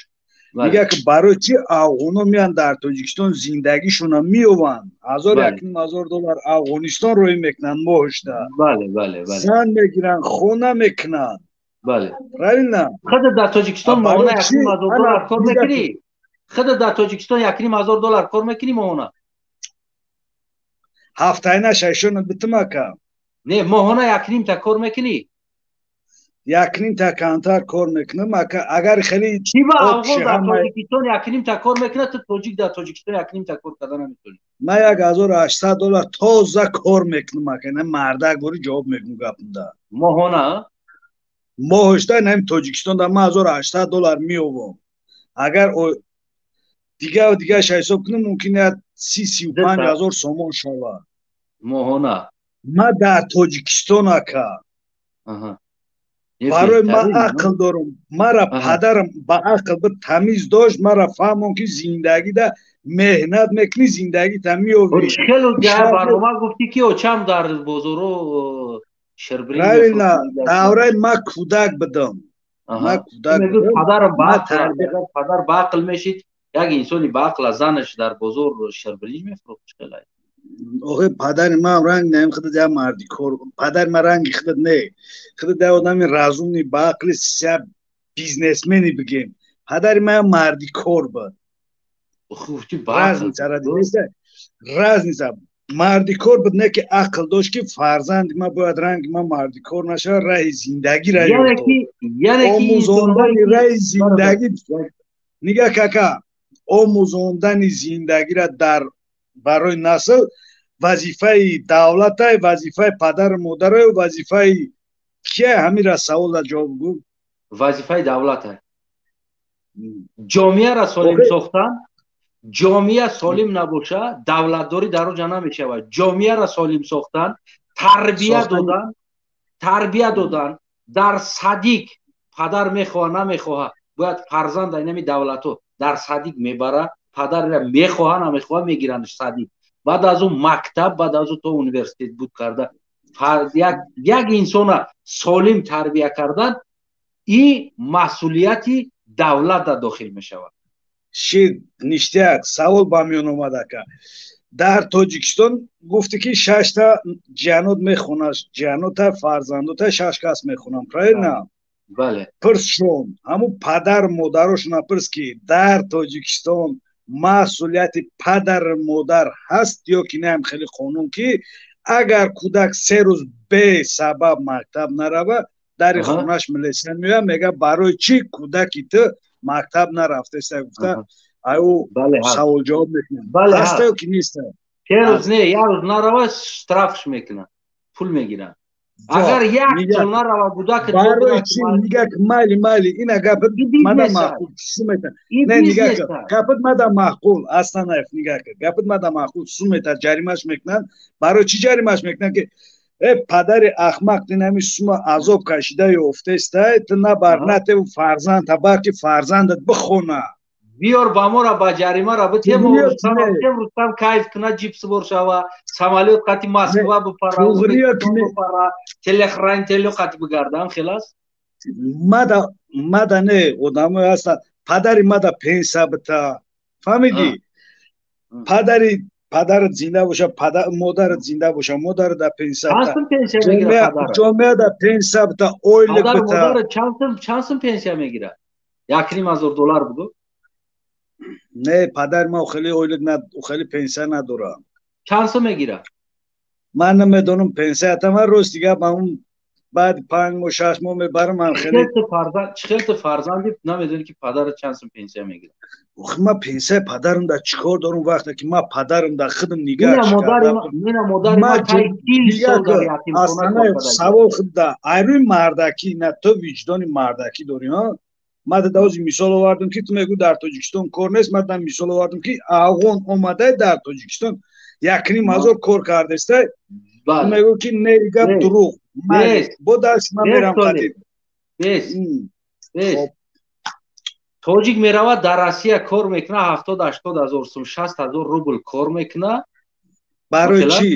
Мегӯяд ки барои чӣ афғоно меян дар Тоҷикистон зиндагишонро меёванд, ҳазор якним ҳазор доллар Афғонистон роҳӣ мекунанд моҳишда. Бале, бале, бале. Зан мегиранд, хона мекунанд. Бале. Правильно? Худа дар Тоҷикистон моҳона якним ҳазор доллар кор мекунӣ? Худа дар Тоҷикистон 1,5 ҳазор доллар кор мекунӣ моҳона? Ҳафтаина шашона битим ака. Не, моҳона якнимта кор мекунӣ? Якнимта камтар кор мекунам ака, агар хеле чӣ ба афғон дар Тоҷикистон якнимта кор мекунад, ту тоҷик дар Тоҷикистон якнимта кор карда наметавонӣ? Ман 1800 доллар тоза кор мекунам ака, на мардак бори ҷавоб мекунам гапмда. Моҳона? Моҳишда нами Тоҷикистон да ман 1800 доллар меёвам. Агар дигар дигарша ҳисоб кунам, мумкин як 30-35 ҳазор сомон шавад. Моҳона? Ман дар Тоҷикистон ака. Барои ман ақл дорам, мара падарам ба ақл ба тамиз дошт, мара фаҳмон ки зиндагида меҳнат мекунӣ, зиндагита меёвӣ. Хеле барнома гуфтӣ ки очам дар бозоро ширбиринҷ. Правильно, давраи ман кӯдак будам. Ман кӯдак будам. Падарам ба падар ба ақл мешид, як инсони ба ақл аз занаш дар бозор ширбиринҷ мефурӯхт, чӣ хеле? Охе, падари ман ранг наем, худат як марди кор, падари ман ранги худат не, худат як одами разумный, ба ақли, ся бизнесмени бигем. Падари ман як марди кор буд. Разница разница марди кор буд, не ки ақл дошт ки фарзанди ман бояд ранги ман марди кор нашавад, раҳи зиндагиро омӯзондани, раҳи зиндагӣ. Нигаҳ, кака, омӯзондани зиндагиро дар барои насл вазифаи давлатай, вазифаи падару модараю, вазифаи кия? Ҳамира саволда ҷавоб гӯ. Вазифаи давлата ҷомеаро солим сохтан. Ҷомеа солим набоша, давлатдорӣ дар оҷа намешавад. Ҷомеаро солим сохтан, тарбия додан, тарбия додан дар садик. Падар мехоҳа, намехоҳа, бояд фарзанда инами давлатҳо дар садик мебара, падарра мехоҳа, намехоҳа, мегиранд садик, баъд аз ӯ мактаб, баъд аз ӯ то университет буд карда. Як инсона солим тарбия кардан и масъулияти давлат дар дохил мешавад. Шир ништяк. Савол ба миён омад, ака. Дар Тоҷикистон гуфтӣ ки шашта ҷиянот мехонад, ҷиянота, фарзандота шаш кас мехонам, правильно? Бале. Пирс шон, ҳамун падару модарошона пирс ки дар Тоҷикистон масъулияти падару модар ҳаст ё ки неам. Хеле қонун ки агар кӯдак 3 рӯз бесабаб мактаб нарава, дари хонаш милиса меояд, мега: «Барои чӣ кӯдаки ту мактаб нарафтеста?» Гуфта, аю саволҷавоб мекунад. Ҳаста ё ки неста? 3 рӯз не, як рӯз нарава, штрафш мекунад, пул мегирад. Агар як сол нарава кӯдак. Барои чӣ? Нигаҳ, майли, майли, ина гапат мада маъқул сумета. Не, нигаҳ, гапат мада маъқул, Астанаев, нигаҳ, гапат мада маъқул. Сумета ҷаримаш мекунанд. Барои чӣ ҷаримаш мекунанд? Ки э падари ахмақ, инами сума азоб кашида ёфтестай, ту набар натеву фарзандта, балки фарзандат бихона. Биёр ба мора, ба ҷаримара битем, Рустам кайф куна, ҷип сувор шава, самолёт қати Москва бипара, бипара, телохранителё қати бигарда, хелас. Мада, мада не, одамое ҳастанд, падари мада пенсия бита, фаҳмидӣ? Падари падарат зинда боша, модарат зинда боша, модарат да пенсия, ҷомеа да пенсия бита, ойлик бита. Чанд сум пенсия мегирад? 1,5 ҳазор доллар бугу. Не, падари ман хеле ойлик, хеле пенсия надорам. Чанд сум мегирад? Ман намедонам пенсията. Ман рости гап, ҳамун баъди 5 моҳ, 6 моҳ мебарам. Ман хеле Чӣ хел ту фарзанди намедонӣ ки падарат чанд сум пенсия мегирад? Охи, ман пенсияи падарам да чӣ кор дорам, вақте ки ман падарам да худам нигаҳ? Савол худда айрӯи мардакӣ на, ту виҷдони мардакӣ дорӣ? Ман даози мисол овардам ки ту мегӯ дар Тоҷикистон кор нест. Ман да мисол овардам ки афғон омадай, дар Тоҷикистон 1,5 ҳазор кор кардестай, ту мегӯ ки не, гап дурӯғ. Бо даст ман мерам қадим. Тоҷик меравад, дар Россия кор мекунад, 70-80 ҳазор сум, 60 ҳазор рубл кор мекунад. Барои чӣ?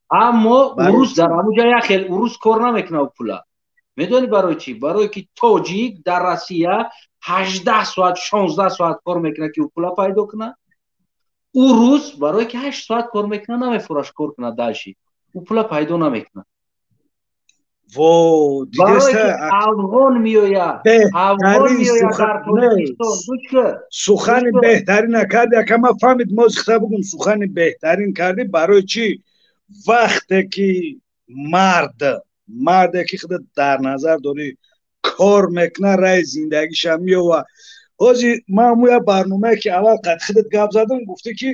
Аммо урус дар ҳамуҷа як хел урус кор намекунад пула. Медонӣ барои чӣ? Барое ки тоҷик дар Россия 18 соат, 16 соат кор мекунад ки ӯ пула пайдо кунад. Урус барое ки 8 соат кор мекунад, намефураш кор кунад, дальше ӯ пула пайдо намекунад. Во. Барое ки афғон меояд, афғон меояд дар Тоҷикистон. Сухани беҳтарина карди, ака, ман фаҳмид. Мозихта бугум, сухани беҳтарин кардӣ. Барои чӣ? Вақте ки мард, марде ки худат дар назар дорӣ, кор мекунад, раи зиндагиша меёва. Ҳозир ман ҳамуя барномае ки аввал қад худат гап задам, гуфтӣ ки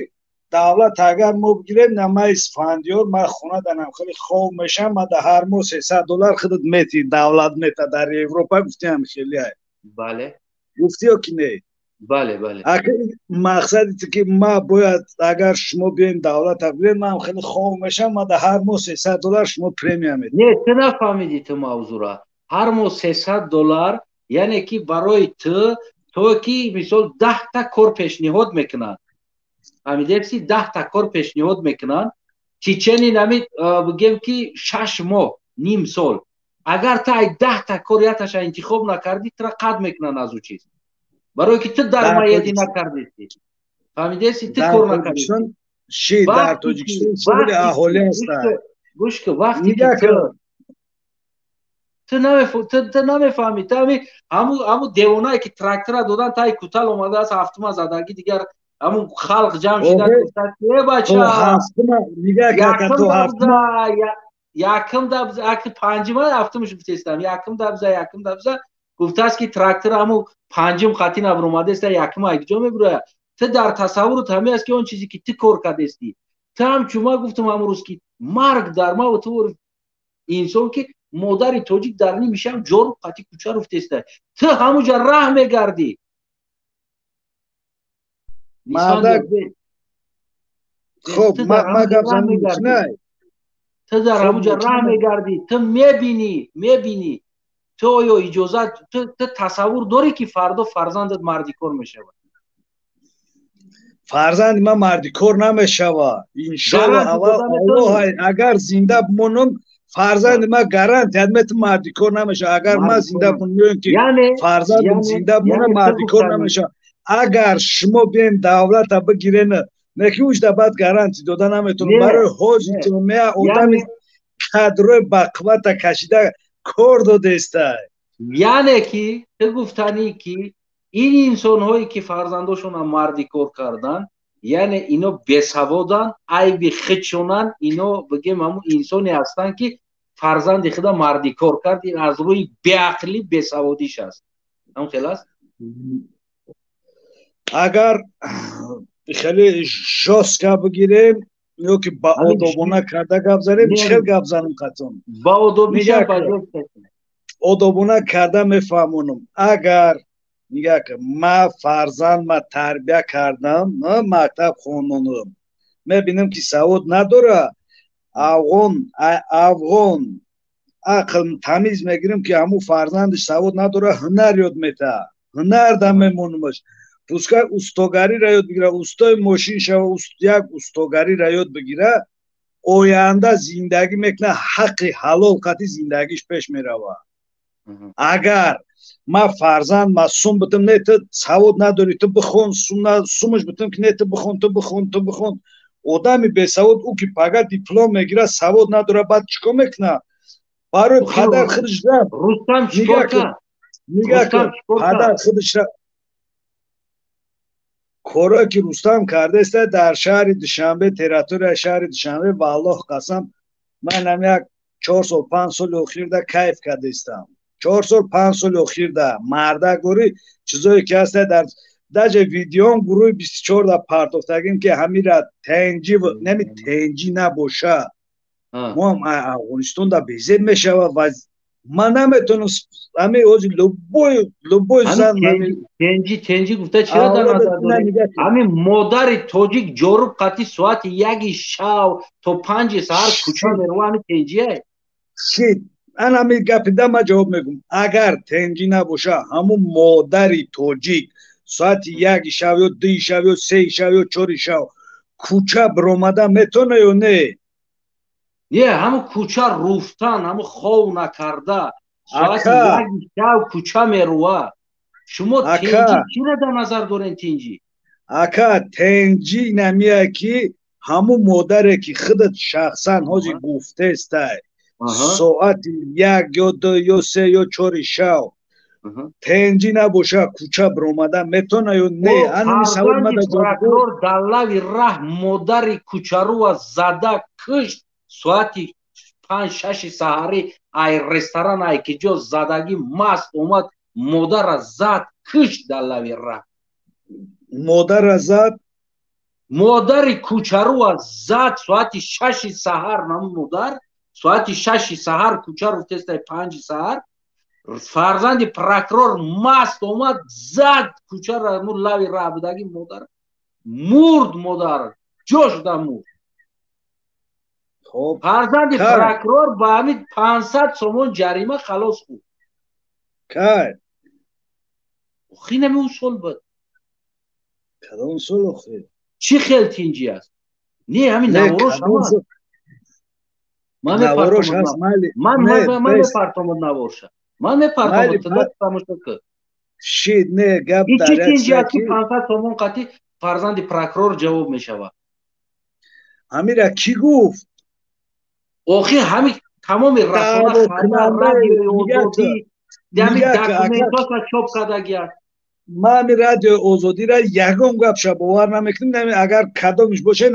давлат агар мо бигирем, на ман Исфандиёр, ман хона данам, хеле хов мешам, ма да ҳар моҳ 300 доллар худат мети, давлат мета дар Европа, гуфтиам хеле. Бале. Гуфтӣ ё ки не? Бале. Мақсади ту ки ма бояд, агар шумо биёем, давлата бигирем, ман хеле хов мешам, ма да ҳар моҳ 300 доллар шумо премия медиҳед. Не, ту нафаҳмидӣ ту мавзура. Ҳар моҳ $300, яъне ки барои ту то ки мисол 10 та кор пешниҳод мекунанд, фаҳмидеси? 10 та кор пешниҳод мекунанд течение нами бигем ки 6 моҳ, ним сол. Агар ту ай 10 та кор якташа интихоб накардӣ, тура қатъ мекунанд аз ӯ чиз, барое ки ту дармоядӣ накардеси, фаҳмидеси? Ту кор накардӣ. Ши, дар Тоҷикистон шумори аҳолӣ ҳастанд. Гӯш ки, вақте ки ту намефаҳмӣ, ту ҳаму девонае ки трактора додан, таи кутал омадааст, ҳафтума задагӣ, дигар ҳамун халқ ҷамъ шида гуфтад: «Э, бача, якм дабза, панҷима, ҳафтумаш гуфтестам, якм дабза, якм дабза», гуфтааст ки трактор ҳаму панҷум қатӣ набуромадааста, якм айкҷо мебурояд. Ту дар тасаввурут ҳаме аст ки он чизе ки ту кор кардестӣ, ту ҳам чума гуфтум ҳамун рӯз ки марг дар ма ту инсон ки модари тоҷик дар ними шаб ҷору қатӣ кӯча руфтеста, ту ҳамуҷа раҳ мегардӣ. Мардак, хоб, ма гап занам. Ту дар ҳамуҷа раҳ мегардӣ, ту мебинӣ, мебинӣ. Ту оё иҷозат, ту тасаввур дорӣ, ки фардо фарзандат мардикор мешавад? Фарзанди ман мардикор намешавад, иншолло. Аввал Аллоҳ, агар зинда бимонам, фарзанди ман гарантия метам, мардикор намешавад. Агар ман зинда бимонам, ки фарзандам зинда бимонад, мардикор намешавад. Агар шумо бием, давлата бигирен, неки ужда баъд гарантия дода наметавонам. Барои ҳози ҷомеа одами кадрои бақуввата кашида кор додестай. Яъне ки ту гуфтанӣ ки ин инсонҳое ки фарзандошонам мардикор карданд, яъне ино бесаводанд, айби худшонанд. Ино бигем, ҳамун инсоне ҳастанд, ки фарзанди худа мардикор кард, ин аз рӯи беақлӣ, бесаводиш аст. Ҳам хел аст? Агар хеле жёстко бигирем ё ки ба одобона карда гап занем, чӣ хел гап занем қатон? Ба одобиша. Одобона карда мефаҳмонам. Агар нигаҳ кун, ма фарзанд ма тарбия кардам, мактаб хондонам, мебинам, ки савод надора, афғон ақл тамиз мегирам, ки ҳамун фарзандаш савод надора, ҳунар ёд метаҳад, ҳунар да мемонамаш, пускай устогариро ёд бигира, устои мошин шава, як устогариро ёд бигира, оянда зиндагӣ мекунад, ҳаққи ҳалол қати зиндагиш пеш меравад. Агар ма фарзанд ма сум битам, не, ту савод надорӣ, ту бихон, сумаш битам, ки не, ту бихон, ту бихон, ту бихон, одами бесавод, ӯ ки пага диплом мегирад, савод надорад, баъд чӣ кор мекунад? Барои падар худаш Рустам чикор кард? Нигаҳ кун, падар худаш корое ки Рустам кардааста дар шаҳри Душанбе, территорияи шаҳри Душанбе, валлоҳ қасам, ман ам як 4 сол, 5 соли охирда кайф кардаистам. 4 сол, 5 соли охирда мардакгорӣ чизое ки ҳаста, дар даже видеон гурӯҳи 24 да партофтагим, ки ҳамира тенҷи неми тенҷи набоша, мо ҳам Афғонистон да безеб мешавад ва ман наметавонам ҳами ҳози любой зан. Тенҷи, тенҷи гуфта чиро дар назар доред? Ҳамин модари тоҷик ҷоруб қати соати 1-и шав то 5-и саҳар кӯча мерова, ҳамин тенҷие? Шит, ан ҳамин гапи да ман ҷавоб мегӯм. Агар тенҷӣ набоша, ҳамун модари тоҷик соати 1-и шав ё 2-и шав ё 3-и шав ё 4-и шав кӯча биромада метавона ё не? Не, ҳамун кӯча руфтан, ҳамун хов накарда соати 1-и шав кӯча мерува. Шумо тенҷӣ чиро дар назар дорен, тинҷӣ? Ака, тенҷӣ намия, ки ҳамун модаре ки худат шахсан ҳози гуфтестай, соати 1 ё 2 ё 3 ё 4-и шав тенҷӣ набоша, кӯча биромада метавона ё не? Прокурор дар лави раҳ модари кӯчаруа зада кушт, соати 5-6-и саҳарӣ ай ресторан, ай ки ҷо задагӣ маст омад, модара зад, кушт дар лави раҳ. Модара зад? Модари кӯчаруа зад соати 6-и саҳар. Наму модар соати 6-и саҳар кӯча руфтестай, 5-и саҳар фарзанди прокурор маст омад, зад кӯчара, му лави раҳ будагӣ, модар мурд, модар ҷо шуда мурд. Фарзанди прокурор ба ҳамин 500 сомон ҷарима халос хӯрд. Кай? Охи нами ӯ сол буд. Кадом сол охи? Чӣ хел тинҷӣ аст? Не, ҳамин наворош ҳамаст. Ман мепартомад наворша. Ман мепартомад, туда тамошо кун. Шид, не, гап дар чӣ тинҷӣ аст, ки 500 сомон қатӣ фарзанди прокурор ҷавоб мешавад? Ҳамира кӣ гуфт? Охи ҳами тамоми расона, хабар, радиои Озодӣ, ҳами документоша чоп кардагӣ аст. Ман ҳами радиои Озодиро ягон гапша бовар намекунам. Агар кадомиш боша,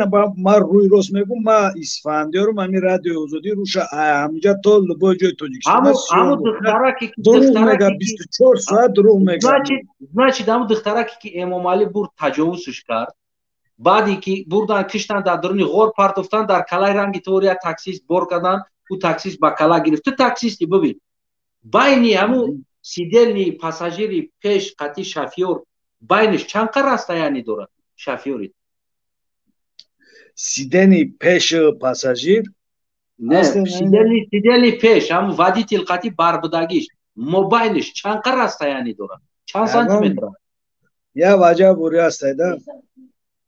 ман рӯи рост мегӯм, ман Исфандиёрум, ҳами радиои Озодӣ руша ҳамиҷа то любой ҷои Тоҷикистон дурӯғ мега, 24 соат дурӯғ мега. Значит, ҳамун духтараке ки Эмомалӣ бурд, таҷовузш кард, баъде ки бурдан, киштан, дар дуруни ғор партофтан, дар калаи ранги твори як таксист бор кардан, ӯ таксист ба кала гирифт. Ту таксисти, бибин, байни ҳамун сидельни пассажири пеш қати шофёр байниш чанд қа расстояние дорад шофёри? Сидени пеш пассажир? Не, сидельни пеш, ҳамун водитель қати барбудагиш мобайниш чанд қа расстояние дорад, чанд сантиметр? Я ваҷаб вори астайда.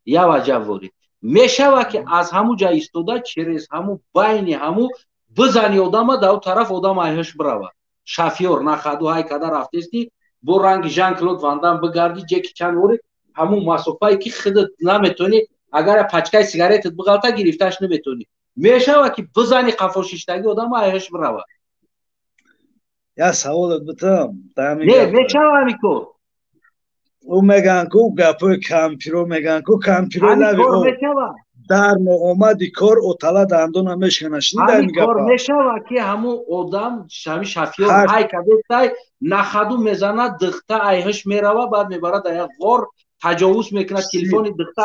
Я ваҷаб вори мешава, ки аз ҳамун ҷа истода, через ҳамун байни ҳамун бизани одама, дар ӯ тараф одам айҳаш бирава. Шофёр нахаду ҳай када рафтести, бо ранги Жан Клод Вандам бигарди, ҷеки чанд вори ҳамун масофае ки худат наметонӣ, агар пачкаи сигаретат биғалта, гирифташ наметонӣ, мешава ки бизани қафошиштагӣ одама, айҳаш бирава. Я саволат битам. Не, мешава ҳамин кор? Ӯ мегӯянд ку гапои кампиро, мегӯянд ку кампиро лави дар омади кор отала дандона мешкана. Шунида кор мешава, ки ҳамун одам, ҳами шофёр ҳай кадестай, нахаду мезанад, духта айҳаш мерава, баъд мебарад дар як ғор, таҷовуз мекунад, телефони духта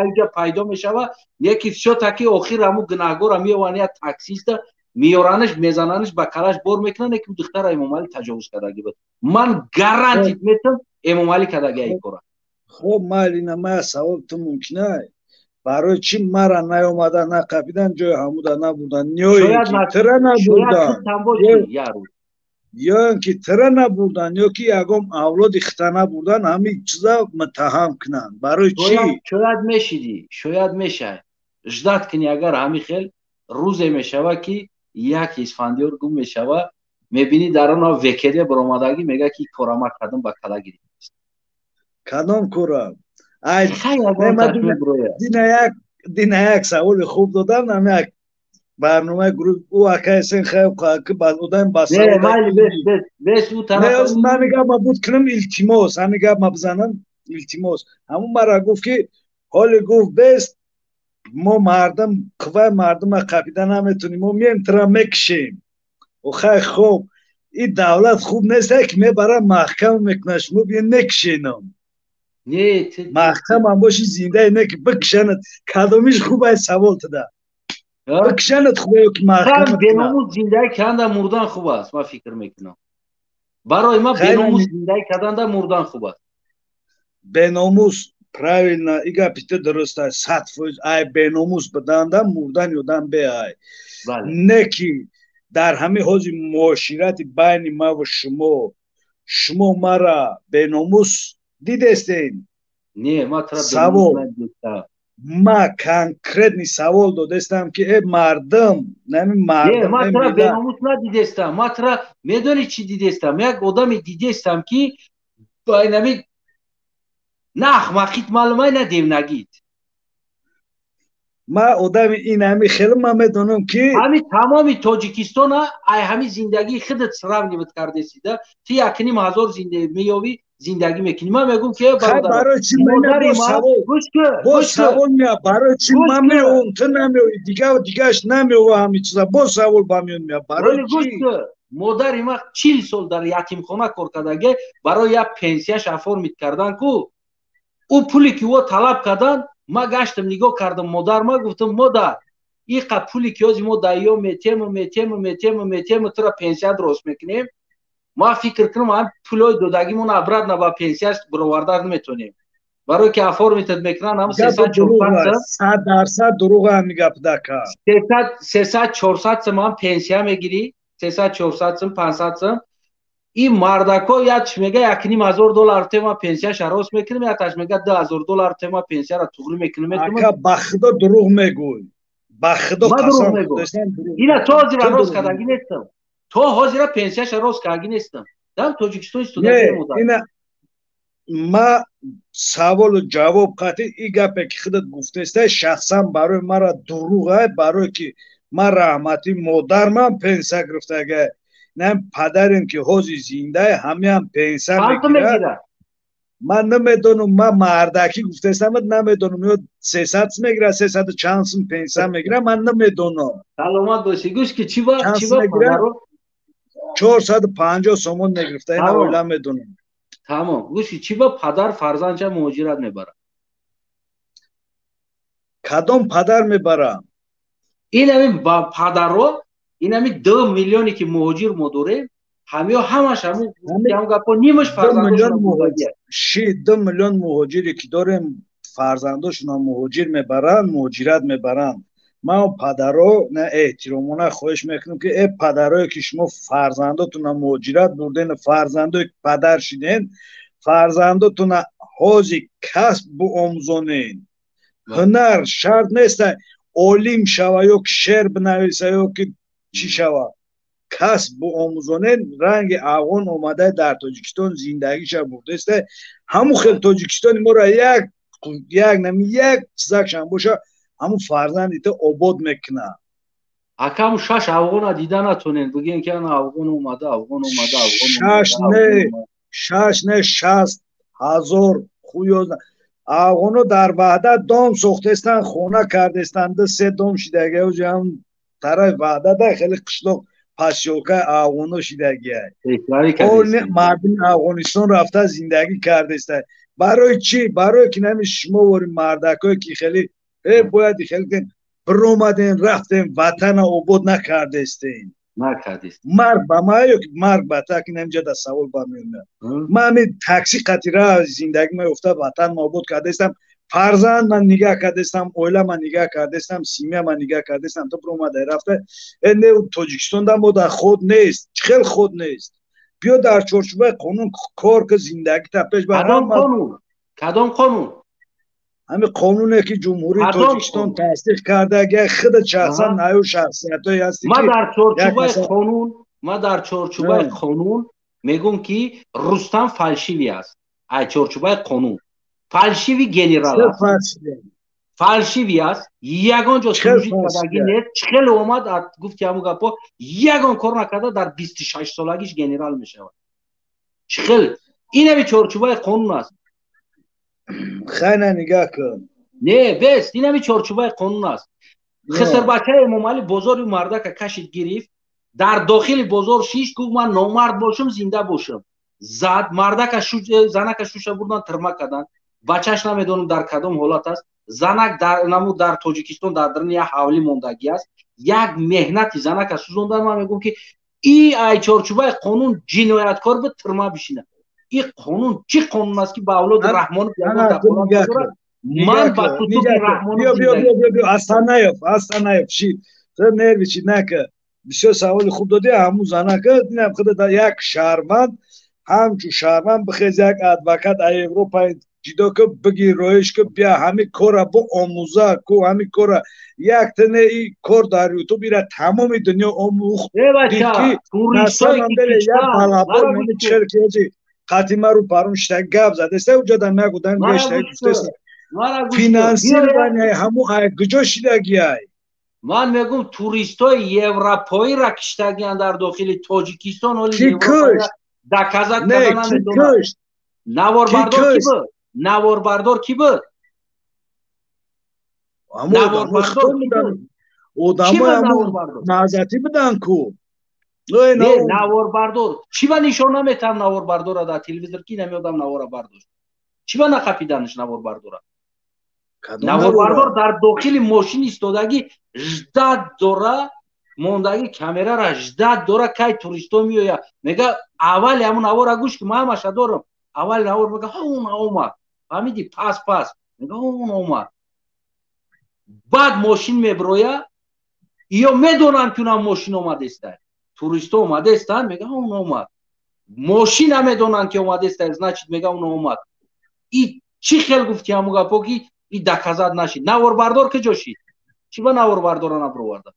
айҷа пайдо мешава, не ки всё таки охир ҳамун гунаҳгора меованд, як таксиста меёранаш, мезананаш, ба калаш бор мекунанд, ки духтара Эмомалӣ таҷовуз кардаги буд. Ман гарантит метам, Эмомалӣ кардаги ай кора. Хоб, майли, на мая савол ту мумкинай: барои чӣ мара наёмада, нақапидан, ҷои ҳамуда набурдан, ё ки тира набурдан, ё ин ки тира набурдан, ё ки ягон авлоди хита набурдан, ҳамин чиза муттаҳам кунанд? Барои чӣ? Шояд мешидӣ, шояд мешай, ждать кунӣ. Агар ҳамин хел рӯзе мешава, ки як Исфандиёр гум мешава, мебинӣ дар он векеде баромадагӣ, мега ки кора ма кардам, ба кала гирифт. Кадом кора? Дина як саволи хуб додам, ам як барномаи гурӯҳ, ӯ акайсен хай ки одам ба ман гап ма буд кунам, илтимос, ҳамин гап ма бизанам, илтимос. Ҳамун мара гуфт, ки ҳоли гуфт бест, мо мардум қувваи мардума қапида наметонем, мо мием, тира мекушем. Охай, хоб, ин давлат хуб нест, ки мебара маҳкам мекунад, шумо биё мекушенам. Маҳкамам боши, зиндаи не ки бикушанад, кадомиш хуб ай? Савол туда: бикушанад хуб ё ки маҳкам? Беномус зиндаи канда мурдан хуб аст, ман фикр мекунам. Барои ман беномус зиндаи карданда мурдан хуб аст. Беномус, правильно, и гапи ту дуруст аст, 100%. Ай беномус биданда мурдан ёдам беай, не ки дар ҳамин ҳози муоширати байни маву шумо, шумо мара беномус дидестен? Не, ма тра Савол ма конкретный савол додестам, ки э мардум, нами мардум. Ма тра беномус надидестам. Ма тра медони чӣ дидестам? Як одаме дидестам, ки нами на ахмақит маълумай, на девнагит. Ма одами ин ҳами хеле ма медонам, ки ҳами тамоми Тоҷикистона ай ҳами зиндагии худат сравнивать кардесида. Ту 1500 зиндагӣ меёвӣ, зиндагӣ мекунӣ. Ман мегӯм, ки барои чӣ? Боз савол меяд: барои чӣ ман меовам, ту намеоӣ, дигаш намеова? Ҳами чиза боз савол ба миён меяд: барои чӣ? Модари ма 40 сол дар ятимхона кор кардаге, барои як пенсияш оформить кардан ку, ӯ пуле ки ӯ талаб кардан, ма гаштам, нигоҳ кардам модар ма, гуфтам: «Модар, иқа пули ки ҳози мо даё метему, метему, метему, метему, тура пенсия дурост мекунем, ма фикр кунам, ҳам пулои додагимон обратно ба пенсияш бироварда наметонем, барое ки оформить мекунанд ҳам 300 400 100% дурӯғ ҳами гап дака. 300 400 сум ҳам пенсия мегирӣ, 300 400 сум, 500 сум. Ин мардако якш мега $1,500 тема пенсияша рост мекунем, якташ мега $2,000 тема пенсияра туғри мекунем. Ака, ба худо дурӯғ мегӯй, ба худо қасам. Ина то ҳозира рост кардагӣ нестам, то ҳозира пенсияша рост кардагӣ нестам. Дар Тоҷикистон истода. Ина ма саволу ҷавоб қатъи и гапе ки худат гуфтеста, шахсан барои мара дурӯғ, барое ки ман раҳмати модармам пенсия гирифтага, нам падарем ки ҳози зиндае, ҳамеам пенсия мегирад. Ман намедонам, ман мардакӣ гуфтестам, намедонам, ё 300 мегирад, сесаду чанд сум пенсия мегирад, ман намедонам. Саломат бошӣ. Гӯш ки, чӣ ба чӣ ба падаро 450 сомон мегирифта, ина оила медонам. Тамом. Гӯш ки, чӣ ба падар фарзандча муҳоҷират мебарад? Кадом падар мебарад? Инами падаро, инами 2 миллионе ки муҳоҷир мо дорем, ҳамиё ҳамаш ҳамун гапо, нимаш фарзандоши. 2 миллион муҳоҷире ки дорем, фарзандошона муҳоҷир мебаранд, муҳоҷират мебаранд. Ман падаро на эҳтиромона хоҳиш мекунам, ки э падарое ки шумо фарзандотона муҳоҷират бурден, фарзандое ки падар шиден, фарзандотона ҳози касб буомӯзонен. Ҳунар шарт нест олим шава ё ки шеър бинависа ё ки чӣ шава, касб буомӯзонен. Ранги афғон омада дар Тоҷикистон зиндагиша бурдеста, ҳамун хел Тоҷикистони моро як як нами як чизакшам боша, ҳамун фарзанди то обод мекунад. Акам, шаш афғона дида натонен, бигӯен ки ана афғон омада, афғон омада, афғон. Шаш не, шаш не, 60 000 хуё афғоно дар Ваҳдат дом сохтестанд, хона кардестанд, ду се дом шидагиам тарафи Ваҳдата, хеле қишлоқ, посёлкаи афғоно шидагиай. Мардуми Афғонистон рафта зиндагӣ кардеста. Барои чӣ? Барое ки нами шумо вори мардакое ки хеле э бояд хеле биромадем, рафтем, ватана обод накардестем. Накардест. Марг ба ма ё марг ба та, ки намҷа да савол ба меояд. Ма ҳами такси қатира зиндагӣ меёфта, ватан ма обод кардестам, фарзанд ман нигаҳ кардестам, оила ман нигаҳ кардестам, семья ман нигаҳ кардестам. То биромада рафта, э не, Тоҷикистон да мо дар худ нест. Чӣ хел худ нест? Биё дар чорчӯбаи қонун кор ки, зиндагита пеш бар. Кадом қонун? Кадом қонун? Ҳамин қонуне ки Ҷумҳурии Тоҷикистон тасдиқ карда, худа шахсан аю шахсиятое ҳасти. Ма дар чорчӯбаи қонун, ма дар чорчӯбаи қонун мегӯм, ки Рустам фальшивый аст. Ай чорчӯбаи қонун фальшивый генерал аст, фальшивый аст, ягон ҷо служить кардагӣ нест. Чӣ хеле омад, гуфти ҳамун гапо, ягон кор накарда, дар 26 солагиш генерал мешавад. Чӣ хел? Инами чорчӯбаи қонун аст. Хайна, нигаҳ кун. Не, бес, инами чорчӯбаи қонун аст. Хисрбачаи Эмомалӣ бозори мардака кашид, гирифт, дар дохили бозор шиш, гуфт: «Ман номард бошам, зинда бошам». Зад мардака, занака шуша бурдан, тирма карданд. Бачаш намедонам дар кадом ҳолат аст. Занак наму дар Тоҷикистон дар даруни як ҳавлӣ мондагӣ аст. Як меҳнати занака сӯзондан. Ман мегӯм, ки и ай чорчӯбаи қонун ҷинояткор буд, тирма бишинад. И қонун чӣ қонун аст, ки ба авлоди Раҳмонов ман ба кутуби Раҳмонов? Астанаев, Астанаев, шид нервничать нака. Бисёр саволи хуб додӣ. Ҳамун занака худа як шаҳрванд, ҳамчун шаҳрванд бихез, як адвокат а Европа ҷидо ки, биги, роиш ки, бия ҳамин кора биомӯза ку. Ҳамин кора як тане и кор дар Ютуб ира тамоми дунё омӯхт. Ки қатимару парун шита гап задеста, уҷада як одам гешта гуфтеста, финансирование ҳамун ай куҷо шидагиай? Ман мегӯм, туристои европоиро киштагиян дар дохили Тоҷикистон. Оли доказать карда наметавонад. Наворбардор ки буд? Наворбардор ки буд? Одамои назатӣ буданд ку. Наворбардор чӣ ба нишон наметаҳам наворбардора дар телевизор, ки намеодам навора бардошт? Чӣ ба нақапиданаш наворбардора? Наворбардор дар дохили мошин истодагӣ, ждать дора, мондагӣ, камерара ждать дора, кай туристо меоя. Мега, аввали ҳамун навора гӯш ки, ман ҳамаша дорам. Аввали навор мега: «Он омад». Фаҳмидӣ? Пас пас мега: «Он омад». Баъд мошин меброя, ё медонанд, ки унам мошин омадеста, туристо омадестанд. Мега: «Он омад». Мошин намедонанд ки омадеста, значит мега уно омад. И чӣ хел гуфти ҳаму гапо ки и доказать нашид? Наворбардор куҷо шид? Чӣ ба наворбардора набироварда?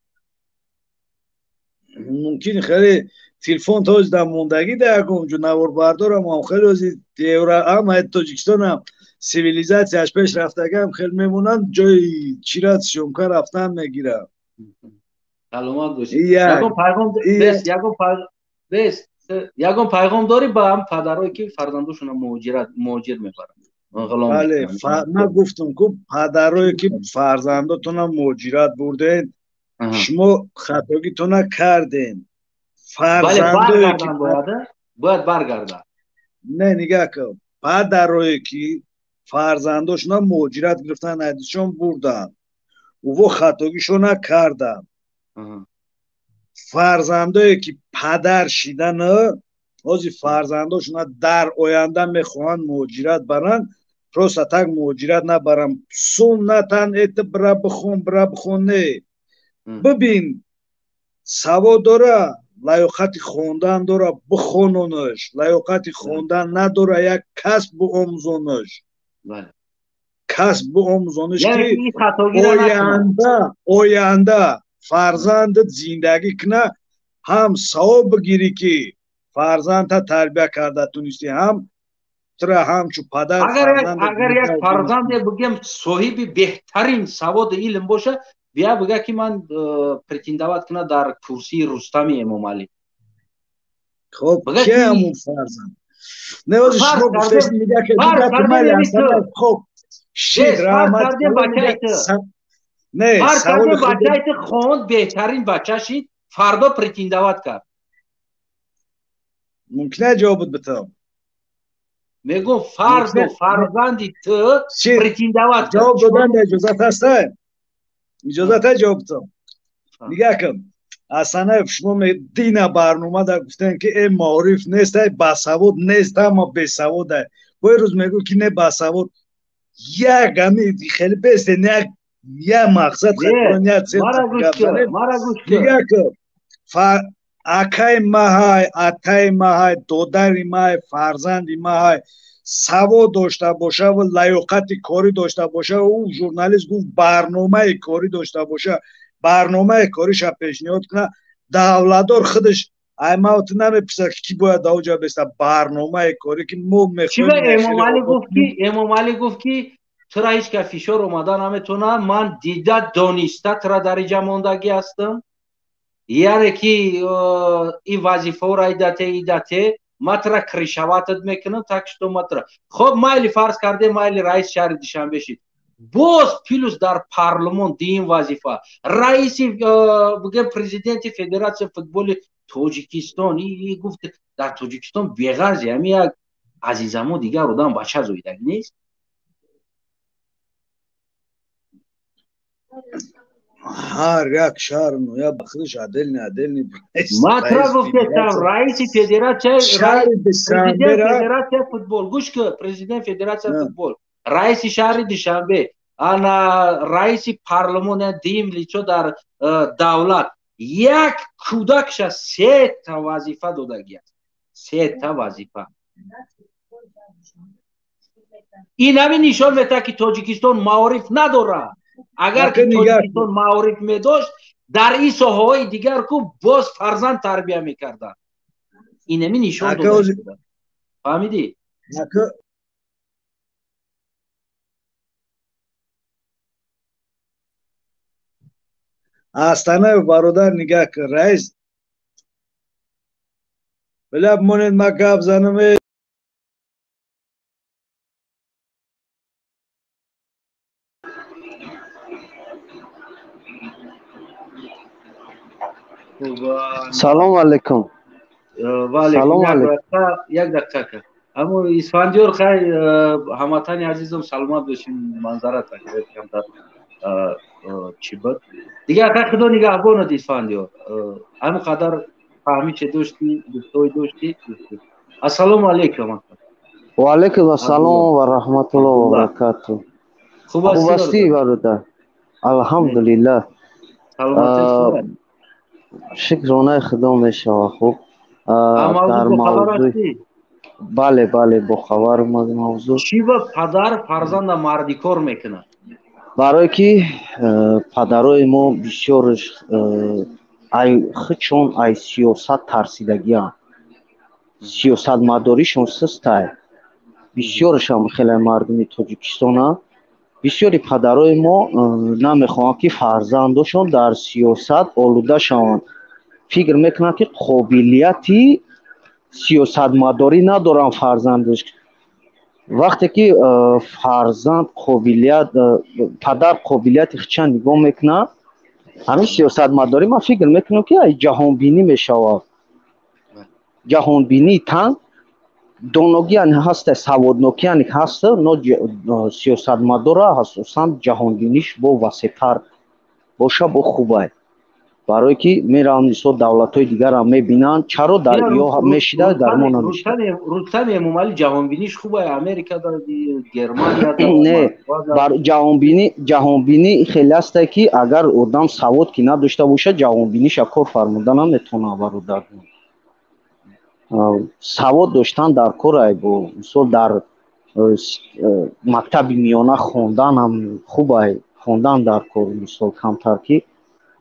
Мумкин хеле телефон тоз дар мондагӣ да ягон ҷо наворбардорам ам хеле ози евро ам Тоҷикистонам цивилизатсияш пеш рафтагам хел мемонанд ҷои чира съёмка рафтан мегирам. Саломат бошӣ. Ягон пайғом бес, ягон бес, ягон пайғом дорӣ ба ҳам падарое ки фарзандошонро муҳоҷир мебаранд? Бале, ман гуфтам ку падарое ки фарзандотонро муҳоҷират бурдед, шумо хатогитона кардем. Фарзандое ки бояд баргарданд. Не, нигаҳ кун, падарое ки фарзандошонро муҳоҷират гирифтан, айдишон бурданд, уво хатогишона карданд. Фарзандое ки падар шидан, ҳозир фарзандошона дар оянда мехоҳанд муҳоҷират баранд, просто так муҳоҷират набаранд. Сум натан это бира бихон, бира бихон, не. Бибин, савод дора, лаёқати хондан дора, бихононаш, лаёқати хондан надора, як касб биомӯзонаш. Касб биомӯзонаш ки оянда фарзандат зиндагӣ куна, ҳам савоб бигирӣ ки фарзандта тарбия карда тунистӣ, ҳам тура ҳамчу падар. Агар як фарзанде бигем соҳиби беҳтарин саводи илм боша, бия бига ки ман претендовать куна дар курсии Рустами Эмомалӣ. Хоб, ки ҳамун фарзанд? Не, ҳозир шумо гуфтаст, мега ки хоб шид раҳмат. Не, саволи бачаи ту хонд, беҳтарин бача шид, фардо претендовать кард. Мумкин аст ҷавобат битам? Мегӯм фардо фарзанди ту претендовать кард. Ҷавоб додан иҷозат ҳаст? Иҷозат ҳаст ҷавоб битам? Нигаҳ кун, Асанаев, шумо дина барномада гуфтем ки э маориф нест, ай басавод нест, ҳама бесавод ай. Бо рӯз мегӯ ки не басавод. Як ами хеле бесте, як я мақсад нигаҳ кун, акаи маҳай, атаи маҳай, додари маҳай, фарзанди маҳай савод дошта боша ва лаёқати корӣ дошта боша, ӯ журналист гуфт барномаи корӣ дошта боша, барномаи кориша пешниҳод куна, давлатдор худаш аймавт намепурсад ки бояд даоҷа беста барномаи корӣ ки мо мехоҳем. Эмомалӣ гуфт ки тура ҳеҷ ка фишор омада наметавонад, ман дида дониста тура дар инҷа мондагӣ ҳастам, яъне ки ин вазифаро идате идате, ман тура кришаватат мекунам, так что ман тура хоб майли фарз кардем, майли раиси шаҳри Душанбе шид, боз плюс дар парлумон дим вазифа раиси бигем президенти федератсияи футболи Тоҷикистон. И гуфт дар Тоҷикистон беғарзи ҳами як азизамо дигар одам бача зоидагӣ нест. Ҳар як шаҳр ноя ба худаш отдельный отдельный. Ман тура гуфтам раиси федератсия, президент федератсияи футбол, гӯш кун, президент федератсияи футбол, раиси шаҳри Душанбе, ана раиси парлумон, дим лицо дар давлат, як кӯдакша сета вазифа додагӣ аст, сета вазифа. Ин ҳамин нишон медиҳад ки Тоҷикистон маориф надорад. Агар ки Тоҷикистон маориф медошт, дар ин соҳаҳои дигар ку боз фарзанд тарбия мекарданд. Ин ҳамин нишон дода. Фаҳмидӣ? Астанаев бародар, нигаҳ кун, раис била монед, ман гап занам. Салом алейкум. Салом алейкум. Як дақиқа. Аммо Исфандиёр, хай ҳамватани азизам, саломат бошин, манзара камтар чӣ буд. Дигар хай худо нигаҳбонат Исфандиёр. Ҳамин қадар фаҳмише доштӣ, гуфтҳое доштӣ. Ассалому алейкум. Ва алейкум ассалом ва раҳматуллоҳ ва баракатуҳ. Хуб ҳастӣ бародар? Алҳамдулиллаҳ. Саломатӣ хуб. Шукронаи худо мешава. Хуб. Дар мавзӯи, бале, бале, бохабарам аз мавзӯъ. Чӣ ба падар фарзанда мардикор мекунад? Барое ки падарои мо бисёрш ай худшон ай сиёсат тарсидагианд, сиёсатмадоришон сустай. Бисёрашам хеле мардуми Тоҷикистона, бисёри падарои мо намехоҳанд, ки фарзандошон дар сиёсат олуда шаванд. Фикр мекунанд, ки қобилияти сиёсатмадорӣ надоранд фарзандаш. Вақте ки фарзанд қобилият, падар қобилияти худша нигоҳ мекунад, ҳамин сиёсатмадорӣ, ман фикр мекунам, ки ҷаҳонбинӣ мешавад. Ҷаҳонбинии танг, доногиян ҳаста, саводнокиян ҳаста, но сиёсатмадора асосан ҷаҳонбиниш бо васеътар боша, бо хубай. Барое ки мераванд, мисол, давлатҳои дигарам мебинанд, чаро дар ё мешида, дар мо намешида. Рустами Эмомалӣ ҷаҳонбиниш хубай, Америка, Германия. Не, ҷаҳонбинӣ хеле ҳасте, ки агар одам савод ки надошта бошад, ҷаҳонбиниша кор фармуда наметавонад, бародар. Савод доштан дар корай, бо мисол, дар мактаби миёна хондан ҳам хубай, хондан дар кор, мисол, камтар ки,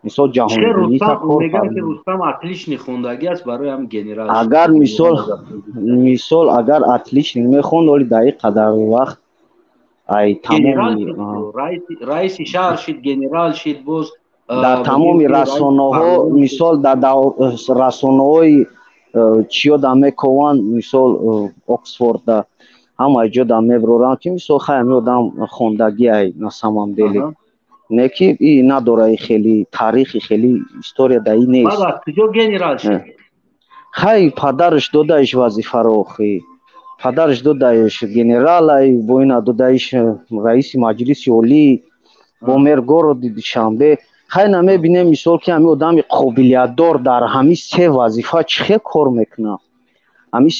мисол, ҷаҳонбинита кор. Рустам отличник хондагӣ аст, барои ҳам генерал. Агар мисол, агар отличник мехонд, оли дар ин қадар вақт ай тамоми раиси шаҳр шид, генерал шид, боз дар тамоми расонаҳо, мисол, дар расонаҳои чиё да мекованд, мисол, Оксфорда, ҳама ҷо да меброранд, ки мисол, хай, ҳами одам хондагӣ ай, на самом деле не ки и надора, и хеле таърихи, хеле история да и нест. Куҷо генерал шид? Хай, падараш додаиш вазифаро, охи падараш додаиш генералай, бо ина додаиш раиси Маҷлиси Олӣ, бо мэр городи Душанбе. Хай, намебинем, мисол, ки ҳами одами қобилиятдор дар ҳами се вазифа чӣ хел кор мекунад. Ҳами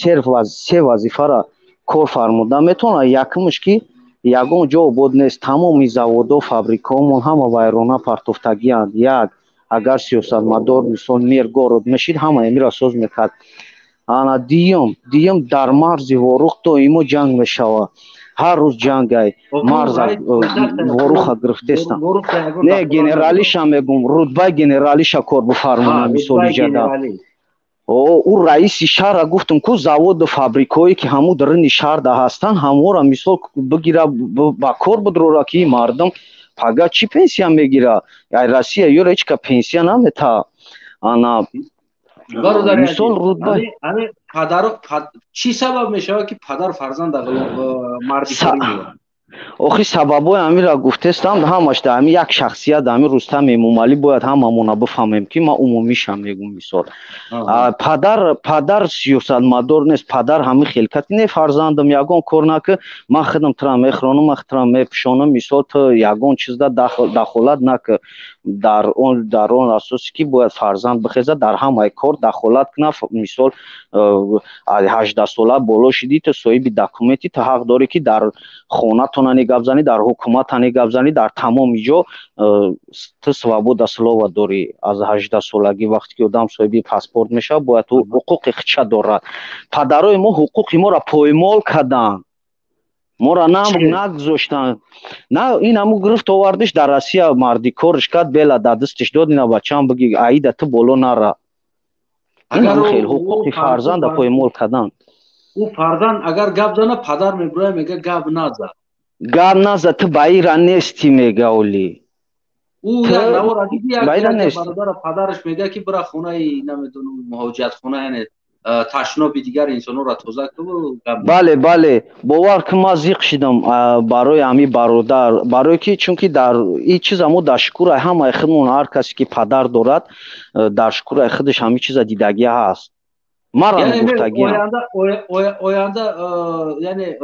се вазифара кор фармуда метавонад. Якумш, ки ягон ҷо обод нест, тамоми заводо, фабрикаҳомон ҳама вайрона партофтагианд. Як агар сиёсатмадор, мисол, мэр город мешид, ҳама эмира соз мекард. Ана дуюм, дар марзи Ворух доимо ҷанг мешавад, ҳар рӯз ҷангай, марза Воруха гирифтестам. Не, генералиша мегум, рутбаи генералиша кор бифармона, мисол, иҷада ӯ раиси шаҳра гуфтум ку, заводу фабрикое ки ҳамун даруни шаҳрда ҳастанд, ҳамора, мисол, бигира, ба кор бидрора, ки мардум пага чӣ пенсия мегира? Ай Россия ёра ҳеч ка пенсия намета. Ана мисол, рутба Падар чӣ сабаб мешавад, ки падар фарзанда мардикорӣ? Охи, сабабҳои ҳаминро гуфтестам, ҳамаш дар ҳамин як шахсият, ҳамин Рустам Эмомалӣ. Бояд ҳамамона бифаҳмем, ки ман умумишам мегум. Мисол, падар сиёсатмадор нест, падар ҳамин хелкати не, фарзандам, ягон кор накӣ, ман худам тура мехӯронам, ман тура мепӯшонам, мисол, ту ягон чизда дахолат накӣ. Дар он асосе ки бояд фарзанд бихезад, дар ҳамаи кор дахолат кунад. Мисол, 18 сола боло шидӣ, ту соҳиби документи, ту ҳақ дорӣ, ки дар хонатонани гап занӣ, дар ҳукуматани гап занӣ, дар тамоми ҷо ту свобода слова дорӣ. Аз 18 солагӣ, вақте ки одам соҳиби паспорт мешавад, бояд ӯ ҳуқуқи худша дорад. Падарои мо ҳуқуқи моро поймол карданд, моро нагузоштанд. На, ин ҳаму гирифт, овардиш дар Россия, мардикориш кард, бела дар дастиш дод, ина бачаам биги, аида ту боло нара. Ин ҳаму хел ҳуқуқи фарзанда поймол карданд. Ӯ фарзанд агар гап зана, падар мебуроя, мега: «Гап наза». Гап наза, ту ба ира нести, мега оли. Ӯ як навора диди, як бародара падараш мега, ки бира хонаи, намедонам, муҳоҷиратхона, яъне ташноби дигар инсонҳоро тоза кун. Бале, бале, бовар кун, ман зиқ шидам барои ҳамин бародар, барое ки, чунки дар ин чиза мо дар шукураи ҳамаи худмон, ҳар касе ки падар дорад, дар шукураи худаш ҳамин чиза дидагӣ ҳаст, марам гуфтагиам. Оянда, яъне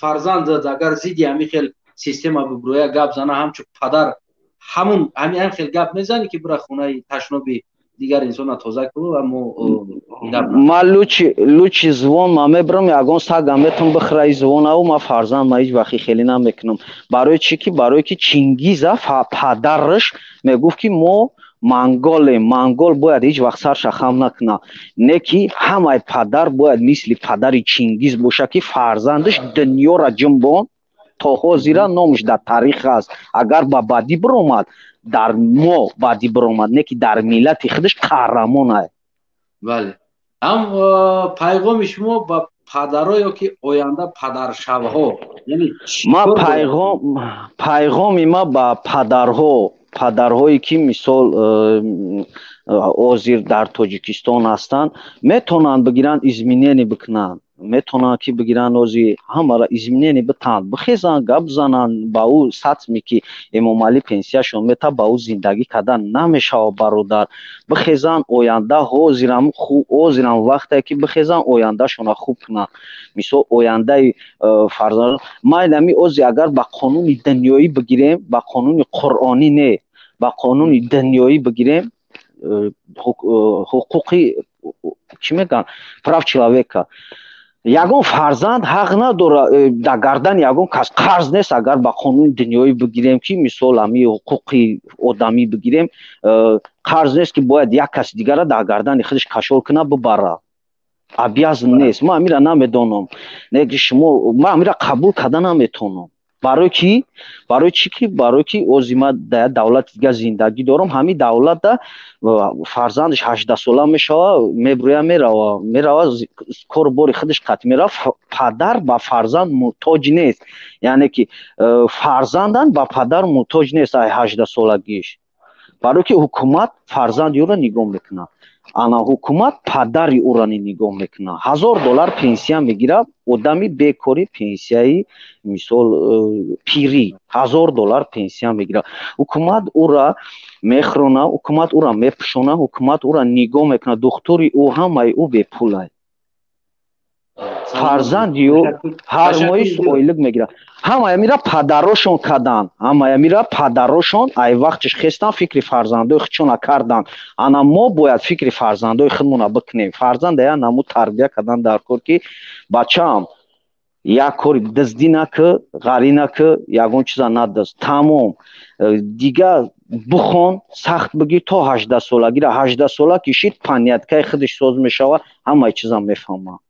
фарзандат агар зидди ҳамин хел система бибурӯя, гап зана, ҳамчун падар ҳамун ҳамин хел гап мезанӣ, ки бира хонаи ташноби дигар инсона тоза кун ва мо Ма лучше звон ма мебарам, ягон сага метон бихӯра и звонаву. Ма фарзанд ма ҳеҷ вақти хеле намекунам. Барои чӣ ки, барое ки Чингиза падараш мегуфт, ки мо Монголем, монгол бояд ҳеҷ вақт сарша хам накуна. Не ки ҳамаи падар бояд мисли падари Чингиз боша, ки фарзандаш дунёра ҷунбон, то ҳозира номаш дар таърих аст. Агар ба бадӣ биромад, дар мо бадӣ биромад, не ки дар миллати худаш қаҳрамон ай. Бале, ҳам пайғоми шумо ба падаро ё ки оянда падаршавҳо? Ма пайғоми ма ба падарҳо, падарҳое ки мисол ҳозир дар Тоҷикистон ҳастанд, метавонанд бигиранд, изменение бикунанд, метавонанд ки бигиранд, ҳозир ҳамаро изменение битанд, бихезанд, гап зананд. Ба ӯ сатме ки Эмомалӣ пенсияшон мета, ба ӯ зиндагӣ кардан намешавад, бародар. Бихезанд, оянда ҳозирам вақте ки бихезанд, ояндашонро хуб кунанд, мисол ояндаи фарзанд. Майнами ҳозир агар ба қонуни дунёӣ бигирем, ба қонуни қуръонӣ не, ба қонуни дунёӣ бигирем, ҳуқуқи чӣ мегӯянд, прав человека, ягон фарзанд ҳақ надорад дар гардани ягон кас қарз нест. Агар ба қонуни дунёӣ бигирем, ки мисол ҳами ҳуқуқи одамӣ бигирем, қарз нест, ки бояд як каси дигара дар гардани худаш кашол кунад, бибара, обязан нест. Ман амира намедонам, не ки шумо, ман амира қабул карда наметавонам. Барои ки, барои чӣ ки, барои ки ози ман дар як давлати дигар зиндагӣ дорам. Ҳамин давлатда фарзандаш 18-сола мешава, мебурӯя, мерава, кору бори худаш қатъ мерава. Падар ба фарзанд муҳтоҷ нест, яъне ки фарзандан ба падар муҳтоҷ нест ай 18-солагиш, барое ки ҳукумат фарзанди ӯро нигоҳ мекунад. Ана ҳукумат падари ӯро нигоҳ мекунад. 1000 доллар пенсия мегирад одами бекорӣ, пенсияи мисол пирӣ 1000 доллар пенсия мегирад. Ҳукумат ӯра мехӯрона, ҳукумат ӯра мепӯшона, ҳукумат ӯра нигоҳ мекунад, духтури ӯ, ҳамаи ӯ бепулай. Фарзанди ӯ ҳар моҳи ойлик мегирад. Ҳамаи мира падарошон карданд, ҳамаи мира падарошон ай вақтиш хестан, фикри фарзандои худшона карданд. Ана мо бояд фикри фарзандои худмона бикунем. Фарзанда я намуд тарбия кардан дар кор, ки бачаам, як кори дуздӣ накӣ, ғарӣ накӣ, ягон чиза надузд, тамом. Дига бихон, сахт бигир то 18-солагира. 18-сола ки шид, поняткаи худаш соз мешава, ҳамаи чиза мефаҳмад.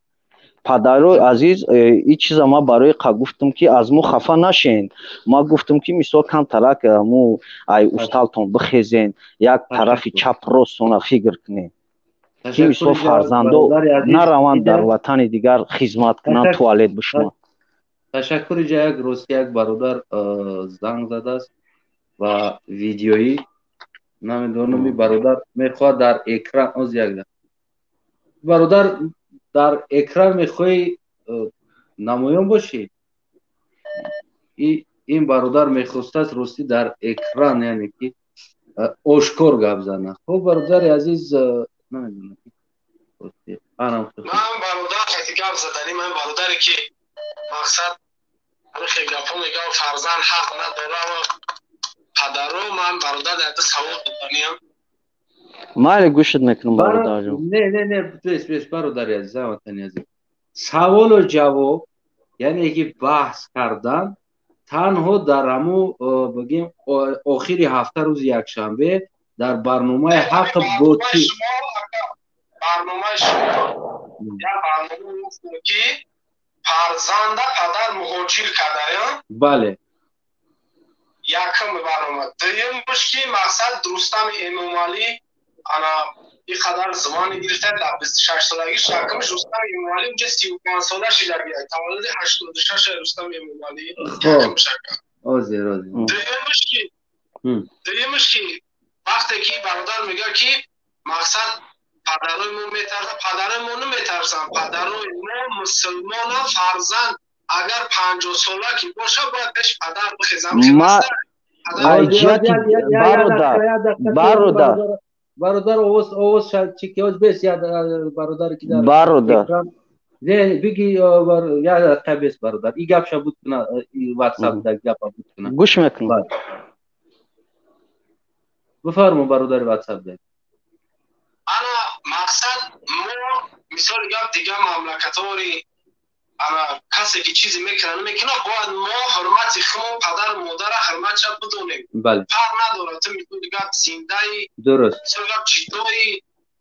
Падарои азиз, ин чиза ман барои қа гуфтам, ки аз мо хафа нашен. Ман гуфтам, ки мисол камтарак мо ай усталтон бихезен, як тарафи чап ростона фикр кунем, ки мисол фарзандо нараванд дар ватани дигар хизмат кунанд, туалет бишуманд. Ташаккури ҷа. Як рости як бародар занг задааст ва видеоӣ, намедонам, бародар мехоҳад дар экран оз як бародар дар экран мехоҳӣ намоён бошӣ. Ин бародар мехостааст ростӣ дар экран, яъне ки ошкор гап зана. Хуб, бародари азиз, намедонам. Ман бародар хати гап заданӣ, ман бародаре ки мақсад ҳамин гапҳо мегӯям, фарзанд ҳақ надорам падаро. Ман бародар дар савол доданиям. Майли, гӯшат мекунам, бародарҷон. Не, не, не, бес, бес, бародари азиз, ватани азиз, саволу ҷавоб, яъне ки баҳс кардан танҳо дар ҳаму бигем охири ҳафта, рӯзи якшанбе дар барномаи «Ҳақ бо ти». Барномаи шумо як барнома, ки фарзанда падар муҳоҷир карда. Бале. Якум барнома. Дуюмш, ки мақсад Рустами Эмомалӣ ана ин қадар звание гирифта дар 26-солагиш. Якумш, Рустами Эмомалӣ унҷа 35-сола шида, таваллуди 86 Рустами Эмомалӣ. Озир, озир. Дуюмш, ки вақте ки бародар мегӯяд, ки мақсад падарои мо метарсанд, падарои мо наметарсанд, падарои мо мусулмона. Фарзанд агар 50-сола ки боша, бояд пеш падар бихезам. Бародар, бародар. Бародар, овоз, овоз чи ки оз бес я бародар ки дар бародар. Не, биги, я дақиқа бес, бародар, и гапша буд куна, WhatsApp да гапа буд куна. Гӯш мекунам. Бифармо, бародари WhatsApp да. Ана мақсад мо мисоли гап дигар мамлакатҳои Ана касе ки чизе мекунад, намекунад, бояд мо ҳурмати худмон, падару модара ҳурматша бидонем. Фарқ надорад, ту мисоли гап зиндаи, дуруст, мисоли гап ҷидои,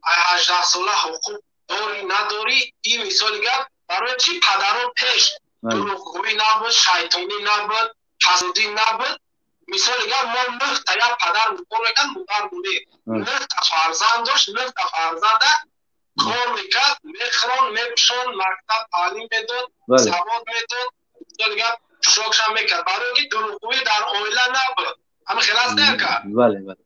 18 сола ҳуқуқ дорӣ, надорӣ. Ин мисоли гап, барои чӣ падаро пеш дурӯғгӯӣ набуд, шайтонӣ набуд, фасодӣ набуд. Мисоли гап, мо нӯҳта як падар кор мекард, модар муне нӯҳта фарзанд дошт, нӯҳта фарзанда кор мекард, мехӯрон, мепӯшон, мактаб таълим медод, савод медод, мисоли гап, пӯшокшам мекард, барои ки дурӯғгӯӣ дар оила набуд. Ҳами хел аст, не, ака? Бале, бале.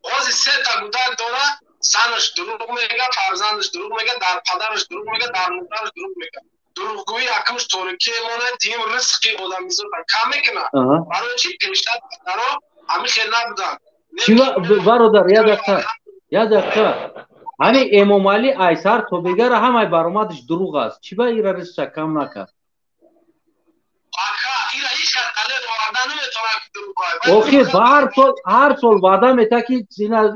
Ҳози сета гудак дора, занаш дурӯғ мега, фарзандаш дурӯғ мега, дар падараш дурӯғ мега, дар модараш дурӯғ мега. Дурӯғгӯӣ якумш торикӣ мемонад, дуюм ризқи одамизода кам мекунад. Барои чӣ пештар падаро ҳамин хел набуданд? Бародар, як дақиқа, як дақиқа. Ҳамин Эмомалӣ айсар то бегара ҳамаи баромадаш дурӯғ аст. Чӣ ба ира ризқша кам накард? Ака, ира ҳеҷ кас далел оварда наметавонад, ки дурӯғ. Охир ба ҳар сол, ҳар сол ваъда мета, ки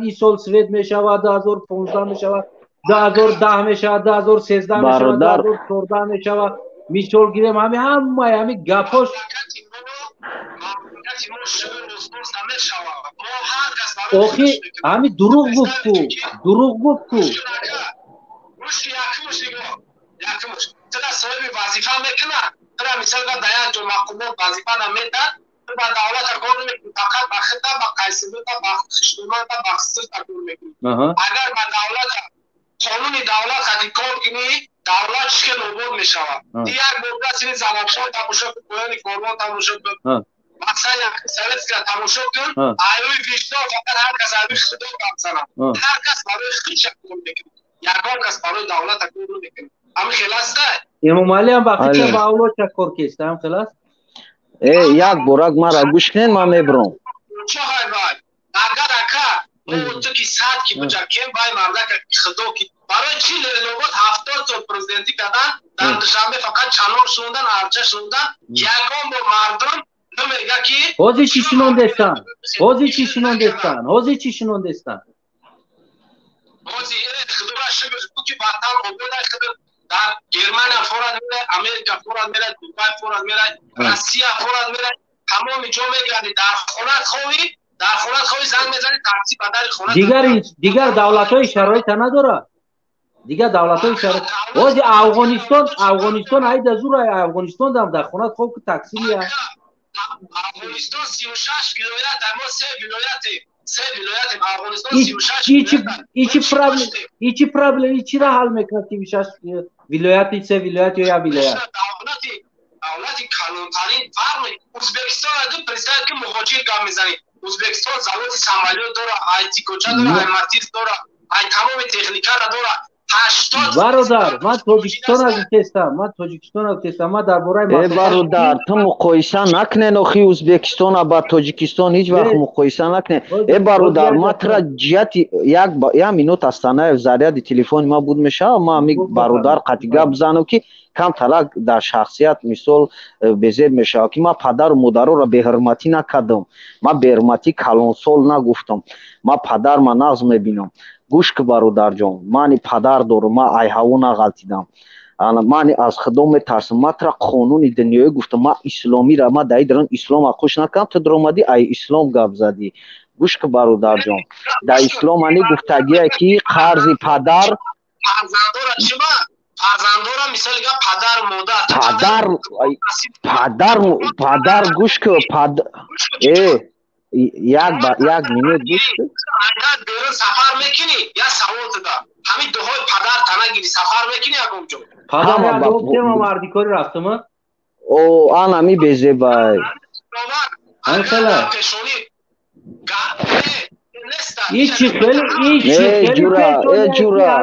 ин сол свет мешавад, 2015 мешавад, 2010 мешавад, 2013 мешавад, 2014 мешавад. Мисол гирем, ҳами ҳамаи ҳами гапош. Мамлакати мо, шукр, узбос намешавад. Мо ҳар кас Охи ҳами дурӯғ гуфт ку, дурӯғ гуфт ку. Гӯшки, якумш нигоҳ, якумш тира соҳиби вазифа мекунад, тира мисол дар як ҷо мақомот вазифа намедад, ту ба давлата кор намекунӣ, фақат ба хита, ба қайсибита, ба хиштумата, ба хисирта кор мекунӣ. Агар ба давлата, қонуни давлат қади кор кунӣ, давлат чӣ хел обод мешавад? Як бор сини Замоншоҳ тамошо кун, Поёни корвон тамошо кун, мақсад советская тамошо кун. Айрӯи виҷдон фақат ҳар кас айрӯи худо гап занад. Ҳар кас барои худша кор мекунад, ягон кас барои давлата кор намекунад. Ҳамин хел аста. Эмомалӣ ҳам ба худша, ба авлодша кор кеста, ҳам хел аст. Э, як борак мара гӯш кунед, ман мебурам. Чо, вай агар, ака, мо ту ки сад ки биҷакем, вай мардака худо ки барои чӣ Ленинобод 70 сол президентӣ кардан, дар Душанбе фақат чанор шунудан, арча шунудан, ягон бор мардум намега ки Ҳозир чӣ шунондестан? Ҳозир чӣ шунондестан? Ҳозир чӣ шунондестан? Ҳозир худоро шукр ки ватан обода. Худо дар Германия форад мерай, Америка форад мерай, Дубай форад мерай, Россия форад мерай, тамоми ҷо мегардӣ. Дар хонат ховӣ, дар хонат ховӣ, занг мезанӣ, такси ба дари хона. Дигар давлатҳои шароита надорад, дигар давлатҳои шароит. Ҳозир Афғонистон, Афғонистон айда зур, Афғонистон дам дар хонат хоб ки, такси меяд. Афғонистон 36 вилоят, мо се вилоятем, се вилоятем, Афғонистон 36. Ичи проблем, ичи проблем, ичиро ҳал мекунад 36 вилояти, се вилоят ё як вилоят? Давлати калонтарин фарқ. Ӯзбекистон ду представь ки муҳоҷир гап мезанӣ. Ӯзбекистон заводи самолёт дора, айти коча дора, ай Матиз дора, ай тамоми техникара дора. Бародар, ман Тоҷикистона гуфтестам, ман Тоҷикистона гуфтестам, ман дар бораи Э, бародар, ту муқоиса накунен охи Ӯзбекистона ба Тоҷикистон, ҳеҷ вақт муқоиса накунен. Э, бародар, ман тура ҷиҳати як минут Астанаев, заряди телефони ман буд мешавад, ман ами бародар қати гап бизанам, ки камтарак дар шахсият мисол безеб мешавад, ки ман падару модароро беҳурматӣ накардам, ман беҳурматӣ калонсол нагуфтам, ман падарма нағз мебинам. Гӯш ки, бародарҷон, мани падар дорам, ман айҳаво нағалтидам, мани аз худо метарсам. Ман тура қонуни дунёӣ гуфтам, ман исломира, ман даи дарон ислома хуш накардам, ту даромадӣ, ай ислом гап задӣ. Гӯш ки, бародарҷон, дар ислом ани гуфтагие, ки қарзи падар Фарзандора чиба, фарзандора мисоли гап, падар, модар. Падар, падар, падар, гӯш ки, э, як як минут гӯш ки. Агар берун сафар мекунӣ, як савол туда: ҳамин дуҳои падар танагирӣ, сафар мекунӣ ягон ҷо? Падар тема мардикорӣ рафтама. О, анами безебай. Пешонӣ. Ичи хеле, ичи. Э, ҷура, э, ҷура.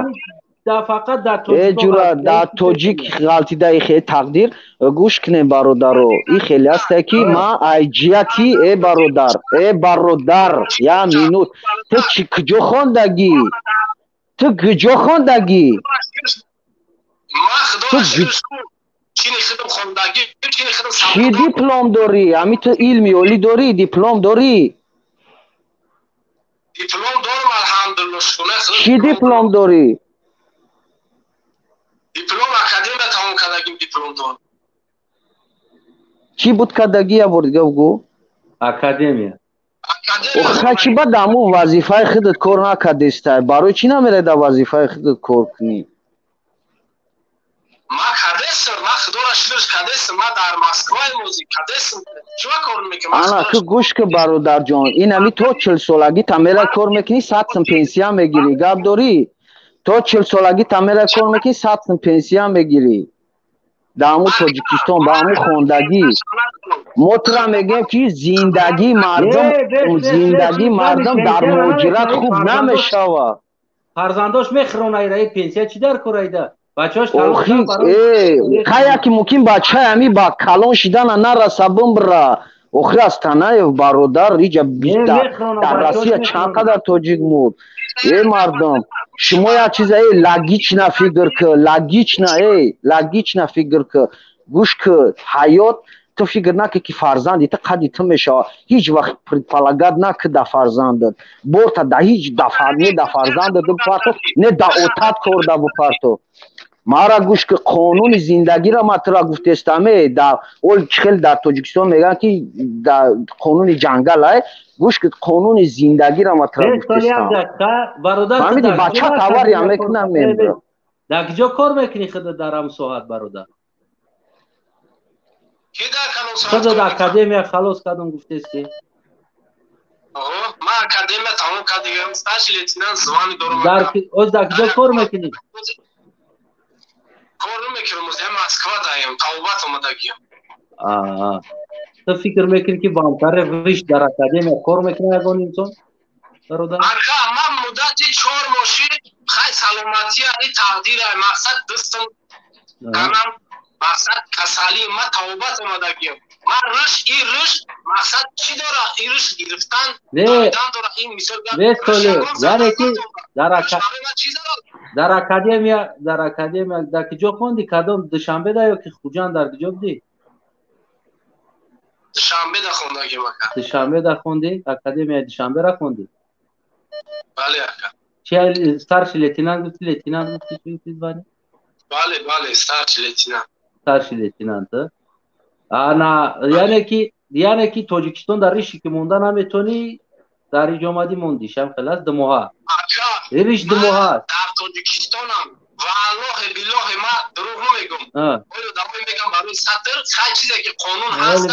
Фақат дар Э, ҷура, дар тоҷик ғалтида ихе тақдир. Гӯш кунем, бародаро, и хеле ҳасте, ки ман ай ҷиҳати, э, бародар, э, бародар, як минут. Ту чи, куҷо хондагӣ? Ту куҷо хондагӣ? Ман худоро шукр, чини худам хондагӣ, чини худам. Чӣ диплом дорӣ? Ҳами ту илми олӣ дорӣ, диплом дорӣ? Диплом дорам, алҳамдулилла. Чӣ диплом дорӣ? Диплом академия тамом кардагим. кардагим, диплом дорам. Чӣ буд кардагӣ, я бор дига бигӯ? Академия. Охай, чӣ ба даму вазифаи худат кор накардестай? Барои чӣ намеравӣ дар вазифаи худат кор кунӣ? Ма кардесам, ма худоро шукр кардесам, ма дар Москваи мӯзи кардесам. Чӣ кор мекунам? Ана ту гӯш ки, бародарҷон, ин ами то 40 солагӣ тамера кор мекунӣ, 100 сум пенсия мегирӣ. Гап дорӣ? То 40 солагӣ тамера кор мекунӣ, 100 сум пенсия мегирӣ. Дар ҳамун Тоҷикистон ба ҳамун хондагӣ мо тура мегӯем, ки зиндагии мардум дар муҳоҷират хуб намешавад. Фарзандош мехӯронайда, пенсия чӣ дар кораида? Хая ки мумкин бачаи ами ба калон шидана нараса, бимбира. Охир Астанаев, бародар, иҷа дар Россия чанд қадар тоҷик мурд. Э, мардум, шумо як чиза, э, логично фикр ки, логично, э, логично фикр ки, гӯш ки, ҳаёт ту фикр накӣ, ки фарзанди ту қади ту мешавад. Ҳеҷ вақт предполагать накӣ да фарзандат борта, да ҳеҷ не да фарзандат бипарто, не да отат корда бипарто. Мара гӯш ки, қонуни зиндагиро ма тура гуфтестаме. Да ол чихел дар Тоҷикистон мегӯянд, ки да қонуни ҷангал ай. Гӯш ки, қонуни зиндагиро ма тура гуфтестам. Фаҳмидӣ? Бача авария мекунам, мембра. Дар киҷо кор мекунӣ худа дар ҳам соҳат, бародар? Худат академия халос кардам гуфтести. Ман академия тамом кардигам, старший лейтенант звание дорам. Оз дар киҷо кор мекунӣ? Кор намекунам, я Москва даем, тавбат омадагиям. Ту фикр мекунӣ, ки бамтаре риш дар академия кор мекунад ягон инсон, бародар? Ака, ман муддати 4 моҳ шид. Хай, саломатия и тақдира, мақсад дастам канам, мақсад касалӣ, ма тавбат омадагиям. Ман риш, и риш мақсад чӣ дора, и риш гирифтан дора, ин мисол. Яъне ки дар академия дар киҷо хонди? Кадом, Душанбе да ё ки Хуҷанд, дар киҷо будӣ? Душанбе да хондагим, ака. Душанбе да хонди, академияи Душанбера хонди? Бале, ака. Чи, старший лейтенант гуфти, лейтенант гуфти, чи гуфти звание? Бале, старший лейтенант. Старший лейтенант. Ана, яъне ки Тоҷикистон дар риши ки монда наметонӣ, дар иҷо омадӣ, монди, шам хелас 2 моҳа. Риш 2 моҳа аст. Дар Тоҷикистонам, валлоҳи биллоҳи, ма дурӯғ намегум. Оё давои мегам барои сатр, хай, чизе ки қонун ҳаст,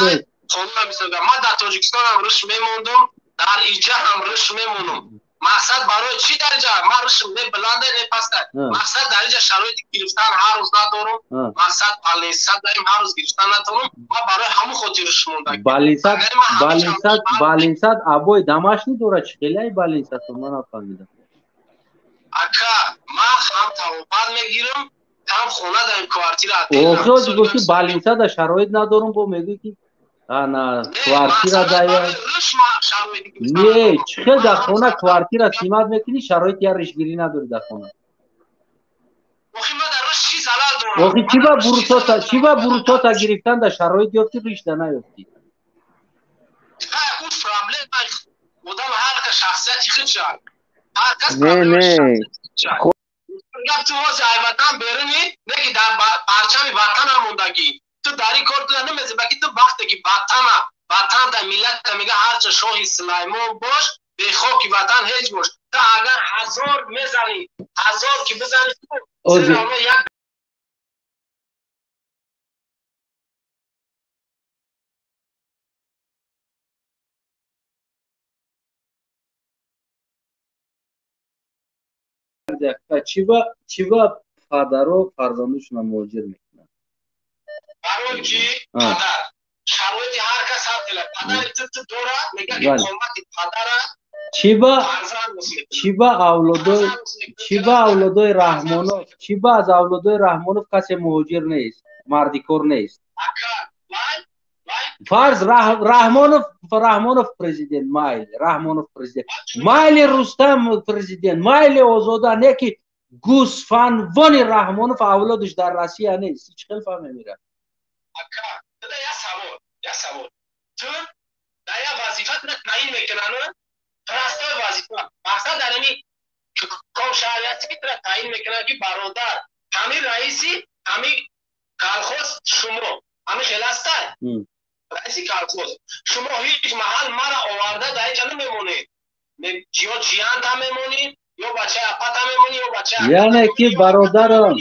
қонун мисолга. Ма дар Тоҷикистонам риш мемондум, дар иҷа ҳам риш мемонум. Мақсад барои чӣ дар иҷа ман ришм не баланда, не паста? Мақсад дар иҷа шароити гирифтан ҳар рӯз надорум. Мақсад балинсат дарим, ҳар рӯз гирифтан натонум. Ма барои ҳамун хотир риш монда. Балинсат обои домашний дорад? Чӣ хеле балинсату ман нафаҳмидам. Ака, ман ҳам тавобат мегирам, ҳам хона дар квартира. Охир гуфти балинсада шароит надорум, бо мегӯӣ, ки ана квартира дая. Не, чӣ хел дар хона квартира снимать мекунӣ, шароити я ришгирӣ надорӣ дар хона? Охи, чӣ ба бурутота гирифтан дар шароит ёфтӣ, ришда наёфтӣ? Проблема одам ҳар ка шахсияти худша. Не, не. Гап, ту ҳозир ай ватан берунӣ, не ки дар парчами ватана мондагӣ. Ту дар ин кор ту намезӣ, балки ту вақте ки ватана, ватан да миллата мега, ҳарча шоҳи Сулаймон бош, бехоки ватан ҳеҷ бош. Ту агар ҳазор мезанӣ, ҳазор ки бизанӣ, як. Чӣ ба падаро фарзандошона муҳоҷир мекунанд? Барои ки падар шароити ҳар кас ҳар хела. Падари ту дора, мега ки қомати падара. Чӣ ба авлодои Раҳмонов, чӣ ба аз авлодои Раҳмонов касе муҳоҷир нест, мардикор нест? Фарз, Раҳмонов президент, майли, Раҳмонов президент, майли, Рустам президент, майли, Озода, не ки гӯсфанвони Раҳмонов авлодаш дар Россия нест. Чӣ хел фаҳме мера? Як савол: ту дар як вазифа тура таъин мекунанд, простой вазифа, мақсад дар ами комшаҳрияти ки тура таъин мекунанд, ки бародар, ҳамин раиси ҳамин. Колхоз шумо ҳамин хел ҳастай, раиси колхоз шумо ҳеҷ маҳал мара оварда дар инҷа намемонед, ё ҷиянта мемонӣ, ё бачаи апата мемонӣ, ё бачаи. Яъне ки, бародарам,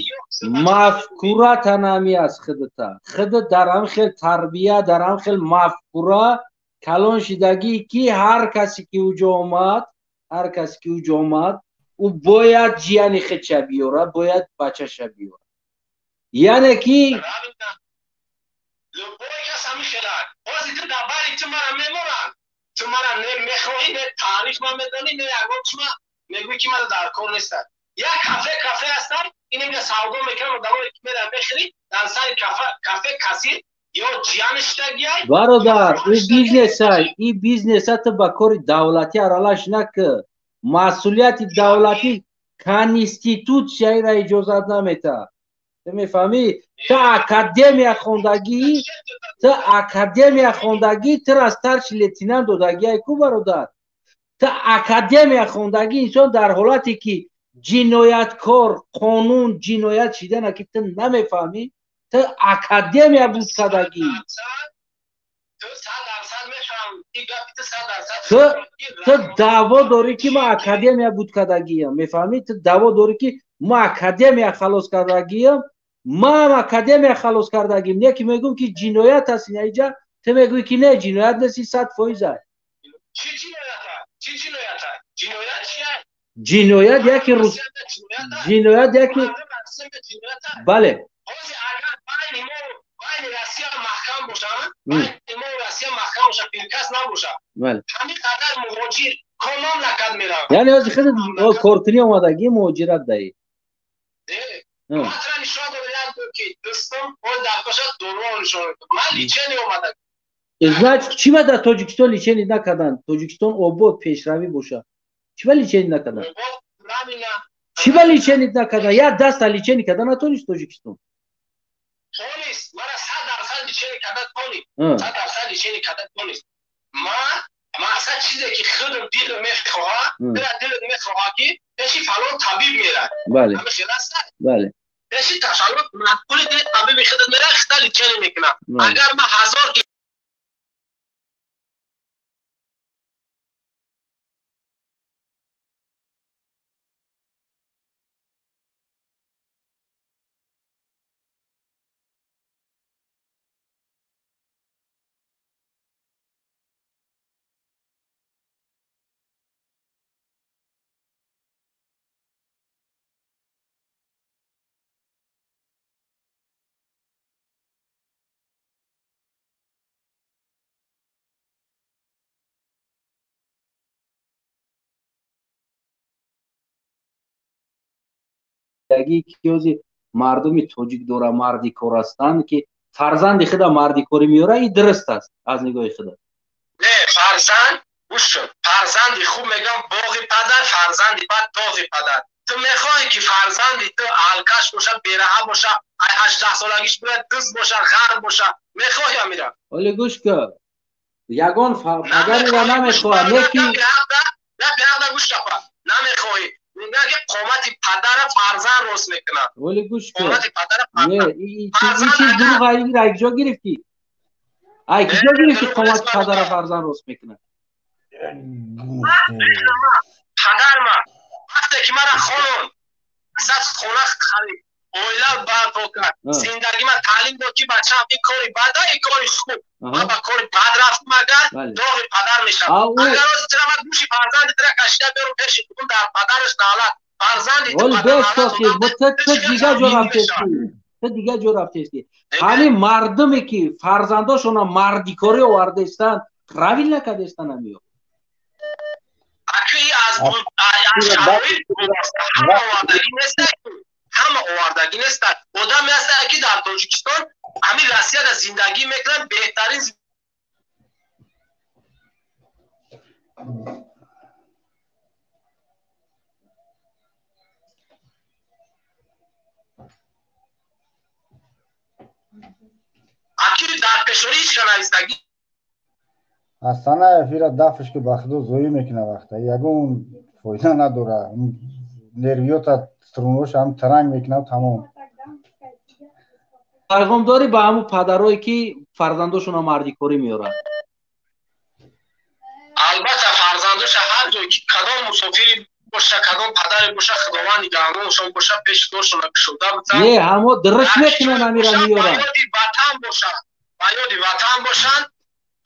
мафкура танами аст. Худата худат дар ҳам хел тарбия, дар ҳам хел мафкура калон шидагӣ, ки ҳар касе ки уҷо омад, ҳар касе ки уҷо омад, ӯ бояд ҷияни худша биёра, бояд бачаша биёра. Яъне ки Любой кас ҳамин хелак. Ҳозир ту дар бари ту мара мемонанд, ту мара не мехоҳӣ, не таъриф ма медонӣ, не ягон чима мегӯӣ, ки мара дар кор нестад. Як кафе ҳастам, ин инҷа савдо мекунам, одамое ки меран мехӯрӣ, дар сари кафе кассир ё ҷияни шидагиай. Бародар, ӯ бизнеса, и бизнеса ту ба кори давлатӣ аралаш накӣ. Масъулияти давлатӣ, конститутсияира иҷозат наметаҳад. Ту мефаҳмӣ? Ту академия хондагӣ, ту академия хондагӣ, тура старший лейтенант додагиай ку, бародар. Ту академия хондагӣ инсон дар ҳолате ки ҷинояткор, қонун ҷиноят шидана ки ту намефаҳмӣ, ту академия буд кардагӣ. Ту даъво дорӣ, ки ман академия буд кардагиям, мефаҳмӣ? Ту даъво дорӣ, ки ман академия халос кардагиям. Ман академия халос кардагим, не ки мегӯм, ки ҷиноят аст инаиҷа, ту мегӯӣ, ки не, ҷиноят нест, 100%. Ҷиноят яки рус, ҷиноят яки, бале. Байни Россия маҳкам боша, байни мо Россия маҳкам боша, пиркас набоша, ҳамин қадар муҳоҷир ко мамлакат меравад? Яъне ҳозир хеле коркунӣ омадагӣ, муҳоҷират даӣ? Ман тура нишон додам як бор, ки дӯстам ҳол дар паша дору нишон додам. Ман лечение омадагӣ. Значит, чӣ ба дар Тоҷикистон лечение накарданд? Тоҷикистон обод, пешравӣ боша, чӣ ба лечение накарданд? Чӣ ба лечение накарданд? Як даста лечение карда натонист Тоҷикистон. Тонист, мара 100% лечение карда тонист, 100% лечение карда тонист. Ман мақсад чизе ки худам дилам мехоҳад, дилат мехоҳад, ки пеши фалон табиб мерад. Ҳамин хел аст? Бале. Пеши ташаллут маъқули дили табиби худат мерад, хита лечение мекунад. Агар ман ҳазор ки ҳозир мардуми тоҷик дора, марди кор ҳастанд, ки фарзанди худа марди корӣ меёра, и дуруст аст аз нигоҳи худа? Не, фарзанд, гӯш шуд, фарзанди хуб, мегӯям, боғи падар, фарзанди бад доғи падар. Ту мехоҳӣ, ки фарзанди ту алкаш боша, бераҳа боша, ай 18 солагиш бояд дузд боша, ғарб боша, мехоҳӣ амира? Ҳоли гӯш кун, ягон падареро намехоҳад, не ки гӯш шапа, намехоҳӣ, мегӯяд, ки қомати падара фарзанд рост мекунад. Ҳоли гӯш кун, не, ин чиз дурӯғ. Ира киҷо гирифтӣ? Ай киҷо гирифтӣ, қомати падара фарзанд рост мекунад? Падарма вақте ки мара хонон, сад хона харид, оила барпо кард, зиндагима таълим дод, ки бачаам, ин кори бада, ин кори хуб. Ман ба кори бад рафтам, агар доғи падар мешавам. Агар ҳозир тира ман гӯши фарзанди тира кашида беру пеши кун, дар падараш налат, фарзанди. Ту дигар ҷо рафтести, ту дигар ҷо рафтести. Ҳамин мардуме ки фарзандошона мардикорӣ овардаистанд, правильно кардастанд ҳамиё? Аки аз шароит ҳама овардагӣ нест, ҳама овардагӣ нест. Одаме ҳаста, ки дар Тоҷикистон, ҳамин Россияда зиндагӣ мекунад, беҳтарин. Аки дар пешонӣ ҳеч ка навистагӣ. Ҳасанаев, ира дафш ки, ба худо, зоӣ мекуна вақта, ягон фоида надора, нервиёта, струнҳош ҳам таранг мекунад, тамом. Пайғом дорӣ ба ҳамун падарое ки фарзандошонро мардикорӣ меоранд? Албатта, фарзандоша ҳар ҷой ки кадом мусофире боша, кадом падаре боша, Худованд нигаҳбоншон боша, пеши дошона кушода бутан. Не, ҳамо дурушт мекунанд, амира меоранд. Ба ёди ватан бошанд, ба ёди ватан бошанд,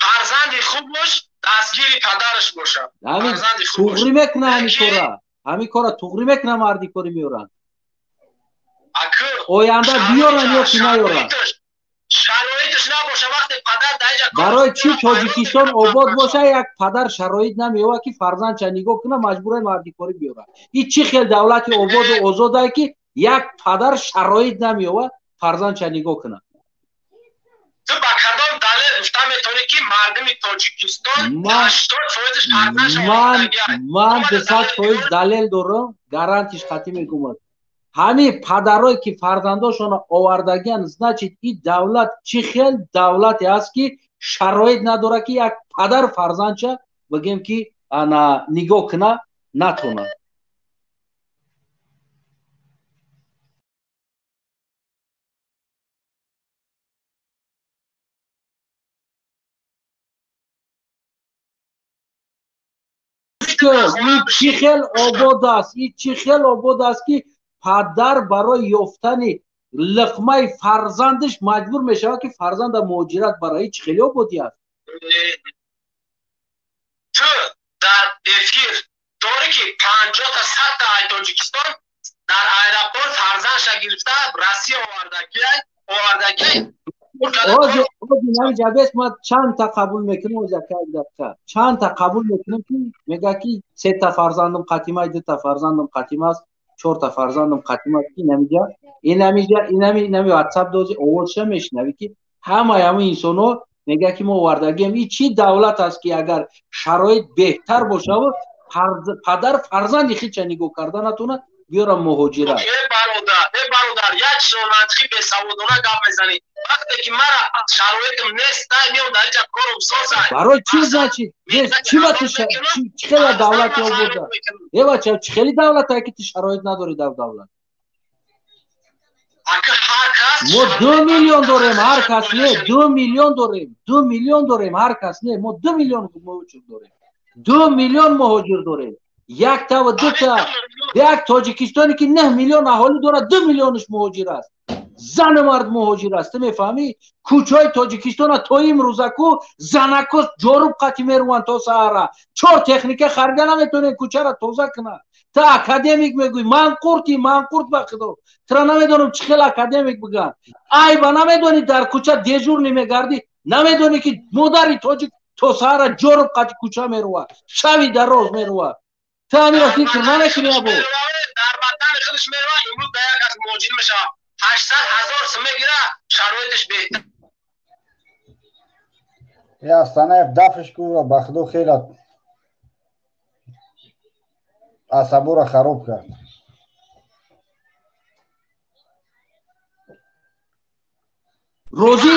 фарзанди хуб бош, дастгири падараш бошад. Ҳамин туғрӣ мекунад ҳамин кора. Ҳамин кора туғрӣ мекунад, мардикорӣ меоранд. Оянда биёранд ё ки наёранд? Шароиташ набоша, вақте падар дар инҷа барои чӣ Тоҷикистон обод боша, як падар шароит намеёвад ки фарзандча нигоҳ кунад, маҷбурай мардикорӣ биёрад. Ин чӣ хел давлати ободу озодае ки як падар шароит намеёвад фарзандча нигоҳ кунад? Ту ба кадом далел гуфта метавонӣ ки мардуми Тоҷикистон 80% фарзандша овардагианд? Ман 200% далел дорам, гарантиш қатъӣ мегӯям. Ҳамин падарое ки фарзандошонро овардагианд, значит ин давлат чӣ хел давлате аст ки шароит надорад ки як падар фарзандча бигем ки ана нигоҳ куна натонад. Ин чӣ хел обод аст, ин чӣ хел обод аст ки падар барои ёфтани луқмаи фарзандаш маҷбур мешавад ки фарзанда муҳоҷират барад. Ин чӣ хеле ободӣ аст? Ту дар эфир дорӣ ки 50-та 100-та ай Тоҷикистон дар аэропорт фарзандша гирифта Россия овардагиай. Ози намиҷабес ма чандта қабул мекунем, ози як дақиқа чандта қабул мекунем ки мега ки сета фарзандам қатима, дута фарзандам қатима аст, чорта фарзандам қатима аст, ки инамиҷа инамиҷа инами инами ватсап дози овозша мешунавӣ ки ҳамаи ҳамин инсонҳо мега ки мо овардагием. Ин чӣ давлат аст ки агар шароит беҳтар бошаву падар фарзанди худша нигоҳ карда натонад, биёра муҳоҷират? Э бародар, э бародар, як чизонантиқи бесаводона гап мезанӣ. Вақте ки мара шароитам нест, дай меом дар инҷа корум созай. Барои чӣ значит? Нест, чӣ ба ту чӣ хеле давлати обода? Э бача, чӣ хеле давлатае ки ту шароит надорӣ дар давлат? Мо 2 миллион дорем, ҳар кас не, 2 миллион дорем, 2 миллион дорем, ҳар кас не, мо 2 миллион муҳоҷир дорем. 2 миллион муҳоҷир дорем. Якта ва дута, як Тоҷикистоне ки 9 миллион аҳолӣ дорад, 2 миллионаш муҳоҷир аст. Зану мард муҳоҷир аст, ту мефаҳмӣ? Кӯчаҳои Тоҷикистона то имрӯзаку занако ҷоруб қатӣ меруванд то саҳара. Чор техника харида наметавонем кӯчаро тоза кунад. Ту академик мегӯӣ, манқурти, манқурт ба худо. Тура намедонам чӣ хел академик бигӯянд. Айба намедонӣ дар кӯча дежурный мегардӣ, намедонӣ ки модари тоҷик то саҳара ҷоруб қатӣ кӯча мерувад, шави дароз мерувад. Ту ҳаминро фикр намекунӣ або? Дар ватани худаш меравад, имрӯз ба як аз муҳоҷир мешавад. 800 ҳазор сум мегирад, шароиташ беҳтар. Э Астанаев дафш ку ба худо хеле асабора хароб кард. Розӣ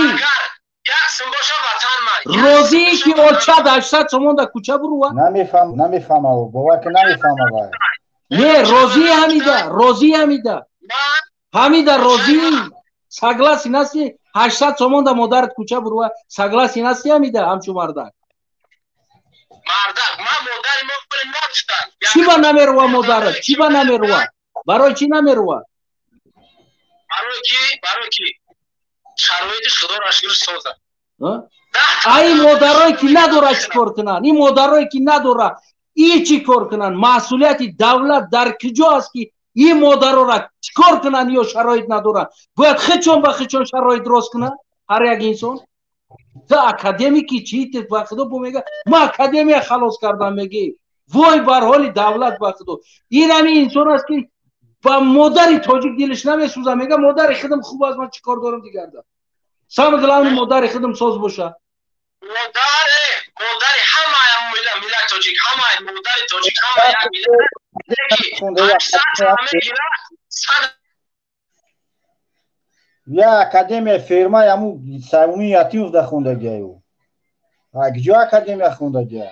розӣ ки очад 800 сомон дар кӯча бурува? Намефаҳм, намефаҳмав, бовар ки намефаҳмав. Не, розӣ ҳамида, розӣ ҳамида. Ҳамида розӣ, согласен ҳастӣ? 800 сомон дар модарат кӯча бурува, согласен ҳастӣ ҳамида ҳамчун мардак? Мардак, ман модари мо надоштам. Чӣ ба намерува модарат? Чӣ ба намерува? Барои чӣ намерува? Барои ки шароитиш Худоро шукр созад. Ай модарое ки надорад чӣ кор кунанд? Ин модарое ки надорад, и чӣ кор кунанд? Масъулияти давлат дар куҷо аст ки ин модарора чӣ кор кунанд ё шароит надоранд? Бояд худшон ба худшон шароит рост кунанд ҳар як инсон. Ту академики чӣ? Ту ба худо бо мега ман академия халос кардам мегӣ. Вой бар ҳоли давлат ба худо. Ин ҳамин инсон аст ки ба модари тоҷик дилаш намесӯзад, мега модари худам хуб аст, ман чӣ кор дорам дигарда? Самое главное модари худам соз боша. Модари ҳамаи миллат тоҷик, ҳамаи модари тоҷик, ҳамаи як миллат. Я академия фирма яму Саймуни Ятимов да хондагиаю. А куҷо академия хондагия?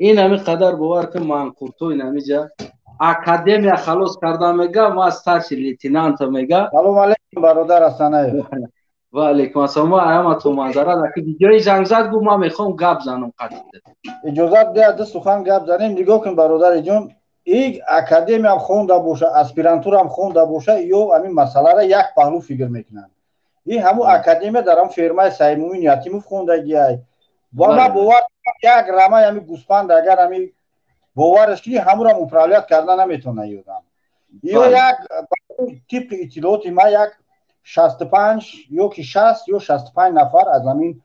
Ин ҳамин қадар бовар кун, манқуртҳо ин ҳамиҷа Академия халос кардам, мега, ма старший лейтенант, мега. Салом алейкум, бародар Асанаев. Ва алейкум ассалом. Ҳаматон маъзарат, аки видеои занг зад, гуфт, ман мехоҳам гап занам қатида. Иҷозат диҳад, ду сухан гап занем. Нигоҳ кун, бародари ҷон, и академиям хонда боша, аспирантурам хонда боша, ё ҳамин масъаларо як паҳлӯ фикр мекунанд. И ҳамун академия дар ҳам фермаи Саймумин Ятимов хондагиай. Ва ман бовар, як рамаи ҳами гӯспанд, агар ҳами бовараш кунӣ, ҳамурам управлять карда наметавона ёдам. Ё як тибқи иттилооти ман як 65 ё ки 60 ё 65 нафар аз ҳамин,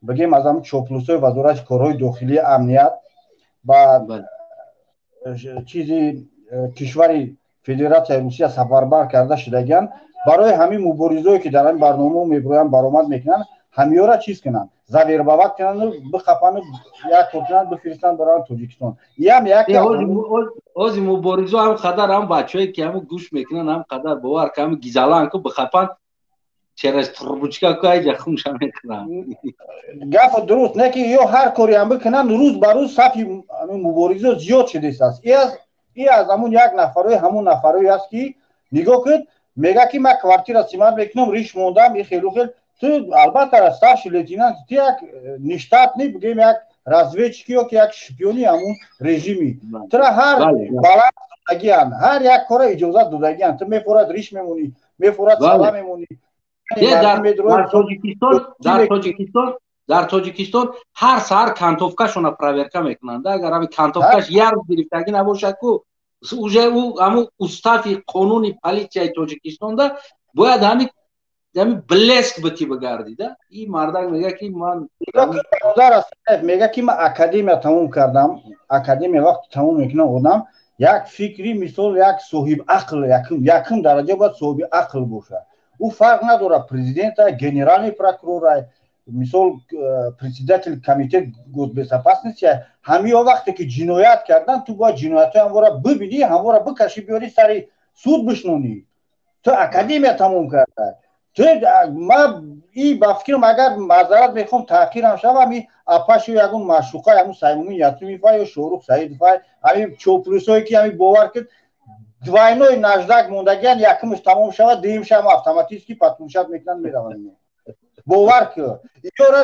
бигем, аз ҳамин чоплусҳои Вазорати корҳои дохилии амният ба чизи кишвари Федератсияи Русия сафарбар карда шудагианд, барои ҳамин муборизое, ки дар ҳамин барномао мебироянд, баромад мекунанд, ҳамиёра чиз кунанд, завербовать кунанду бихапану як кор кунанд, бифиристанд барои Тоҷикистон. Иам як Ози муборизо ҳам қадар ҳам бачаҳое, ки ҳаму гӯш мекунанд, ҳам қадар бовар ки ҳаму гизалан ку бихапанд, через трубочка ку айҷа хунша мекунанд. Гапо дуруст, не ки ё ҳар коре ҳам бикунанд, рӯз ба рӯз сафи муборизо зиёд шудааст. И аз ҳамун як нафарои, ҳамун нафарои аст, ки нигоҳ кунед, мега, ки ман квартира снимать мекунам, риш мондам, и хелу хел. Ту албатта старший лейтенант, ту як нештатный, бигем, як разведчики ё ки як шпиони ҳамун режими. Тура ҳар баланс додагианд, ҳар як кора иҷозат додагианд. Ту мефорад риш мемонӣ, мефорад сала мемонӣ. Дар Тоҷикистон ҳар саҳар кантовкашона проверка мекунанд. Агар ҳами кантовкаш як рӯз гирифтагӣ набошад ку, уже ӯ ҳамун устави қонуни политсияи Тоҷикистонда бояд ҳами блеск бити бигардида. И мардак мега, ки ман Мега, ки ман академия тамом кардам. Академия вақти тамом мекунам, одам як фикри, мисол, як соҳиб ақл, якум дараҷа бояд соҳиби ақл бошад. Ӯ фарқ надорад, президента, генеральный прокурора, мисол, председатель комитет госбезопасности. Ҳамиё вақте ки ҷиноят кардан, ту бояд ҷиноятҳои ҳамвора бибинӣ, ҳамвора бикашӣ, биёрӣ, сари суд бишнонӣ. Ту академия тамом карда, ту ма и ба фикрам, агар маъзарат мехоҳам, таъхирам шавам, и апашу ягон маъшуқа ҳамун Саймумин Ятимифа ё Шоҳрух Саидова, ҳамин чоплусое, ки ҳамин, бовар кунед, двойной наждак мондагиан, якумш тамом шавад, дуюмшам автоматически подключать мекунанд, мераванд. Бовар кун, ёра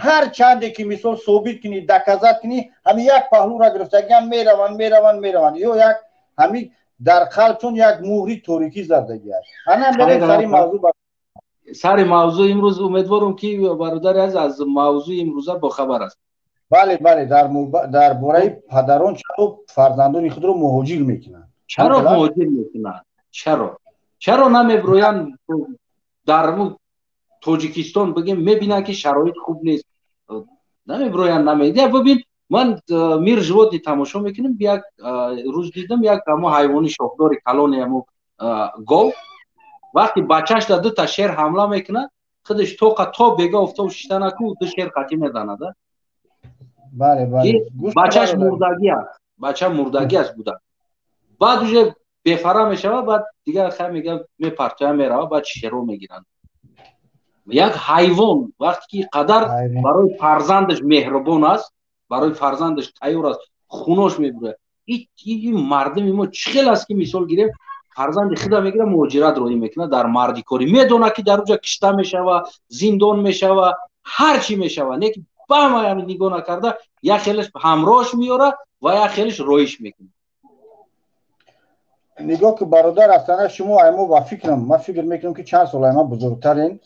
ҳар чанде ки, мисол, собит кунӣ, доказать кунӣ, ҳамин як паҳлура гирифтагиан, мераванд, мераванд, мераванд. Ё як ҳамин дар қалбчон як муҳри торикӣ задагиаст. Ана мерем сари мавзӯъ. Сари мавзӯъ имрӯз. Умедворам, ки бародари азиз аз мавзӯи имрӯза бохабар аст. Бале, дар бораи падарон, чаро фарзандони худро муҳоҷир мекунанд. Чаро муҳоҷир мекунанд? Чаро намебироянд дар Тоҷикистон? Бигем, мебинанд, ки шароит хуб нест, намебироянд, наме. Бибин, ман «Мир животных» тамошо мекунем. Як рӯз дидам, як ҳамо ҳайвони шохдори калони, ҳамо гов, вақти бачаш да дута шер ҳамла мекунад, худаш тоқа то бега офтоб шиштанаку, ду шер қатӣ мезанад. Бачаш мурдагӣ аст, бача мурдагӣ аст буда. Баъд уже бефара мешавад, баъд дигар хай мега, мепартоя, мерава, баъд шеро мегиранд. Як ҳайвон вақте ки қадар барои фарзандаш меҳрубон аст, барои фарзандаш тайёр аст, хунош мебурад. Ин мардуми мо чӣ хел аст, ки, мисол гирем, фарзанди худа мегирад, муҳоҷират роҳӣ мекунад дар мардикорӣ, медонад, ки дар уҷа кишта мешава, зиндон мешава, ҳар чӣ мешава, не ки ба ҳама нигоҳ накарда, як хелаш ҳамроҳш меёрад ва як хелаш роиш мекунад. Нигоҳ ки, бародар Астана, шумо аймо ба фикрам, ман фикр мекунам, ки чанд сол айма бузургтарин.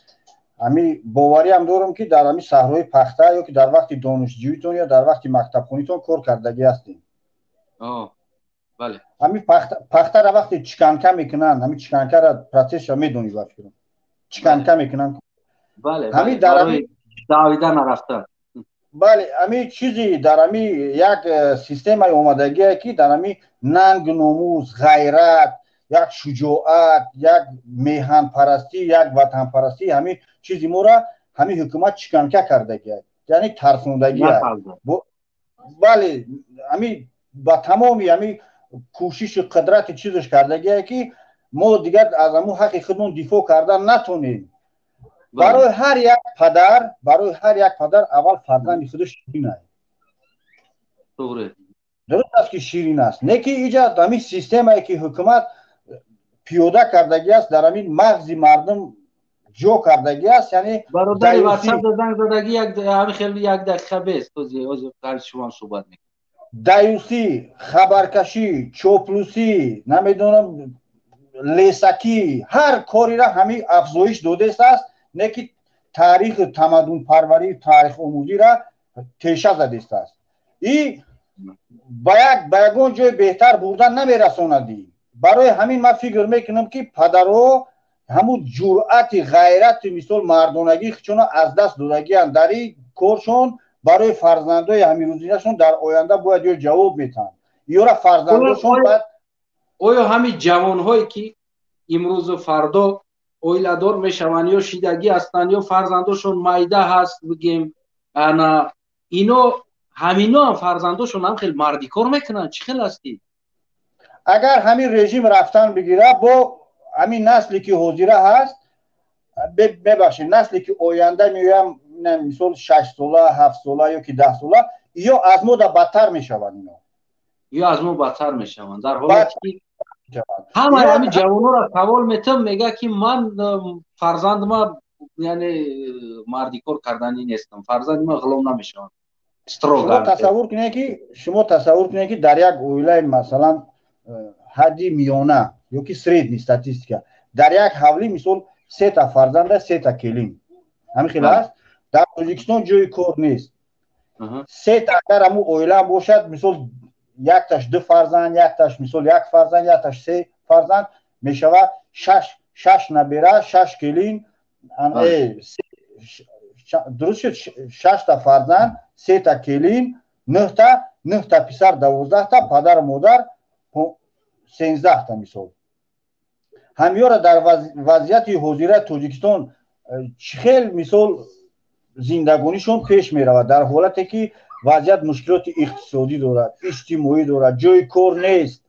Ҳами бовариам дорам, ки дар ҳами саҳрои пахта ё ки дар вақти донишҷӯитон ё дар вақти мактабхонитон кор кардагӣ ҳастем. Ҳами пахтара вақте чеканка мекунанд, ҳами чеканкара процессша медонӣ, ба фикрам, чеканка мекунанд. Ҳами дар давида нарафта. Бале, ҳами чизи дар ҳами як системаи омадагие, ки дар ҳами нанг, номус, ғайрат, як шуҷоат, як меҳанпарастӣ, як ватанпарастӣ, ҳами чизи моро ҳами ҳукумат чеканка кардагия, яъне тарсондагия. Бале, ҳами ба тамоми ҳами кӯшиши қудрати чизаш кардагие, ки мо дигар аз ҳамун ҳаққи худмон дифоъ кардан натонем. Барои ҳар як падар, барои ҳар як падар аввал фарзанди худаш ширин. Дуруст аст ки ширин аст, не ки иҷа ҳамин системае ки ҳукумат пиёда кардагӣ аст, дар ҳамин мағзи мардум ҷо кардагӣ аст, яъне бародари WhatsApp занг задагӣ як ҳамин хел як дақиқа бест, ҳозир қарзи шумо суҳбат мекунем. Даюсӣ, хабаркашӣ, чоплусӣ, намедонам, лесакӣ, ҳар корира ҳамин афзоиш додааст, не ки таърихи тамаддунпарварӣ, таърихомӯзиро теша задааст. И ба ягон ҷои беҳтар бурдан намерасонад. Барои ҳамин ман фикр мекунам, ки падарҳо ҳамун ҷуръати, ғайрати, мисол мардонагии худшонро аз даст додагианд дар ин коршон. Барои фарзандои ҳамирӯзинашон дар оянда бояд ё ҷавоб метаҳанд, ёра фарзандошон бояд. Оё ҳамин ҷавонҳое ки имрӯзу фардо оиладор мешаванд, ё шидагӣ ҳастанд, ё фарзандошон майда ҳаст, бигем, ана ино ҳамино ҳам фарзандошон ҳам хел мардикор мекунанд? Чӣ хел ҳастӣ? Агар ҳамин режим рафтан бигира, бо ҳамин насле ки ҳозира ҳаст, мебахшед, насле ки оянда меоям, мисол 6 сола, 7 сола ё ки 10 сола, ё аз мо да бадтар мешаванд ино. Ё аз мо бадтар мешаванд. Дар ҳолате ки ҳамаи ҳамин ҷавонҳоро савол метам, мега ки ман фарзандма, яъне мардикор карданӣ нестам, фарзанди ман ғулом намешаванд. Шумо тасаввур кунед ки, шумо тасаввур кунед ки дар як оилаи, масалан, ҳадди миёна ё ки средний статистика, дар як ҳавлӣ мисол 3 та фарзанда, 3 та келин, ҳамин хел аст. Дар Тоҷикистон ҷои кор нест. Сета агар ҳамун оила бошад, мисол якташ ду фарзанд, якташ мисол як фарзанд, якташ се фарзанд, мешавад шаш набера, шаш келин. Дуруст шуд, шашта фарзанд, сета келин, нӯҳта, нӯҳта писар, 12та, падару модар 13та. Мисол ҳамёра дар вазъияти ҳозираи Тоҷикистон чӣ хел мисол зиндагонишон пеш меравад, дар ҳолате ки вазъият мушкилоти иқтисодӣ дорад, иҷтимоӣ дорад, ҷои кор нест,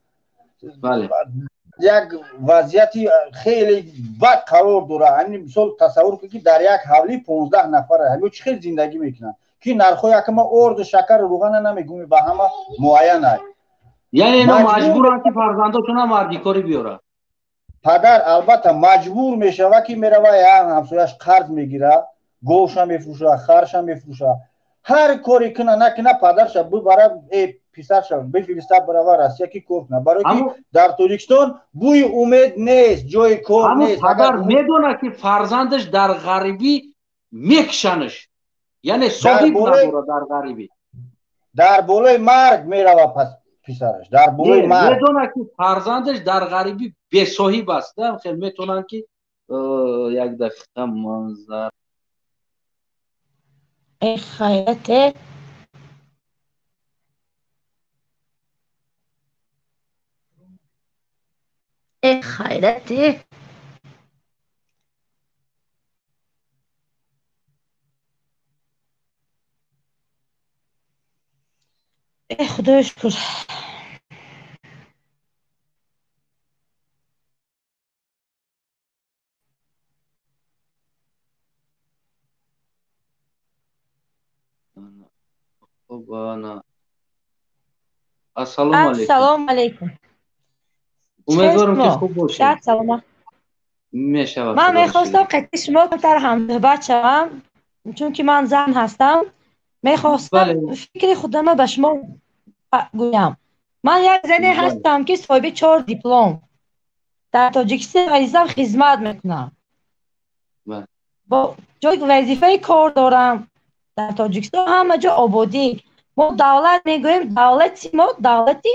як вазъияти хеле бад қарор дорад. Ҳамин мисол тасаввур кунед ки дар як ҳавлӣ 15 нафар ҳамё чӣ хел зиндагӣ мекунанд, ки нархҳои якама орду, шакару руғана намегӯми, ба ҳама муайян аст. Яъне ино маҷбуранд ки фарзандошона мардикорӣ биёранд. Падар албатта маҷбур мешавад, ки мерава ҳамсояш қарз мегирад, говша мефурӯша, харша мефурӯша, ҳар коре куна накуна, падарша бибара, писарша бифириста, барава Россия ки кор куна, барое ки дар Тоҷикистон бӯи умед нест, ҷои кор нест. Падар медонад ки фарзандаш дар ғарибӣ мекушанаш, яъне соҳиб надорад дар ғарибӣ, дар болои марг мерава писараш, дар болои марг. Медонад ки фарзандаш дар ғарибӣ бесоҳиб аст. Хел метавонанд ки як дақиқа манзар. Эй хайрате, эй хайрате. Эй худоё шукр. Ассалому алайкум. Ассалому алайкум. Умедворам ки хуб бошед. Саломат. Мешавад. Ман мехостам қати шумо камтар ҳамсуҳбат шавам, чунки ман зан ҳастам. Мехостам фикри худама ба шумо гӯям. Ман як зане ҳастам, ки соҳиби чор диплом. Дар Тоҷикистон вазифам хизмат мекунам. Бо ҷои вазифаи кор дорам. Дар Тоҷикистон ҳама ҷо ободӣ. Мо давлат мегӯем, давлати мо давлати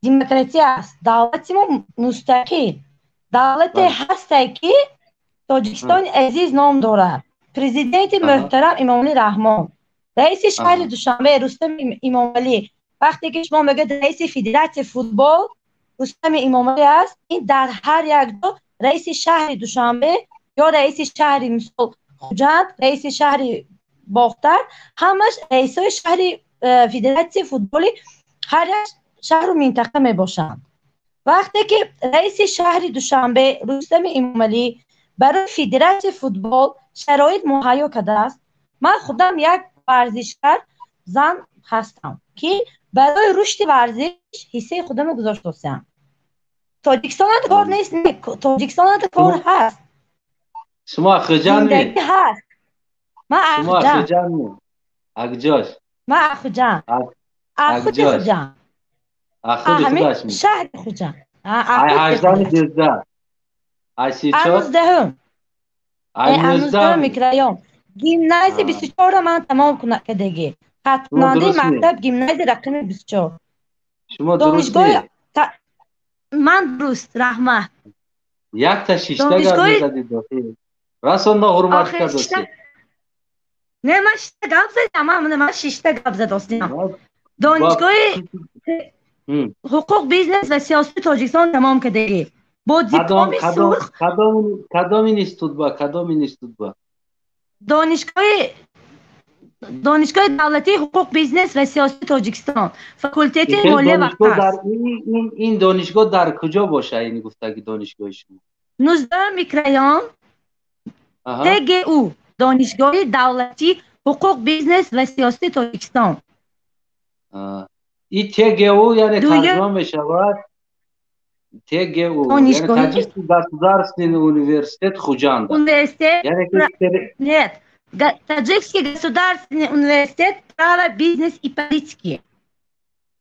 демократия аст, давлати мо мустақил давлате ҳасте, ки Тоҷикистони азиз ном дорад. Президенти муҳтарам Эмомалӣ Раҳмон, раиси шаҳри Душанбе Рустами Эмомалӣ. Вақте ки шумо мегӯед раиси федератсияи футбол Рустами Эмомалӣ аст, ин дар ҳар як ҷо раиси шаҳри Душанбе ё раиси шаҳри, мисол, Хуҷанд, раиси шаҳри Бохтар, ҳамаш раисои шаҳри федератсияи футболи ҳар як шаҳру минтақа мебошанд. Вақте ки раиси шаҳри Душанбе Рустами Эмомалӣ барои федератсияи футбол шароит муҳайё кардааст, ман худам як варзишгар зан ҳастам, ки барои рушди варзиш ҳиссаи худамро гузоштосам. Тоҷикистонада кор нест, не, Тоҷикистонада кор ҳаст. Шумо Хуҷандми? Зиндагӣ ҳаст. Ман Шумо Хуҷанд. Хуҷандми? Акҷош? Ман Хуҷанд. Худи Акҷош? Хуҷанд. Худи Ҳамин худашми? шаҳри Хуҷанд. Ай Худи ҳаждами худаш. дуздаҳ? Ай 34? 19-ум. Ай 19-ум 19-м? микрорайон. Гимназия 24-ро ман тамом кардагӣ. Шумо Хатмкунандаи дурустми? мактаб гимназия рақами 24. Шумо Донишгоҳи дурустми? Ман дуруст, раҳмат. Якта шишта гап Донишгоҳи мезадид охир. Расо ноҳурматӣ охир шишта кардосед. Не, ман шишта гап задам, ман шишта гап задостам. Донишгоҳи ҳуқуқ, бизнес ва сиёсати Тоҷикистон тамом кардагӣ. Бо дипломи сурх. Кадом институт ба? Кадом институт ба? Донишгоҳи давлатии ҳуқуқ, бизнес ва сиёсати Тоҷикистон, факултети молия ва Донишгоҳ дар қарз. ин донишгоҳ дар куҷо боша, ин гуфтаги донишгоҳи шумо? 19 микрорайон, ТГУ, Донишгоҳи давлатии ҳуқуқ, бизнес ва сиёсати Тоҷикистон. И ТГУ яъне тарҷума мешавад ТГУ, яъне Таджикский государственный университет Хуҷанда. Университет, нет, Таджикский государственный университет права, бизнес и политики.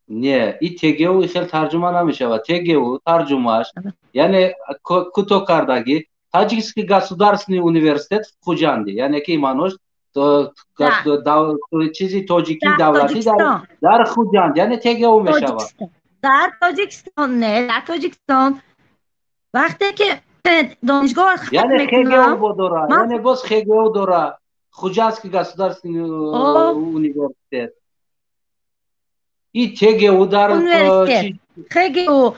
Не, и ТГУ хел тарҷума намешавад. ТГУ тарҷумааш яъне кӯтоҳ кардагӣ Таджикский государственный университет в Хуҷанде, яъне ки маънош чизи тоҷикии давлатӣ дар Хуҷанд, яъне ТГУ мешавад. Дар Тоҷикистон, не, дар Тоҷикистон. Вақте ки донишгоҳ хатм яъне мекунам, ХГУ дора, яъне боз ХГУ дора, Хуҷандский государственный университет. И ТГУ дар университет ХГУ.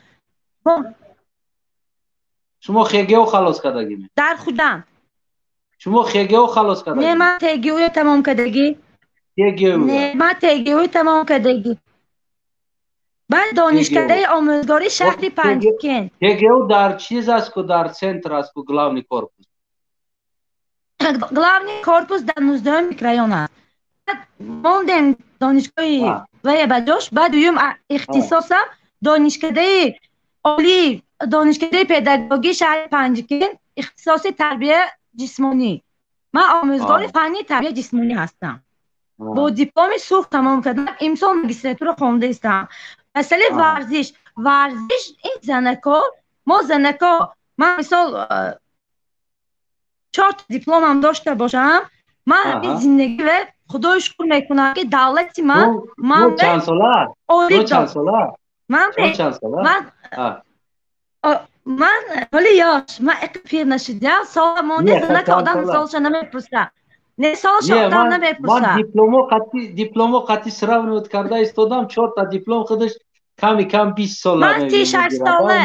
Шумо ХГУ халос кардагиме? Дар Хуҷанд. Шумо ХГУ халос кардагӣ? Не, ман ТГУ тамом кардагӣ. ТГУ? Не, ман ТГУ тамом кардагӣ. Баъд донишкадаи омӯзгории шаҳри Панҷакент. ТГУ дар чиз аст ку, дар центр аст ку, главный корпус? Главный корпус дар 19-ум микрорайон аст. Мондем донишгоҳи вая ба ҷош, баъд дуюм ихтисосам донишкадаи олии донишкадаи педагогии шаҳри Панҷакент, ихтисоси тарбия ҷисмонӣ. Ман омӯзгори фанни тарбия ҷисмонӣ ҳастам. Бо дипломи сурх тамом кардам. Имсол магистратура хонда истам. Масъалаи варзиш, варзиш ин занако, мо занако, ман мисол чорта дипломам дошта бошам, ман ҳамин зиндагӣ ва Худои шукр мекунам, ки давлати ман ман чанд сола? Чанд сола? Ман ман ман ҳоли ёш, ман иқ пир нашудям, сола монда занака одам солша намепурса. Не, солша одам намепурса. Ман дипломо қатъи сравнивать карда истодам, чорта диплом худаш ками кам 20 сола. Ман 36 сола.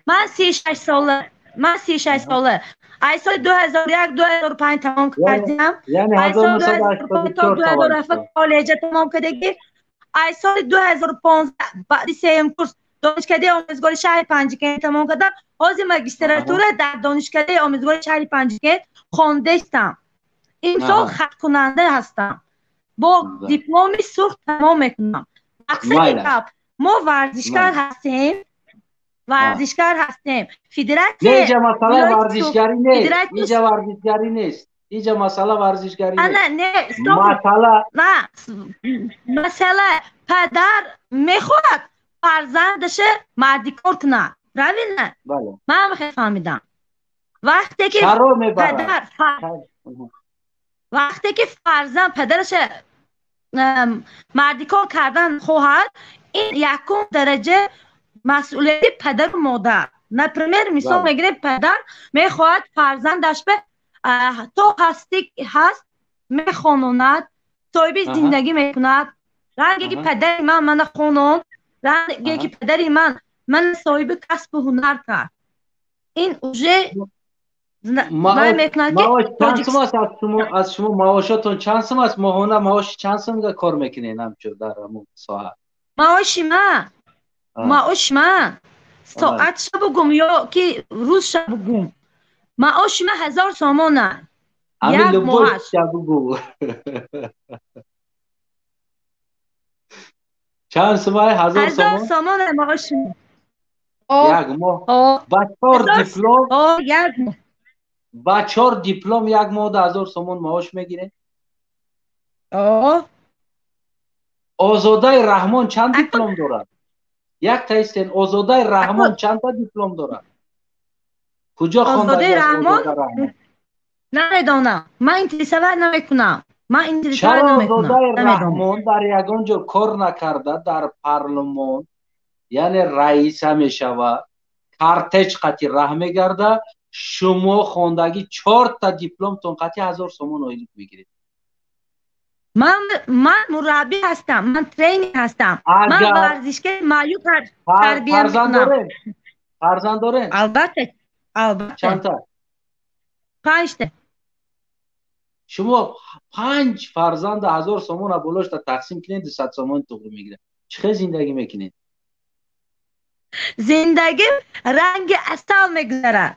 Ман 36 сола. Ман 36 сола. Ай соли 2001 2005 тамом кардам. Ай соли 2005 то 2007 коллеҷа тамом кардагӣ. Ай соли 2015 баъди сеюм курс донишкадаи омӯзгори шаҳри Панҷакент тамом кардам. Ҳозир магистратура дар донишкадаи омӯзгори шаҳри Панҷакент хондаистам. Имсол хаткунанда ҳастам. Бо дипломи сурх тамом мекунам. Мақсади гап, мо варзишкар ҳастем, варзишкар ҳастем. Федератсия Иҷа масъала варзишгарӣ нест. Иҷа варзишгарӣ нест. Иҷа масъала варзишгарӣ нест. Ана, не, стоп. Масъала на, масъала падар мехоҳад фарзандаша мардикор кунад. Правильно? Бале. Ман хеле фаҳмидам. Вақте ки падар вақте ки фарзанд падараша мардикор кардан хоҳад, ин якум дараҷа масъулияти падару модар. Например, мисол мегирем, падар мехоҳад фарзандаш ба то ҳастӣ ҳаст мехононад, соҳиби зиндагӣ мекунад. Ранге ки падари ман мана хононд, ранге ки падари ман мана соҳиби касбу ҳунар кард. Ин уже май мекунад ки чанд сум аст аз шумо маошотон чанд сум аст? Моҳона маоши чанд сум кор мекунед ҳамчун дар ҳамон соҳа? Маоши ман, маоши ман соатша бугум ё ки рӯзша бугум, маоши ман 1000 сомона як моҳаш. Чанд сумай? 1000 сомон? 1000 сомон маош. Як моҳ. Ба 4 диплом? Як моҳ. Ба 4 диплом як моҳ 1000 сомон маош мегиред? Озодаи Раҳмон чанд диплом дорад? Як таистен. Озодаи Раҳмон чандта диплом дорад? Куҷо Озодаи Раҳмон? Намедонам. Ман интересовать намекунам. Ман интересовать намекунам. Озодаи Раҳмон дар ягон ҷо кор накарда, дар парлумон, яъне раиса мешавад, картеч қати раҳ мегарда, шумо хондагӣ 4та дипломтон қати 1000 сомон ойлик мегиред. Ман мураббӣ ҳастам, ман тренер ҳастам. Ман варзишгари маъюб тарбия мекунам. Фарзанд доред? Албатта, албатта. Чандта? 5та. Шумо 5 фарзанда 1000 сомона болошта тақсим кунед, 200 сомон туғри мегирад. Чӣ хел зиндагӣ мекунед? Зиндагӣ ранги асал мегузарад.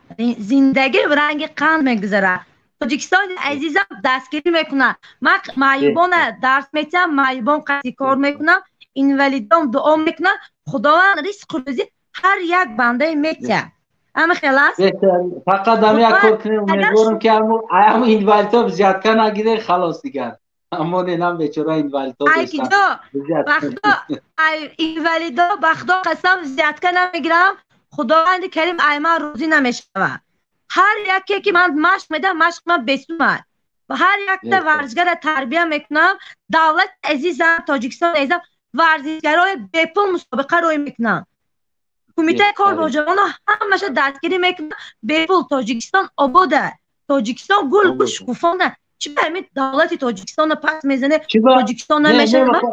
Зиндагӣ ранги қанд мегузарад. Тоҷикистони азизам дастгирӣ мекунад. Ман маъюбона дарс метиҳам, маъюбон қасди кор мекунам, инвалидон дуо мекунам. Худованд ризқу рӯзӣ ҳар як бандаи метиҳад. Ҳама хел аст? Фақат ҳам як кор кунем, умедворам ки ҳамун инвалидҳо взятка нагиред, халос дигар. Аммо ненам бечора инвалидҳо доштан. Бахудо инвалидҳо, ба Худо қасам взятка намегирам. Худованди карим ай ман розӣ намешавад. Ҳар яке ки ман машқ медиҳам, машқи ман бесум аст. Ва ҳар якта варзишгарро тарбия мекунам. Давлати азизам, Тоҷикистони азизам, варзишгарои бепул мусобиқа рӯй мекунанд. Кумитаи кор бо ҷавонон ҳамаша дастгирӣ мекунад. Бепул Тоҷикистон обод аст. Тоҷикистон гул гул шукуфон аст. Чӣ ба ҳамин давлати Тоҷикистонро пас мезанед? Тоҷикистон намешавад.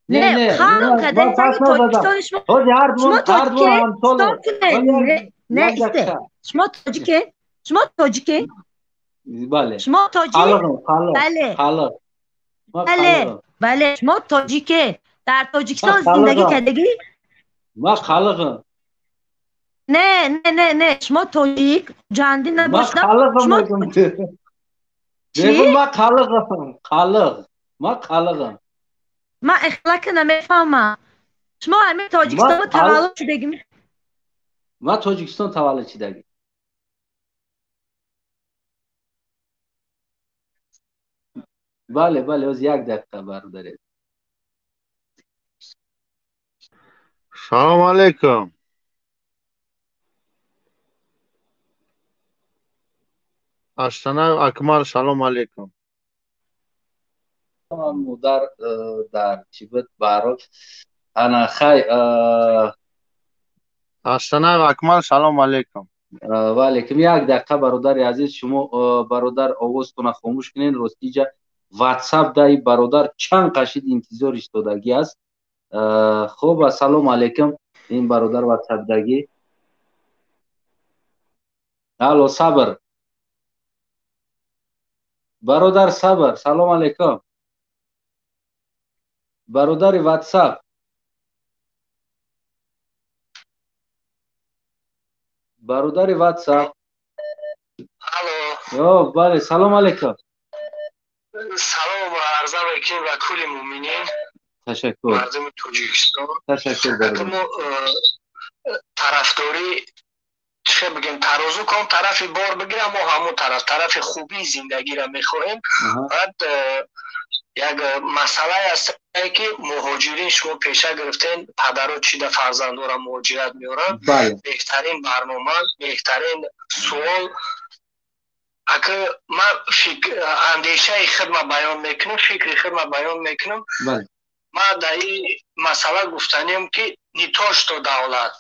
Не, халқ кадаи Тоҷикистони шумо. Шумо тоҷике? Стоп кунед. Не, исте. Шумо тоҷике? Шумо тоҷике? Бале. Шумо тоҷик? Бале. Бале, бале, шумо тоҷике. Дар Тоҷикистон зиндагӣ кардагӣ? Ман халқам. Не, не, не, не, шумо тоҷик, ҷандӣ набошад. Шумо чӣ? Ман халқам, халқ. Ман халқам. Ман ихлоқро намефаҳмам. Шумо ҳамин Тоҷикистон таваллуд шудагӣ? Ман Тоҷикистон таваллуд шудагӣ. Бале, бале, оз як дақиқа бародаред. Салом алейкум. Астанаев Акмал, салом алейкум. Модар дар чӣ буд баҳрол ана хай. Астанаев Акмал, салом алейкум. Ва алейкум. Як дақиқа бародари азиз, шумо бародар овозтона хомӯш кунед. Ростиҷа ватсап даи бародар чанд қашид интизор истодагӣ аст. Хуб, ассалому алейкум. Ин бародар ватсапдагӣ. Алло, сабр. Бародар сабр, салом алейкум. Бародари ватсап. Бародари ватсап. Алло. Бале, салом алейкум. Салом ва арза мекунем ба кулли муъминин. Ташаккур. Мардуми Тоҷикистон. Ташаккур бародар. Мо тарафдорӣ чӣ бигем, тарозу ком тарафи бор бигирам, мо ҳамон тараф, тарафи хубии зиндагиро мехоҳем. Баъд як масъалае аст ки муҳоҷирин шумо пеша гирифтен, падаро чида фарзандора муҳоҷират меоранд. Беҳтарин барнома, беҳтарин суол. Ака ман андешаи худма баён мекунам, фикри худма баён мекунам. Ман дар ин масъала гуфтанем ки не то что давлат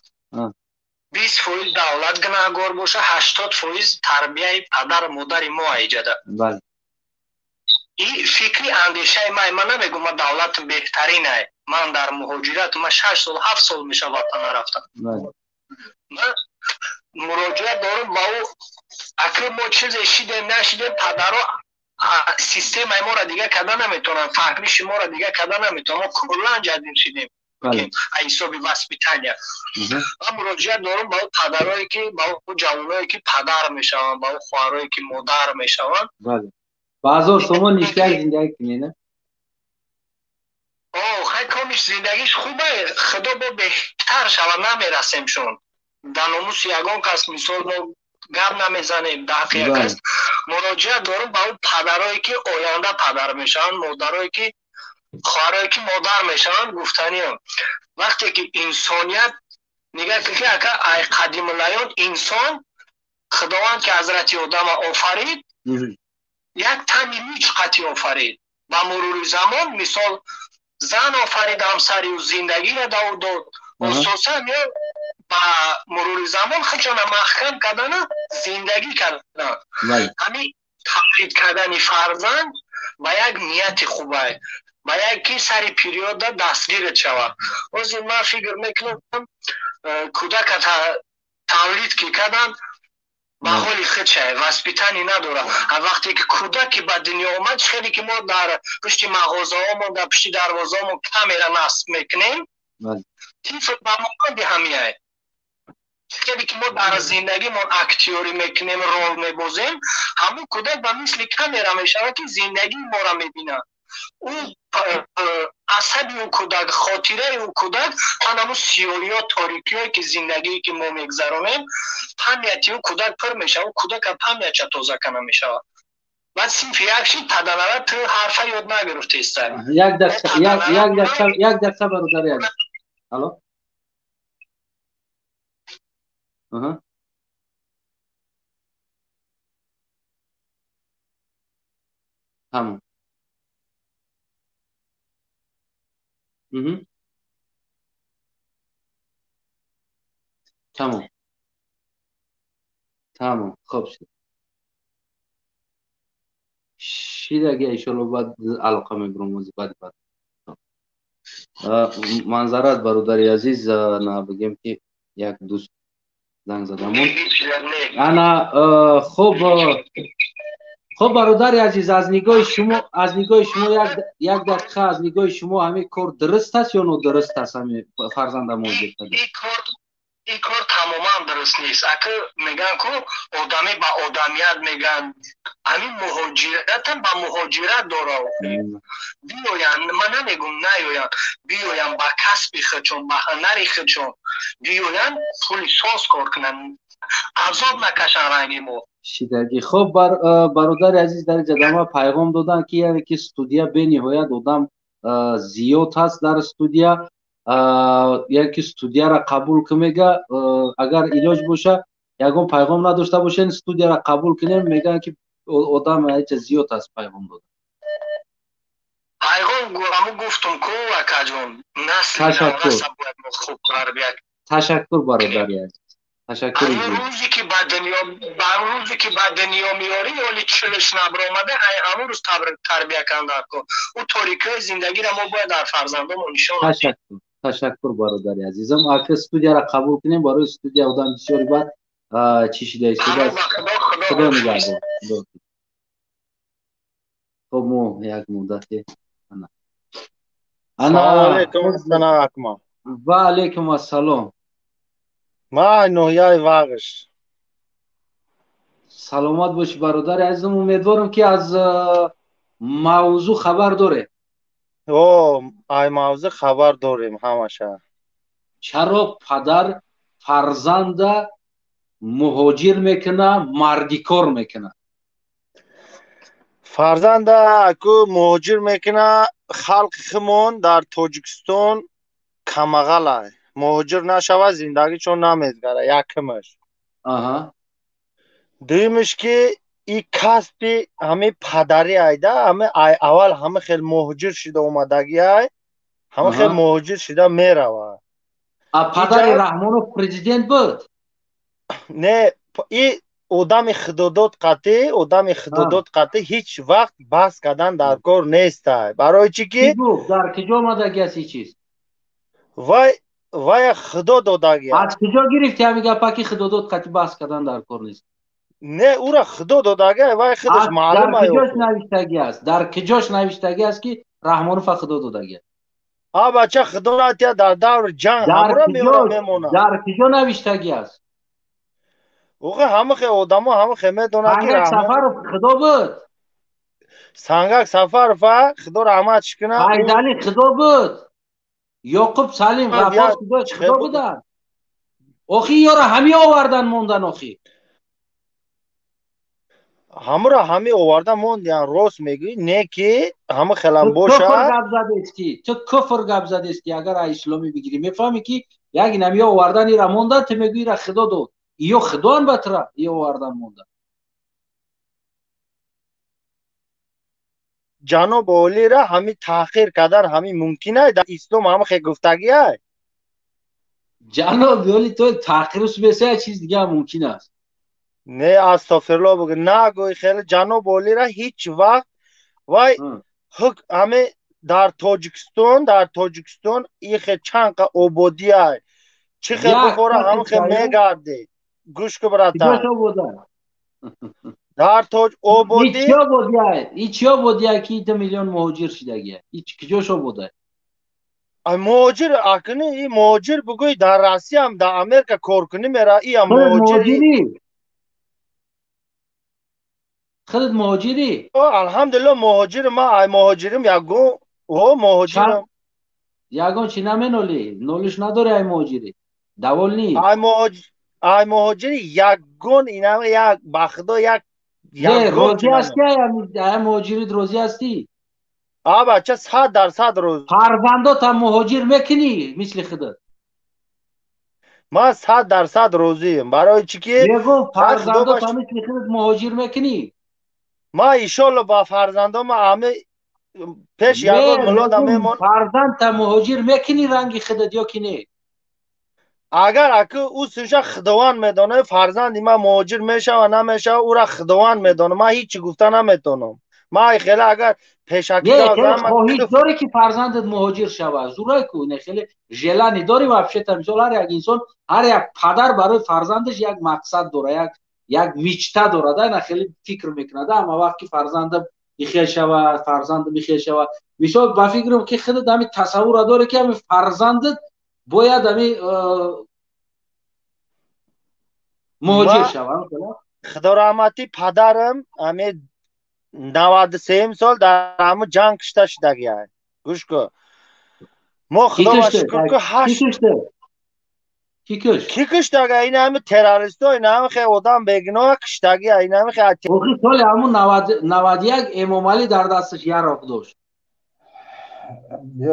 20% давлат гунаҳгор боша, 80% тарбияи падару модари мо айҷада. Ин фикри андешаи ман. Ман намегӯм ман давлатам беҳтарин ай. Ман дар муҳоҷират, ман 6 сол 7 сол мешавад ватан нарафтам. Ман муроҷиат дорам ба ӯ. Ака мо чизе шидем нашидем, падаро системаи моро дига карда наметавонанд, фаҳмиши моро дига карда наметавонанд. Мо куллан ҷадид шидем ҳисоби воспитания. Ман муроҷиат дорам ба ӯ падарое ки, ба ӯ ҷавоное ки падар мешаванд, ба ӯ хоҳарое ки модар мешаванд. Ба 1000 сомон ништак зиндагӣ кунед, не? Хай комиш зиндагиш хубе, худо бо беҳтар шава, намерасем шон. Дар номуси ягон кас мисол мо гап намезанем, дар ҳаққи як кас. Муроҷиат дорам ба ӯ падарое ки оянда падар мешаванд, модарое ки хоҳарое ки модар мешаванд, гуфтаниам. Вақте ки инсоният нигаҳ кун ки ака ай қадимулайён инсон Худованд ки ҳазрати Одама офарид, як тани луч қатъи офарид. Ба мурури замон мисол зан офарид, ҳамсари ӯ зиндагиро да ӯ дод. Асосан ё ба мурури замон худшона маҳкам кардану зиндагӣ кардан. Ҳамин тавлид кардани фарзанд ба як нияти хубай, ба як ки сари периода дастгират шавад. Ҳозир ман фикр мекунам кӯдака тавлид ки карданд ба ҳоли худшай, воспитание надорад. Вақте ки кӯдаке ба дунё омад, хеле ки мо дар пушти мағозаҳомон, дар пушти дарвозаҳомон камера насб мекунем, тифл ба монанди ҳамияй. Хеле ки мо дар зиндагимон актёрӣ мекунем, рол мебозем, ҳамун кӯдак ба мисли камера мешавад ки зиндагии моро мебинад. Ӯ асаби ӯ кӯдак, хотираи ӯ кӯдак, ҳамун сиёҳиё, торикиҳое ки зиндагие ки мо мегзаронем, памяти ӯ кӯдак пур мешавад, ӯ кӯдака памятша тоза кана мешавад. Баъд синфи як шид, падарара ту ҳарфа ёд нагирифтеста. Як дақиқа, як дақиқа бародари азиз. Алло. Тамом. Тамом. Тамом. Хуб шуд. Шидаги иншоалло баъд алоқа мебурам ози баъд баъд. Манзарат бародари азиз, на бигем ки як дӯст занг задамон. Ана хуб, хуб бародари азиз, аз нигоҳи шумо, аз нигоҳи шумо як дақиқа, аз нигоҳи шумо ҳамин кор дуруст аст ё нодуруст аст ҳамин фарзанда муҳоҷир кардан? Ин кор тамоман дуруст нест. Ака мегӯянд ку одаме ба одамият мегӯянд, ҳамин муҳоҷиратам ба муҳоҷират дора. Биёянд, ман намегӯм наёянд, биёянд ба касби худшон, ба ҳунари худшон, биёянд пули соз кор кунанд, азоб накашанд ранги мо. Шидаги. Хуб, бародари азиз, дар инҷа дар ма пайғом доданд ки яъне ки студия бениҳоят одам зиёд ҳаст дар студия, яъне ки студияро қабул ки мега, агар илоҷ боша ягон пайғом надошта бошен, студияро қабул кунем, мегӯянд ки одам инҷа зиёд аст пайғом дода. Пайғом ҳаму гуфтум ку акаҷон, насли навраса бояд мо хуб тарбия. Ташаккур бародари азиз. Ташаккур. Рӯзе ки ба дунё, ба рӯзе ки ба дунё меорӣ, оли чилиш набаромада, ай ҳамун рӯз тарбия кардан кун. Ӯ торикиҳои зиндагиро мо бояд дар фарзандомон нишон диҳем. Ташаккур. Ташаккур бародари азизам. Ака студияро қабул кунем, барои студия одам бисёри бад чӣ шида истодааст. Худо нигаҳбон. Хуб, мо як муддате ана. Салом алейкум, Ассалому алайкум. Ва алейкум ассалом. Ман ноҳияи Вағш. Саломат бошӣ бародари азизам. Умедворам ки аз мавзӯъ хабар доред. Ай мавзӯъ хабар дорем ҳамаша. Чаро падар фарзанда муҳоҷир мекуна, мардикор мекуна? Фарзанда ку муҳоҷир мекуна, халқи химон дар Тоҷикистон камағалай. Муҳоҷир нашава, зиндагичон намезгара, якумаш. Дуюмаш ки и касби ҳами падарӣ айда, ҳами ай аввал ҳами хел муҳоҷир шида омадагӣ ай, ҳами хел муҳоҷир шида мерава. А падари Раҳмонов президент буд? Не, и одами худодод қатъӣ, одами худодод қатъӣ ҳеҷ вақт баҳс кардан дар кор нестай. Барои чӣ ки дар куҷо омадагӣ аст ин чиз? Вай худо додагӣ. Аз куҷо гирифти ҳамин гапа ки худодод қатъӣ баҳс кардан дар кор нест? Не, ура худо додагӣ, вай худаш маълум ай. Дар куҷош навиштагӣ аст? Дар куҷош навиштагӣ аст ки Раҳмонов худо додагӣ аст? А бача худо натия дар даври ҷанг ҳамура меора мемонад. Дар куҷо навиштагӣ аст? Охе ҳама хе одамо ҳама хе медонад ки Раҳмон Сафаров худо буд. Сангак Сафаров Худо раҳматш кунад. Ҳайдали Худо буд. Ёқуб Салим Ғаффор Худо буданд. Охи ёра ҳами овардан мондан охи. Ҳамуро ҳами овардан мондиян, рост мегӯӣ, не ки ҳама хелам бошад. Куфр гап задест ки, ту куфр гап задест ки, агар аз исломӣ бигирӣ мефаҳмӣ ки як инам ё овардан ира мондан, ту мегӯӣ ира Худо дод. Ё Худоан ба тура ё овардан мондан. Ҷаноб олира ҳами таъхир кардан ҳами мумкин ай? Дар ислом ҳама хе гуфтагӣ ай? Ҷаноб оли то таъхирус беса чиз дига мумкин аст. Не, астағфируллоҳ бугӯ, нагӯй хеле ҷаноб олира ҳеҷ вақт вай ҳук ҳами дар Тоҷикистон, дар Тоҷикистон ихе чанд қа ободӣ ай, чӣ хел бихора ҳама хе мегарде. Гӯш ку братан. Дар тоҷ ободӣ ичи ободӣ, ичи ободӣ ки 2 миллион муҳоҷир шидагия. Ич куҷош обода? Ай муҳоҷир акни и муҳоҷир бугӯй дар Россиям, дар Америка кор кунӣ мера, иам муҳоҷири. Худат муҳоҷирӣ? О, алҳамдулиллоҳ муҳоҷир ма, ай муҳоҷирим ягон, о муҳоҷирам. Ягон чӣ наменолӣ? Нолиш надорӣ ай муҳоҷирӣ? Довольный? Ай муҳоҷир, ай муҳоҷири ягон инама як ба Худо як розӣ ҳастӣ ай муҳоҷирит, розӣ ҳастӣ? А бача 100% розӣ. Фарзандотам муҳоҷир мекунӣ мисли худат? Ман 100% розием. Барои чӣ ки мегӯ фарзандотам мисли худат муҳоҷир мекунӣ? Ман иншолло ба фарзандома ҳами пеш ягон мулода мемон. Фарзандта муҳоҷир мекунӣ ранги худат ё ки не? Агар аку ӯ синша Худованд медонад, фарзанди ман муҳоҷир мешава намешава, ӯра Худованд медонад. Ман ҳеҷ чӣ гуфта наметавонам. Ман хеле агар пешакӣ хоҳиш дорӣ ки фарзандат муҳоҷир шавад, зурай ку не хеле желание дорӣ вообще-то. Мисол ҳар як инсон, ҳар як падар барои фарзандаш як мақсад дорад, як мечта дорад, на хеле фикр мекунад ҳама вақт ки фарзандам ихел шавад, фарзандам ихел шавад. Мисол ба фикрам ки худат ҳами тасаввура дорӣ ки ҳами фарзандат бояд ҳами муҳоҷир шавад. Худо раҳматӣ падарам ҳами 93 сол дар ҳамун ҷанг кушта шудагия. Гӯш кун. Мо Худо ба шукр ку ҳашт Ки кушт? Ки куштага? Ин ҳами террористо, ин ҳами хе одам бегуноҳ куштагия, ин ҳами хе. Охи соли ҳамун 91 Эмомалӣ дар дасташ яроқ дошт.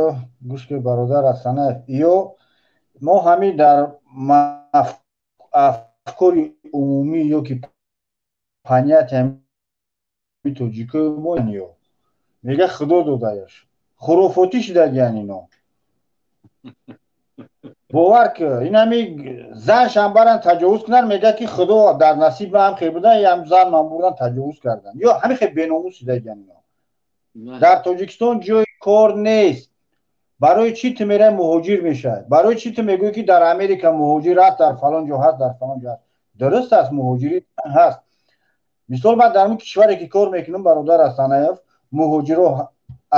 Ё гӯш кун бародар Ҳасанаев, ё мо ҳами дар афкори умумӣ ё ки понятия тоҷикои мо ё мега Худо додаяш, хурофотӣ шудагиян ино. Бовар ки ин ҳами заншам баран таҷовуз кунанд, мега ки Худо дар насиб ҳам хел будан, ям зан ман бурдан таҷовуз кардан. Ё ҳами хел беномус шудагиян ино. Дар Тоҷикистон ҷои кор нест. Барои чӣ ту мерай муҳоҷир мешавӣ? Барои чӣ ту мегӯӣ ки дар Америка муҳоҷир ҳаст, дар фалон ҷо ҳаст, дар фалон ҷо ҳаст? Дуруст аст, муҳоҷирӣ ҳаст. Мисол ман дар он кишваре ки кор мекунам, бародар Ҳасанаев, муҳоҷиро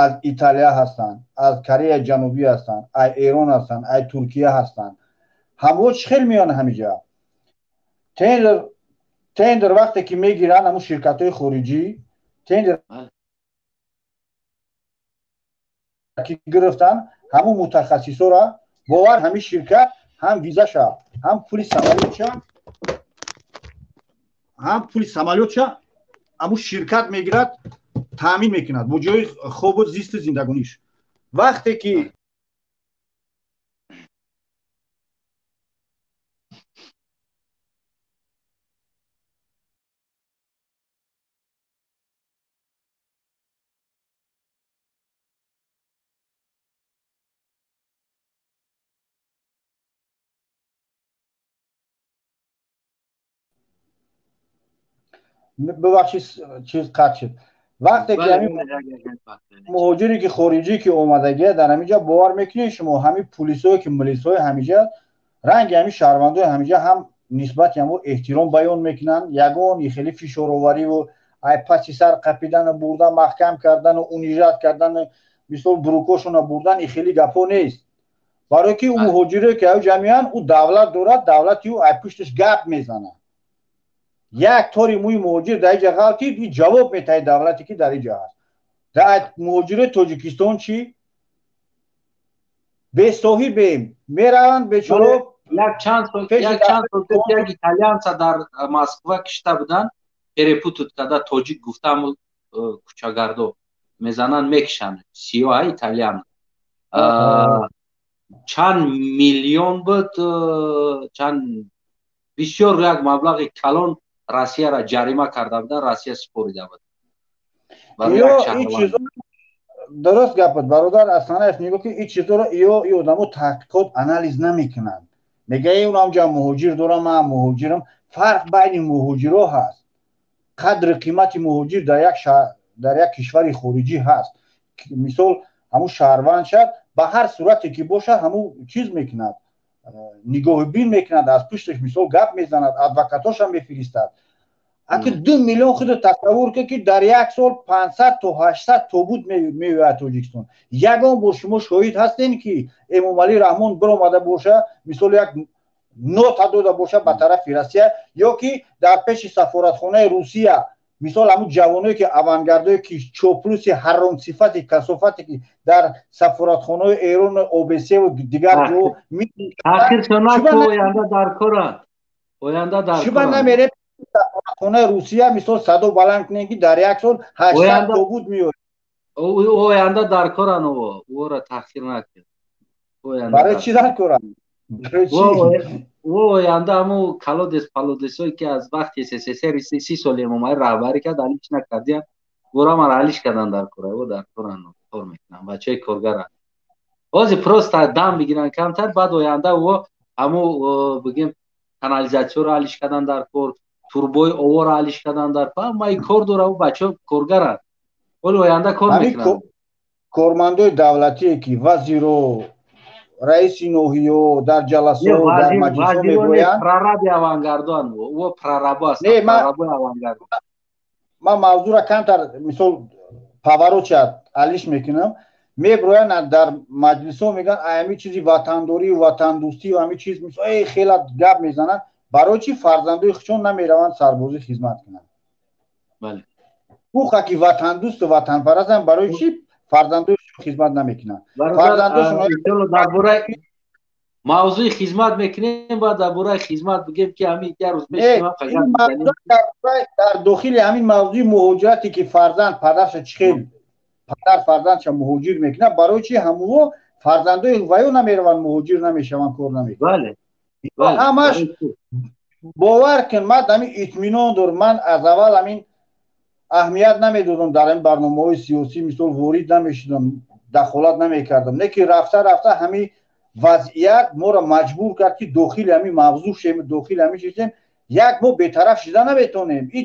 аз Италия ҳастанд, аз Кореяи Ҷанубӣ ҳастанд, аз Эрон ҳастанд, аз Туркия ҳастанд. Ҳамво чӣ хел меоянд ҳамиҷа? Тендер, тендер вақте ки мегиранд ҳамун ширкатҳои хориҷӣ, тендер ки гирифтанд, ҳамун мутахассисора бовар ҳамин ширкат ҳам визаша, ҳам пули самолётша, ҳам пули самолётша ҳамун ширкат мегирад, таъмин мекунад бо ҷои хобу зисту зиндагониш. Вақте ки бибахшид, чиз қатъ шуд. Вақте ки ҳамин муҳоҷире ки хориҷӣ ки омадагия дар ҳаминҷа, бовар мекунед шумо, ҳамин пулисое ки милисҳои ҳаминҷа ранги ҳамин шаҳрвандои ҳаминҷа ҳам нисбати ҳамо эҳтиром баён мекунанд, ягон хеле фишоровариву ай паси сар қапидану бурдан, маҳкам кардану унижать кардану мисол брукошона бурдан и хеле гапҳо нест. Барое ки ӯ муҳоҷире ки аю ҷамъиян, ӯ давлат дорад, давлати ӯ ай пушташ гап мезанад. Як тори мӯи муҳоҷир дар иҷа ғалтид, и ҷавоб метаҳад давлате ки дар иҷа ҳаст. Дар муҳоҷирои Тоҷикистон чӣ? Бесоҳибем, мераванд бечоро. Як чанд сол пеш як итальянца дар Москва кишта буданд, перепутать карда тоҷик гуфта, ҳамун кӯчагардо мезананд, мекишанд, сиёҳ итальян. Чанд миллион буд, чанд бисёр як маблағи калон Россияро ҷарима карда буданд, Россия супорида буд. Дуруст гапат, бародар Асанаев. Нигоҳ ки ин чизоро ё одамо таҳқиқот, анализ намекунанд. Мега унам ҷа муҳоҷир дорам, ман муҳоҷирам. Фарқ байни муҳоҷиро ҳаст, қадри қимати муҳоҷир дар як кишвари хориҷӣ ҳаст. Мисол, ҳамун шаҳрванд шад, ба ҳар сурате ки бошад, ҳамун чиз мекунад, нигоҳубин мекунад, аз пушташ мисол гап мезанад, адвокатошам мефиристад. Аки 2 миллион худо тасаввур кун, ки дар як сол 500 то 800 тобут меояд Тоҷикистон. Ягон бор шумо шоҳид ҳастем, ки Эмомалӣ Раҳмон биромада боша, мисол, як нота дода боша ба тарафи Россия ё ки дар пеши сафоратхонаи Русия, мисол, ҳамун ҷавоное ки авангардое, ки чоплуси ҳаромсифати касофате, ки дар сафоратхонаи Эрон, ОБСЕву дигар ҷо Оянда дар коранд, оянда дар Чиба намерем сафоратхонаи Русия, мисол, садо баланд кунем, ки дар як сол 800 тобут меояд? Оянда дар коранд, ӯро таҳқир накун. Барои чӣ дар коранд? Оянда ҳамун колодец палодесое, ки аз вақти СССР 30 соли Эмомалӣ раҳбарӣ кард, алиш накардиям, ӯра мара алиш кардан дар кора. Ӯ дар коранд, кор мекунанд, бачаи коргаранд. Ҳозир просто дам бигиранд камтар, баъд оянда ӯ ҳамун, бигем, канализатсияро алиш кардан дар кор, турбои овора алиш кардан дар кор. Ҳамаи кор дора, ӯ бачаҳо коргаранд, ҳоли оянда кор мекунанд. Кормандои давлатие, ки вазиро, раиси ноҳиё дар ҷаласо, дар маҷлисҳо мегӯянд. Прораби авангардон, ӯ прорабо аст, прорабои авангард. Ман мавзӯра камтар, мисол, поворот шад, алиш мекунам. Меброянд дар маҷлисҳо, мегӯянд ами чизи ватандорию ватандӯстию ами чиз, мисол, э хела гап мезананд. Барои чӣ фарзандои худшон намераванд сарбозӣ хизмат кунанд? Уха ки ватандӯсту ватанпарастанд, барои чӣ фарзандои хизмат намекунанд? Дар бораи мавзӯи хизмат мекунем, бояд дар бораи хизмат бигем, ки ҳамин як рӯз Дар дохили ҳамин мавзӯи муҳоҷирате, ки фарзанд падарша чӣ хел падар фарзандша муҳоҷир мекунад, барои чӣ ҳамуо фарзандои ваё намераванд, муҳоҷир намешаванд, кор намекунанд ҳамаш? Бовар кун, ман ҳамин итминон дорам. Ман аз аввал ҳамин аҳамият намедодам, дар ин барномаҳои сиёсӣ, мисол, ворид намешудам, дахолат намекардам. Не ки рафта рафта ҳамин вазъият моро маҷбур кард, ки дохили ҳамин мавзӯъ шем, дохили ҳамин чизем. Як мо бетараф шида наметонем. Ин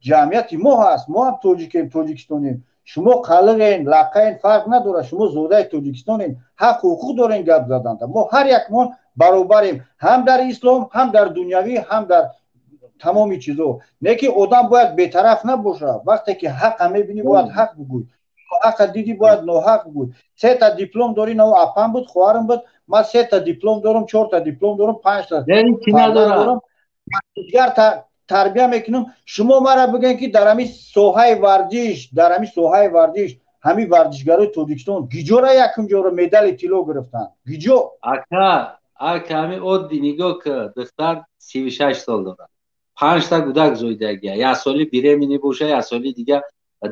ҷамъияти мо ҳаст, мо ҳам тоҷикем, тоҷикистонем. Шумо қалиғен, лаққаен, фарқ надорад, шумо зодаи Тоҷикистонем, ҳаққу ҳуқуқ дорем гап заданда. Мо ҳар якмон баробарем, ҳам дар ислом, ҳам дар дунявӣ, ҳам дар тамоми чизо. Не ки одам бояд бетараф набошад. Вақте ки ҳаққа мебинӣ, бояд ҳақ бигӯй, ҳаққа дидӣ, бояд ноҳақ бигӯй. Сета диплом дорӣ, нав апам буд, хоҳарам буд, ман сета диплом дорам, чорта диплом дорам, панҷта дорам, дигар тарбия мекунам. Шумо мара бигӯед, ки дар ҳамин соҳаи варзиш, дар ҳамин соҳаи варзиш ҳамин варзишгарои Тоҷикистон гиҷора якум ҷоро медали тилло гирифтанд? Гиҷо? Ака, ака, ҳамин оддӣ нигоҳ ки, духтар 36 сол дорад, панҷта гудак зоидагия, як соли беременный боша, як соли дига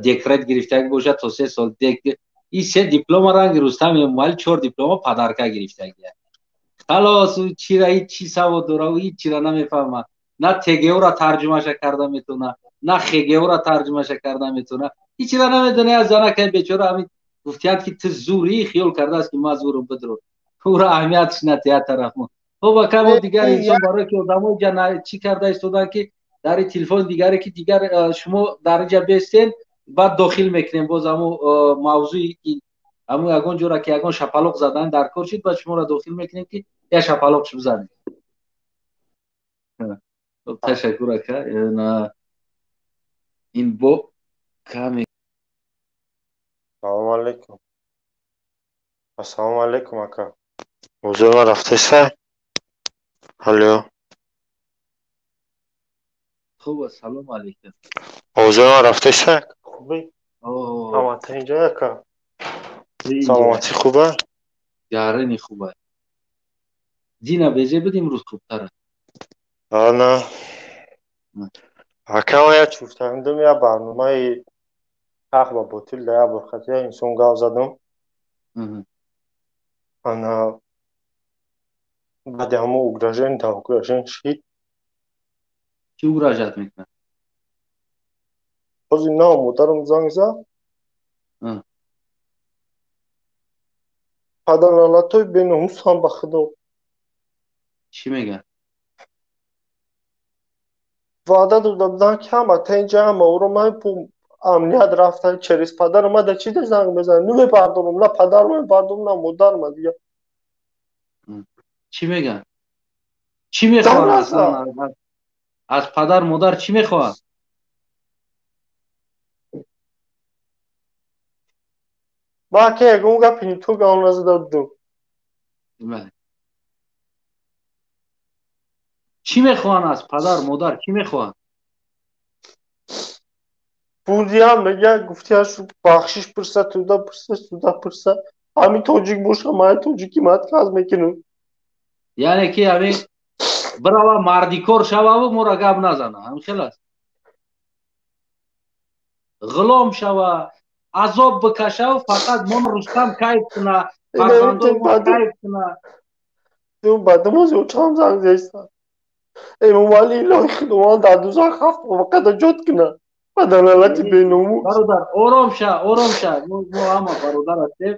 декрет гирифтагӣ боша, то 3 сол и се диплома, ранги Рустам Эмомалӣ чор диплома падарка гирифтагия. Халос, чира ҳеҷ чи савод дора? Ҳеҷ чира намефаҳмад. На ТГУра тарҷумаша карда метавона, на ХГУра тарҷумаша карда метавона, ҳечира намедона. Аз занакай бечора ҳамин гуфтиянд, ки ту зурӣ, хиёл кардааст, ки ман зурум, бидро ӯра аҳамиятш натия тараф. Хоб, акамо, дигар инсон, барое ки одамо ҷа чӣ карда истоданд, ки дар телефон дигаре, ки дигар шумо дар инҷа бестен, баъд дохил мекунем боз ҳамо мавзӯи ҳамо ягон ҷора, ки ягон шапалоқ задан дар кор шид, баъд шуморо дохил мекунем, ки як шапалоқш бизанед. Ташаккур, ака. Ин бо каме. Салому алейкум, ассалому алейкум, ака. Ҳузурма рафтеса? Алло. Хуб, ассалому алейкум. Ҳузурма рафтеса? Хубӣ? Ҳамата инҷа яка. Саломатӣ хуба? Гарини хуба. Дина безе буд, имрӯз хубтара. Ана. Ака, я чуфтандум я барномаи ҳақ ва ботил да я бор хати я инсон гап задам. Ана баъди ҳамо угрожен да угрожен шид. Чӣ угрожать мекунад? Ҳозир на модарам занг зад. Падарналатой беномусам ба худо. Чӣ мегӯяд? Ваъда дода буданд, ки ҳама та инҷа ҳама ӯро ман амният рафта через падарам ма да чӣ да занг мезанам, намебардорам, на падарам мебардорам, на модарам дигар. Чӣ мегӯяд? Чӣ мехоҳад? Аз падар модар чӣ мехоҳад? Ма ки ягон гапи ту гап назада будум. Чӣ мехоҳанд аз падар модар? Чӣ мехоҳанд? Бурдиам мега, гуфтиаш бахшиш пурса, туда пурса, суда пурса. Ҳамин тоҷик боша, ман тоҷики ман отказ мекунам. Яъне ки ҳамин бирава мардикор шававу моро гап назана, ҳамин хел аст. Ғулом шава, азоб бикашаву фақат мо Рустам кайф куна, фарзандои мо кайф куна. Баъдам ози очам занг зеста. Эмомалӣ, илоҳи Худованд дар дузах ҳафт вақата ҷод куна. Падарналати беномус. Бародар, ором ша, ором ша. Мо ҳама бародар ҳастем.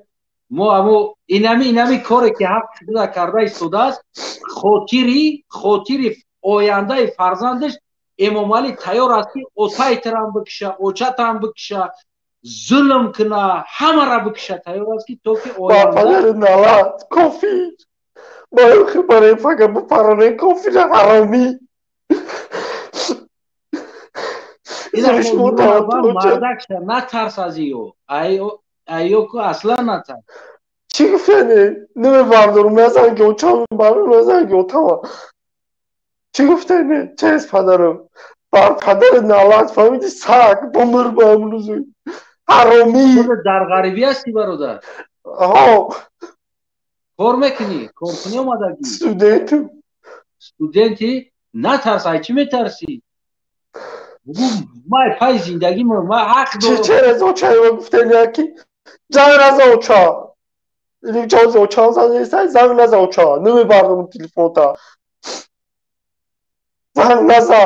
Мо ҳамо инами коре ки ҳақ шуда карда истодааст, хотири ояндаи фарзандаш Эмомалӣ тайёр аст, ки отайтарам бикиша, очатам бикиша, зулм куна, ҳамаро бикиша, тайёр аст, ки то ки оянда падари налат кофир. Барои фақат бипароне кофир ҳаромӣ. Мардакша натарс аз ё. Айё ку аслан натарс. Чӣ гуфтани? Намебардорам, назан ки очам мебардорам, назан ки отама. Чӣ гуфтани? Чез падарам. Бар падари налат, фаҳмиди, саг, бумир ба имрӯзу. Ҳаромӣ. Дар ғарибӣ ҳастӣ, бародар? Ҳо. Кор мекунӣ? Кор кунӣ омадагӣ? Студентам. Студентӣ? Натарс, ай чӣ метарсӣ? Бугу май пай зиндагӣ ма ҳақ дорам. Через очаева гуфтани ки занг наза оча. Илим чози очам занг нестай, занг наза оча. Намебардорам телефонта. Занг наза.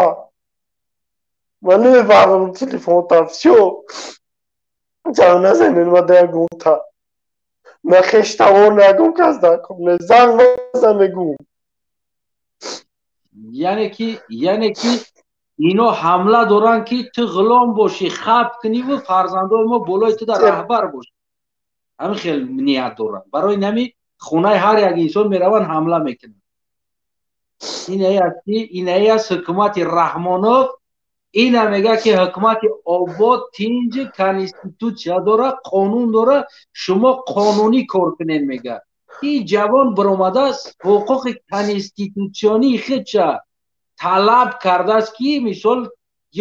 Ман намебардорам телефонта. Всё. Занг назанен ма да ягонта. На хештавор, на ягон кас дар кор. Занг наза мегӯм. Яъне ки ино ҳамла доранд, ки ту ғулом бошӣ, хаб куниву фарзандои мо болои ту дар раҳбар бошӣ. Ҳамин хел ният доранд. Барои нами хонаи ҳар як инсон мераванд, ҳамла мекунанд. Инае аст ҳукумати Раҳмонов. Ина мега, ки ҳукумати обод, тинҷ, конститутсия дора, қонун дора, шумо қонунӣ кор кунед, мега. Ин ҷавон баромадааст, ҳуқуқи конститутсионии худша талаб кардааст, ки мисол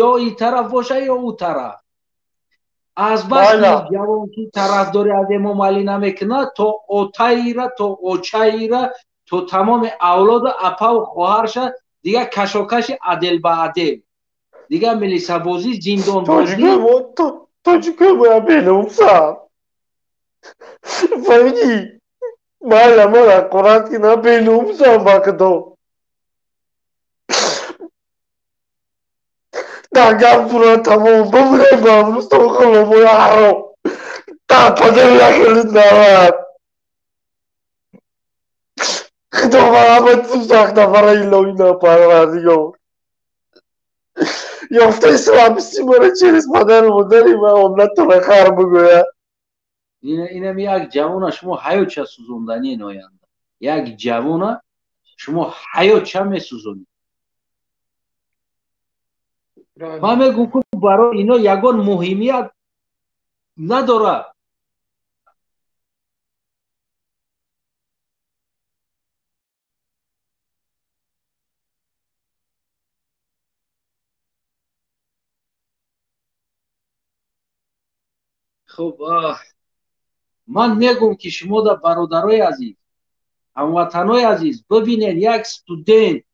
ё ин тараф боша, ё ӯ тараф. Аз бас ҷавон ки тарафдорӣ аз Эмомалӣ намекунад, то отаира, то очаира, то тамоми авлоду апаву хоҳарша дигар кашокаши адел ба адел, дигар милисабозӣ, зиндонбозӣ. Тоҷикои моя беномусам. Фаҳмидӣ? Майла мара қурат ки на беномусам ба худо. Дар гап пура тамом бимирем ба Рустам ғуломои ҳаром. Дар падари яхели нарад. Худо ҳама дузах нафара илоҳӣ на парвардигор. Ёфтаи слабости мара через падару модари ман омнатона хар бигӯяд. Инам як ҷавона шумо ҳаётша сӯзонданӣ оянда. Як ҷавона шумо ҳаётша месӯзонед. Ман мегӯм, ки барои ино ягон муҳимият надорад. Хуб, ман мегӯм, ки шумо да, бародарои азиз, ҳамватанои азиз, бибинед, як студент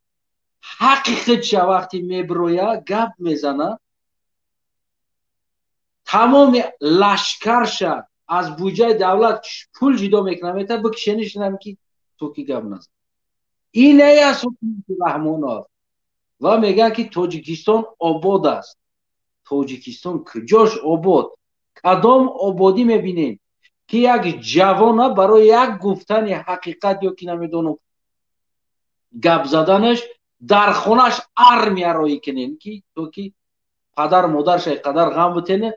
ҳаққи худша вақте мебироя, гап мезана, тамоми лашкарша аз буҷаи давлат пул ҷудо мекунам, мета бикшенишнам, ки ту ки гап назан. Инае аст ҳукумати Раҳмонов. Ва мегӯянд, ки Тоҷикистон обод аст. Тоҷикистон куҷош обод? Кадом ободӣ мебинем, ки як ҷавона барои як гуфтани ҳақиқат ё ки намедонам гап заданаш дар хонаш армия роӣ кунем, ки то ки падар модарша қадар ғам бутене,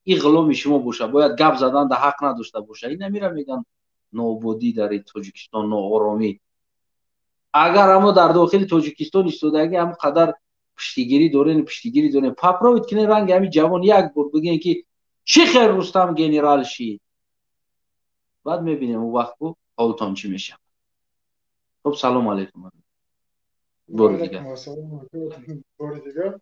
и ғуломи шумо боша, бояд гап задан да ҳақ надошта боша. Ин амира мегӯянд ноободӣ дар Тоҷикистон, нооромӣ. Агар амо дар дохили Тоҷикистон истодагӣ ҳам қадар пуштигирӣ дорем, пуштигирӣ дорем, попробуйте кунед, ранги ҳами ҷавон як бор бигӯен, ки чӣ хел Рустам генерал шид. Баъд мебинем, он вақт ҳолтон чӣ мешавад. Хуб, салому алайкум бори дигар. Бори дигар,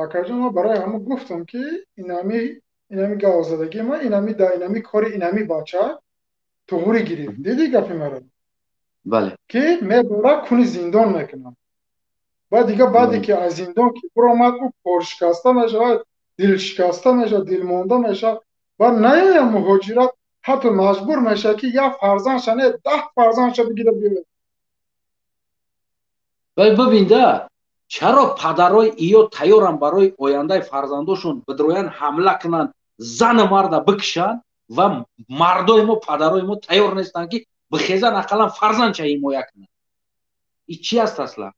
акаҷон. Ма барои ҳама гуфтам, ки инами гавзадагии ма, инами да инами кори инами бача туғри гирифт. Диди гапи маро? Бале. Ки мебара, куни зиндон мекунам. Баъд дига, баъде ки аз зиндон ки биромад, ӯ поршикаста мешавад, дилшикаста мешавад, дилмонда мешавад. Баъд наёям муҳоҷират, ҳатто маҷбур мешавад, ки як фарзандша не, 10 фарзандша бигира, биёяд. Вай, бибинда, чаро падарои иё тайёранд барои ояндаи фарзандошон бидроянд, ҳамла кунанд, зану марда бикушанд, ва мардои мо, падарои мо тайёр нестанд, ки бихезанд, ақаллан фарзандша ҳимоя кунанд? И чи аст аслан?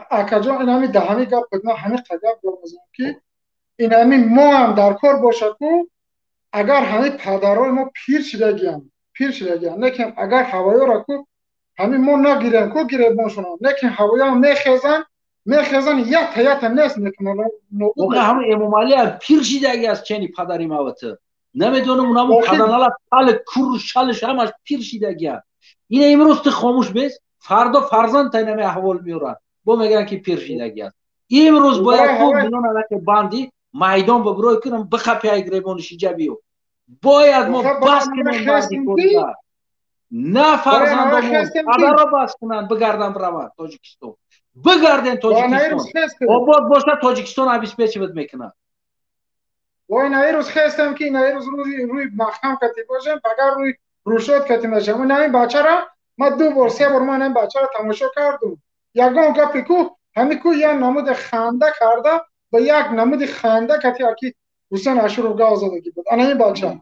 Акаҷон, инами даҳами гап буд. Ман ҳамин гап дорам, ки инами мо ҳам дар кор бошад ку. Агар ҳамин падарои мо пир шидагиям, пир шидагиям, лекин агар ҳавоёра ку ҳамин мо нагирем ку гиребоншонам, лекин ҳавоёам мехезанд, мехезанд, ята ята нест мекунанд. Ҳамин Эмомалиам пир шидаги аст, чени падари мавата намедонам, унамо паданала тали куру шалиш ҳамаш пир шидагиам. Ина имрӯз ту хомӯш бес, фардо фарзанд тайнами аҳвол меорад, бо мегӯянд, ки пир шидаги аст. Имрӯз бояд ку миёнараки банди майдон бибирой кунам, бихапи ай гиребони шиҷа биё. Бояд мо бас кунем мардикорида, на фарзандомон, падаро бас кунанд, бигардан, бираванд Тоҷикистон, бигарден, Тоҷикистон обод боша, Тоҷикистон обеспечивать мекунад. Вой, на рӯз хестам, ки на рӯз рӯи маҳкам кати бошем, агар рӯи рӯшод кати нашам. На ин бачара ма ду бор, се бор ман ин бачара тамошо кардум. Ягон гапи ку ҳами ку як намуди ханда карда, ба як намуди ханда кати аки Ҳусен Ашуров гав задагӣ буд. Ана ин бача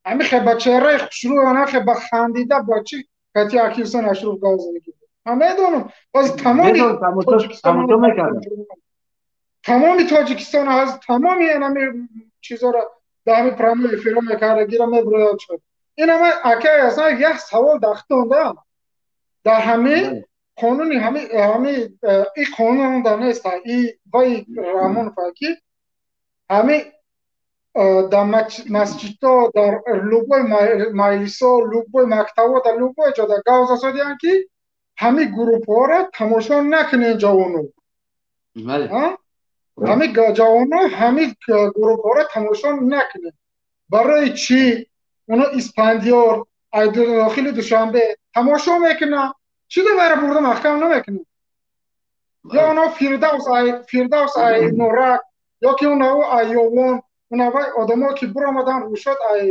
ҳами хе ба чеҳраи хушрӯ, ана хе ба хандида, ба чи кати аки Ҳусен Ашуров гав задагӣ буд. Ман медонам, боз тамоми Тоҷикистон аз тамоми инами чизоро дар ҳами прямой эфиро мекардагиро мебирояд шуд. Инама акай асан як савол дахтонда дар ҳами қонуни ҳами и қонун да неста и вай Раҳмонов, ки ҳами дар масҷидҳо, дар любой маҷлисо, любой мактабо, дар любой ҷо дар гав засодиянд, ки ҳами гурӯҳҳоро тамошо накунед, ҷавоно. Ҳами ҷавоно ҳами гурӯҳҳоро тамошо накунед. Барои чӣ оно Испандиёр дохили Душанбе тамошо мекунад? Чӣ давайра бурда маҳкам намекунад? Ё оно Фирдавс, Фирдавс ай Норак, ё ки оно ай Ёвон, онавай одамо, ки биромадан, рӯшод ай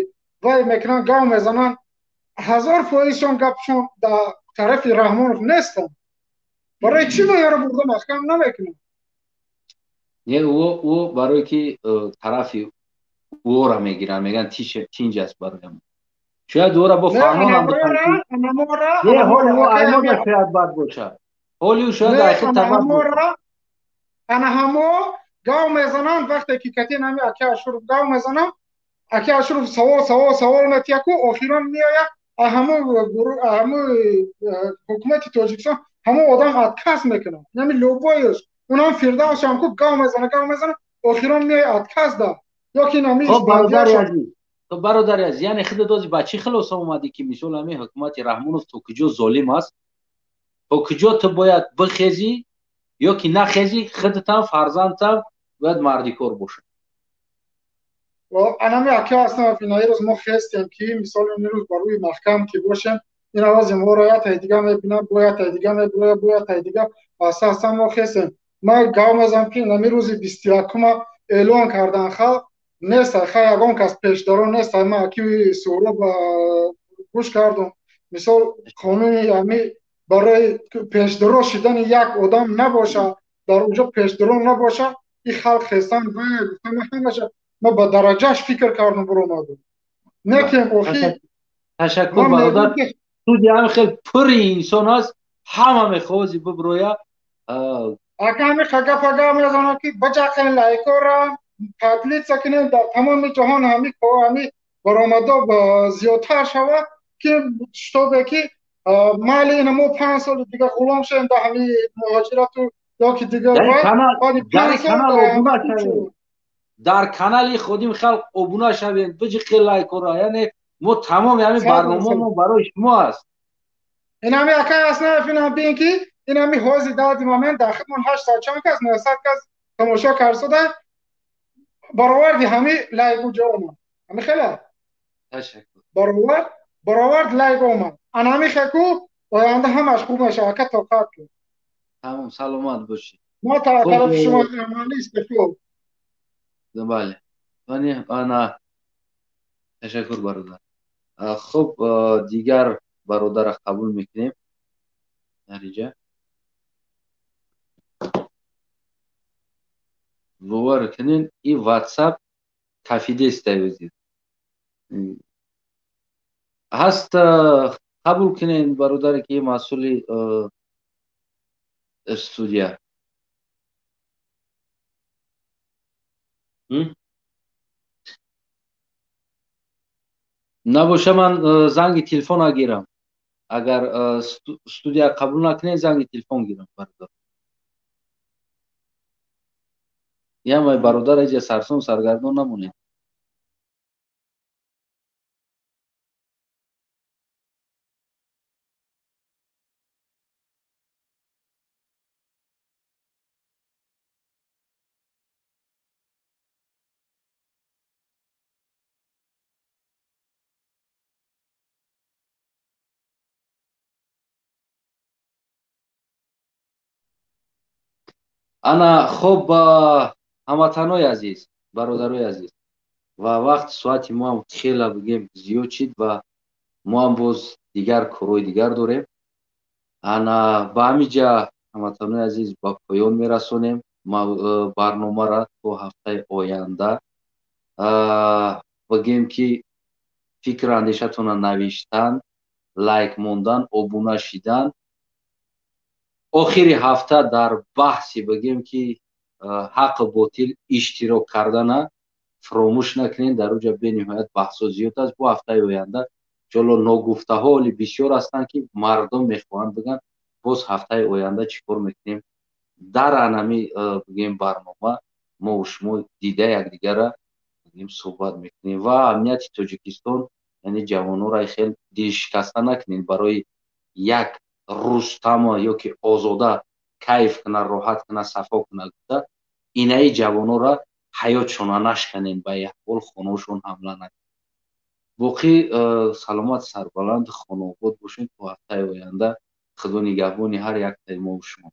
вай мекунанд, гав мезананд, 1000%шон гапшон дар тарафи Раҳмонов нестанд. Барои чӣ вайро бурда маҳкам намекунад? Не, ӯ барое ки тарафи ӯро мегиранд, мегӯянд тинҷ аст бароям. Шояд ӯра бо фаҳмонам, шояд бад бошад, ҳоли ӯ шояд айхи. Ана ҳамо гав мезананд, вақте ки кати нами аки Ашуров гав мезанам, аки Ашуров савол, савол, савол метияку, охирон меояд, ҳамо ҳукумати Тоҷикистон ҳамо одам отказ мекунад. Нами любой ш унам Фирдавсам ку гав мезана, гав мезана, охирон меояд, отказ да, ё ки нами. Бародари азиз, бародари азиз, яъне худат ози ба чӣ хулоса омадӣ, ки мисол ҳамин ҳукумати Раҳмонов то куҷо золим аст, то куҷо ту бояд бихезӣ ё ки нахезӣ, худатам, фарзандтам бояд мардикор бошад? Анами аки ҳастам, инаи рӯз мо хестем, ки мисол ин рӯз ба рӯи маҳкам ки бошем, ин авази моро ятаи дига мебинад, бо ятаи дига мебирояд, бо ятаи дига аста аста мо хестем. Ман гап мезанам, ки инами рӯзи 21-ума эълон кардан халқ нест, хай ягон кас пешдаро нест. Ман аки Суҳроб гӯш кардум, мисол қонуни ами барои пешдаро шидани як одам набоша, дар онҷо пешдаро набоша, и халқ хестан. Гуфтам, ҳамаша ма ба дараҷаш фикр кардум, буромадум, некем охи. Ташаккур, бародар. Студия ҳам хел пури инсон аст, ҳама мехоҳази биброя. Ака, ҳами гапа гап мезанам, ки баҷақен лайкора, поделиться кунем дар тамоми ҷаҳон, ҳами баромадо зиёдтар шавад, ки шутобе ки майли ина мо 5 соли дига ғулом шавем дар ҳами муҳоҷирату ё ки дига. Дар канали Ходими халқ обуна шавем, биҷиқи лайкора, яъне мо тамоми ҳамин барномамо барои шумо аст. Инами ака Аснаев, инам бин, ки инами ҳози дади момент дар хидмон 800 чанд кас, 900 кас тамошо карсода, бароварди ҳами лайк уҷо омад, ҳами хела баровард лайк омад. Анами хеку оянда ҳамаш хуб мешавад, ака, тоқат кун. Тамом, саломат бошед. Мо тарафи шумо амалӣ истифод. Бале, ана, ташаккур, бародар. Хуб, дигар бародарро қабул мекунем дар инҷа. Бовар кунен, и ватсап кафидеста ҳаст. Қабул кунен бародаре ки масъули студия. Набоша, ман занги телефона гирам. Агар студия қабул накунед, занги телефон гирам, бародар. Ямай, бародар, эҷа сарсон саргардон намонед. Ана, хуб, ҳамватанои азиз, бародарои азиз, ва вақт соати мо ҳам хела бигем зиёд шид ва мо ҳам боз дигар корҳои дигар дорем. Ана, ба ҳамин ҷа, ҳамватанои азиз, ба поён мерасонем барномара то ҳафтаи оянда. Бигем ки фикру андешатонро навиштан, лайк мондан, обуна шидан. Охири ҳафта дар баҳси бигем ки ҳаққу ботил иштирок кардана фуромӯш накунед. Дар уҷа бениҳоят баҳсҳо зиёд аст. Бо ҳафтаи оянда иншоалло ногуфтаҳо оли бисёр ҳастанд, ки мардум мехоҳанд бигӯянд. Боз ҳафтаи оянда чӣ кор мекунем? Дар анами бигем барнома мо шумо дида якдигарра бигем суҳбат мекунем. Ва амнияти Тоҷикистон, яъне ҷавононро хел дилшикаста накунед. Барои як Рустама ё ки Озода кайф кунад, роҳат кунад, сафо кунад гуфта, инаи ҷавононро ҳаётшона нашканем, ба якбол хонаошон ҳамла накунем. Боқӣ саломат, сарбаланд, хонаобод бошед. То ҳафтаи оянда Худо нигаҳбони ҳар яктаи мову шумо.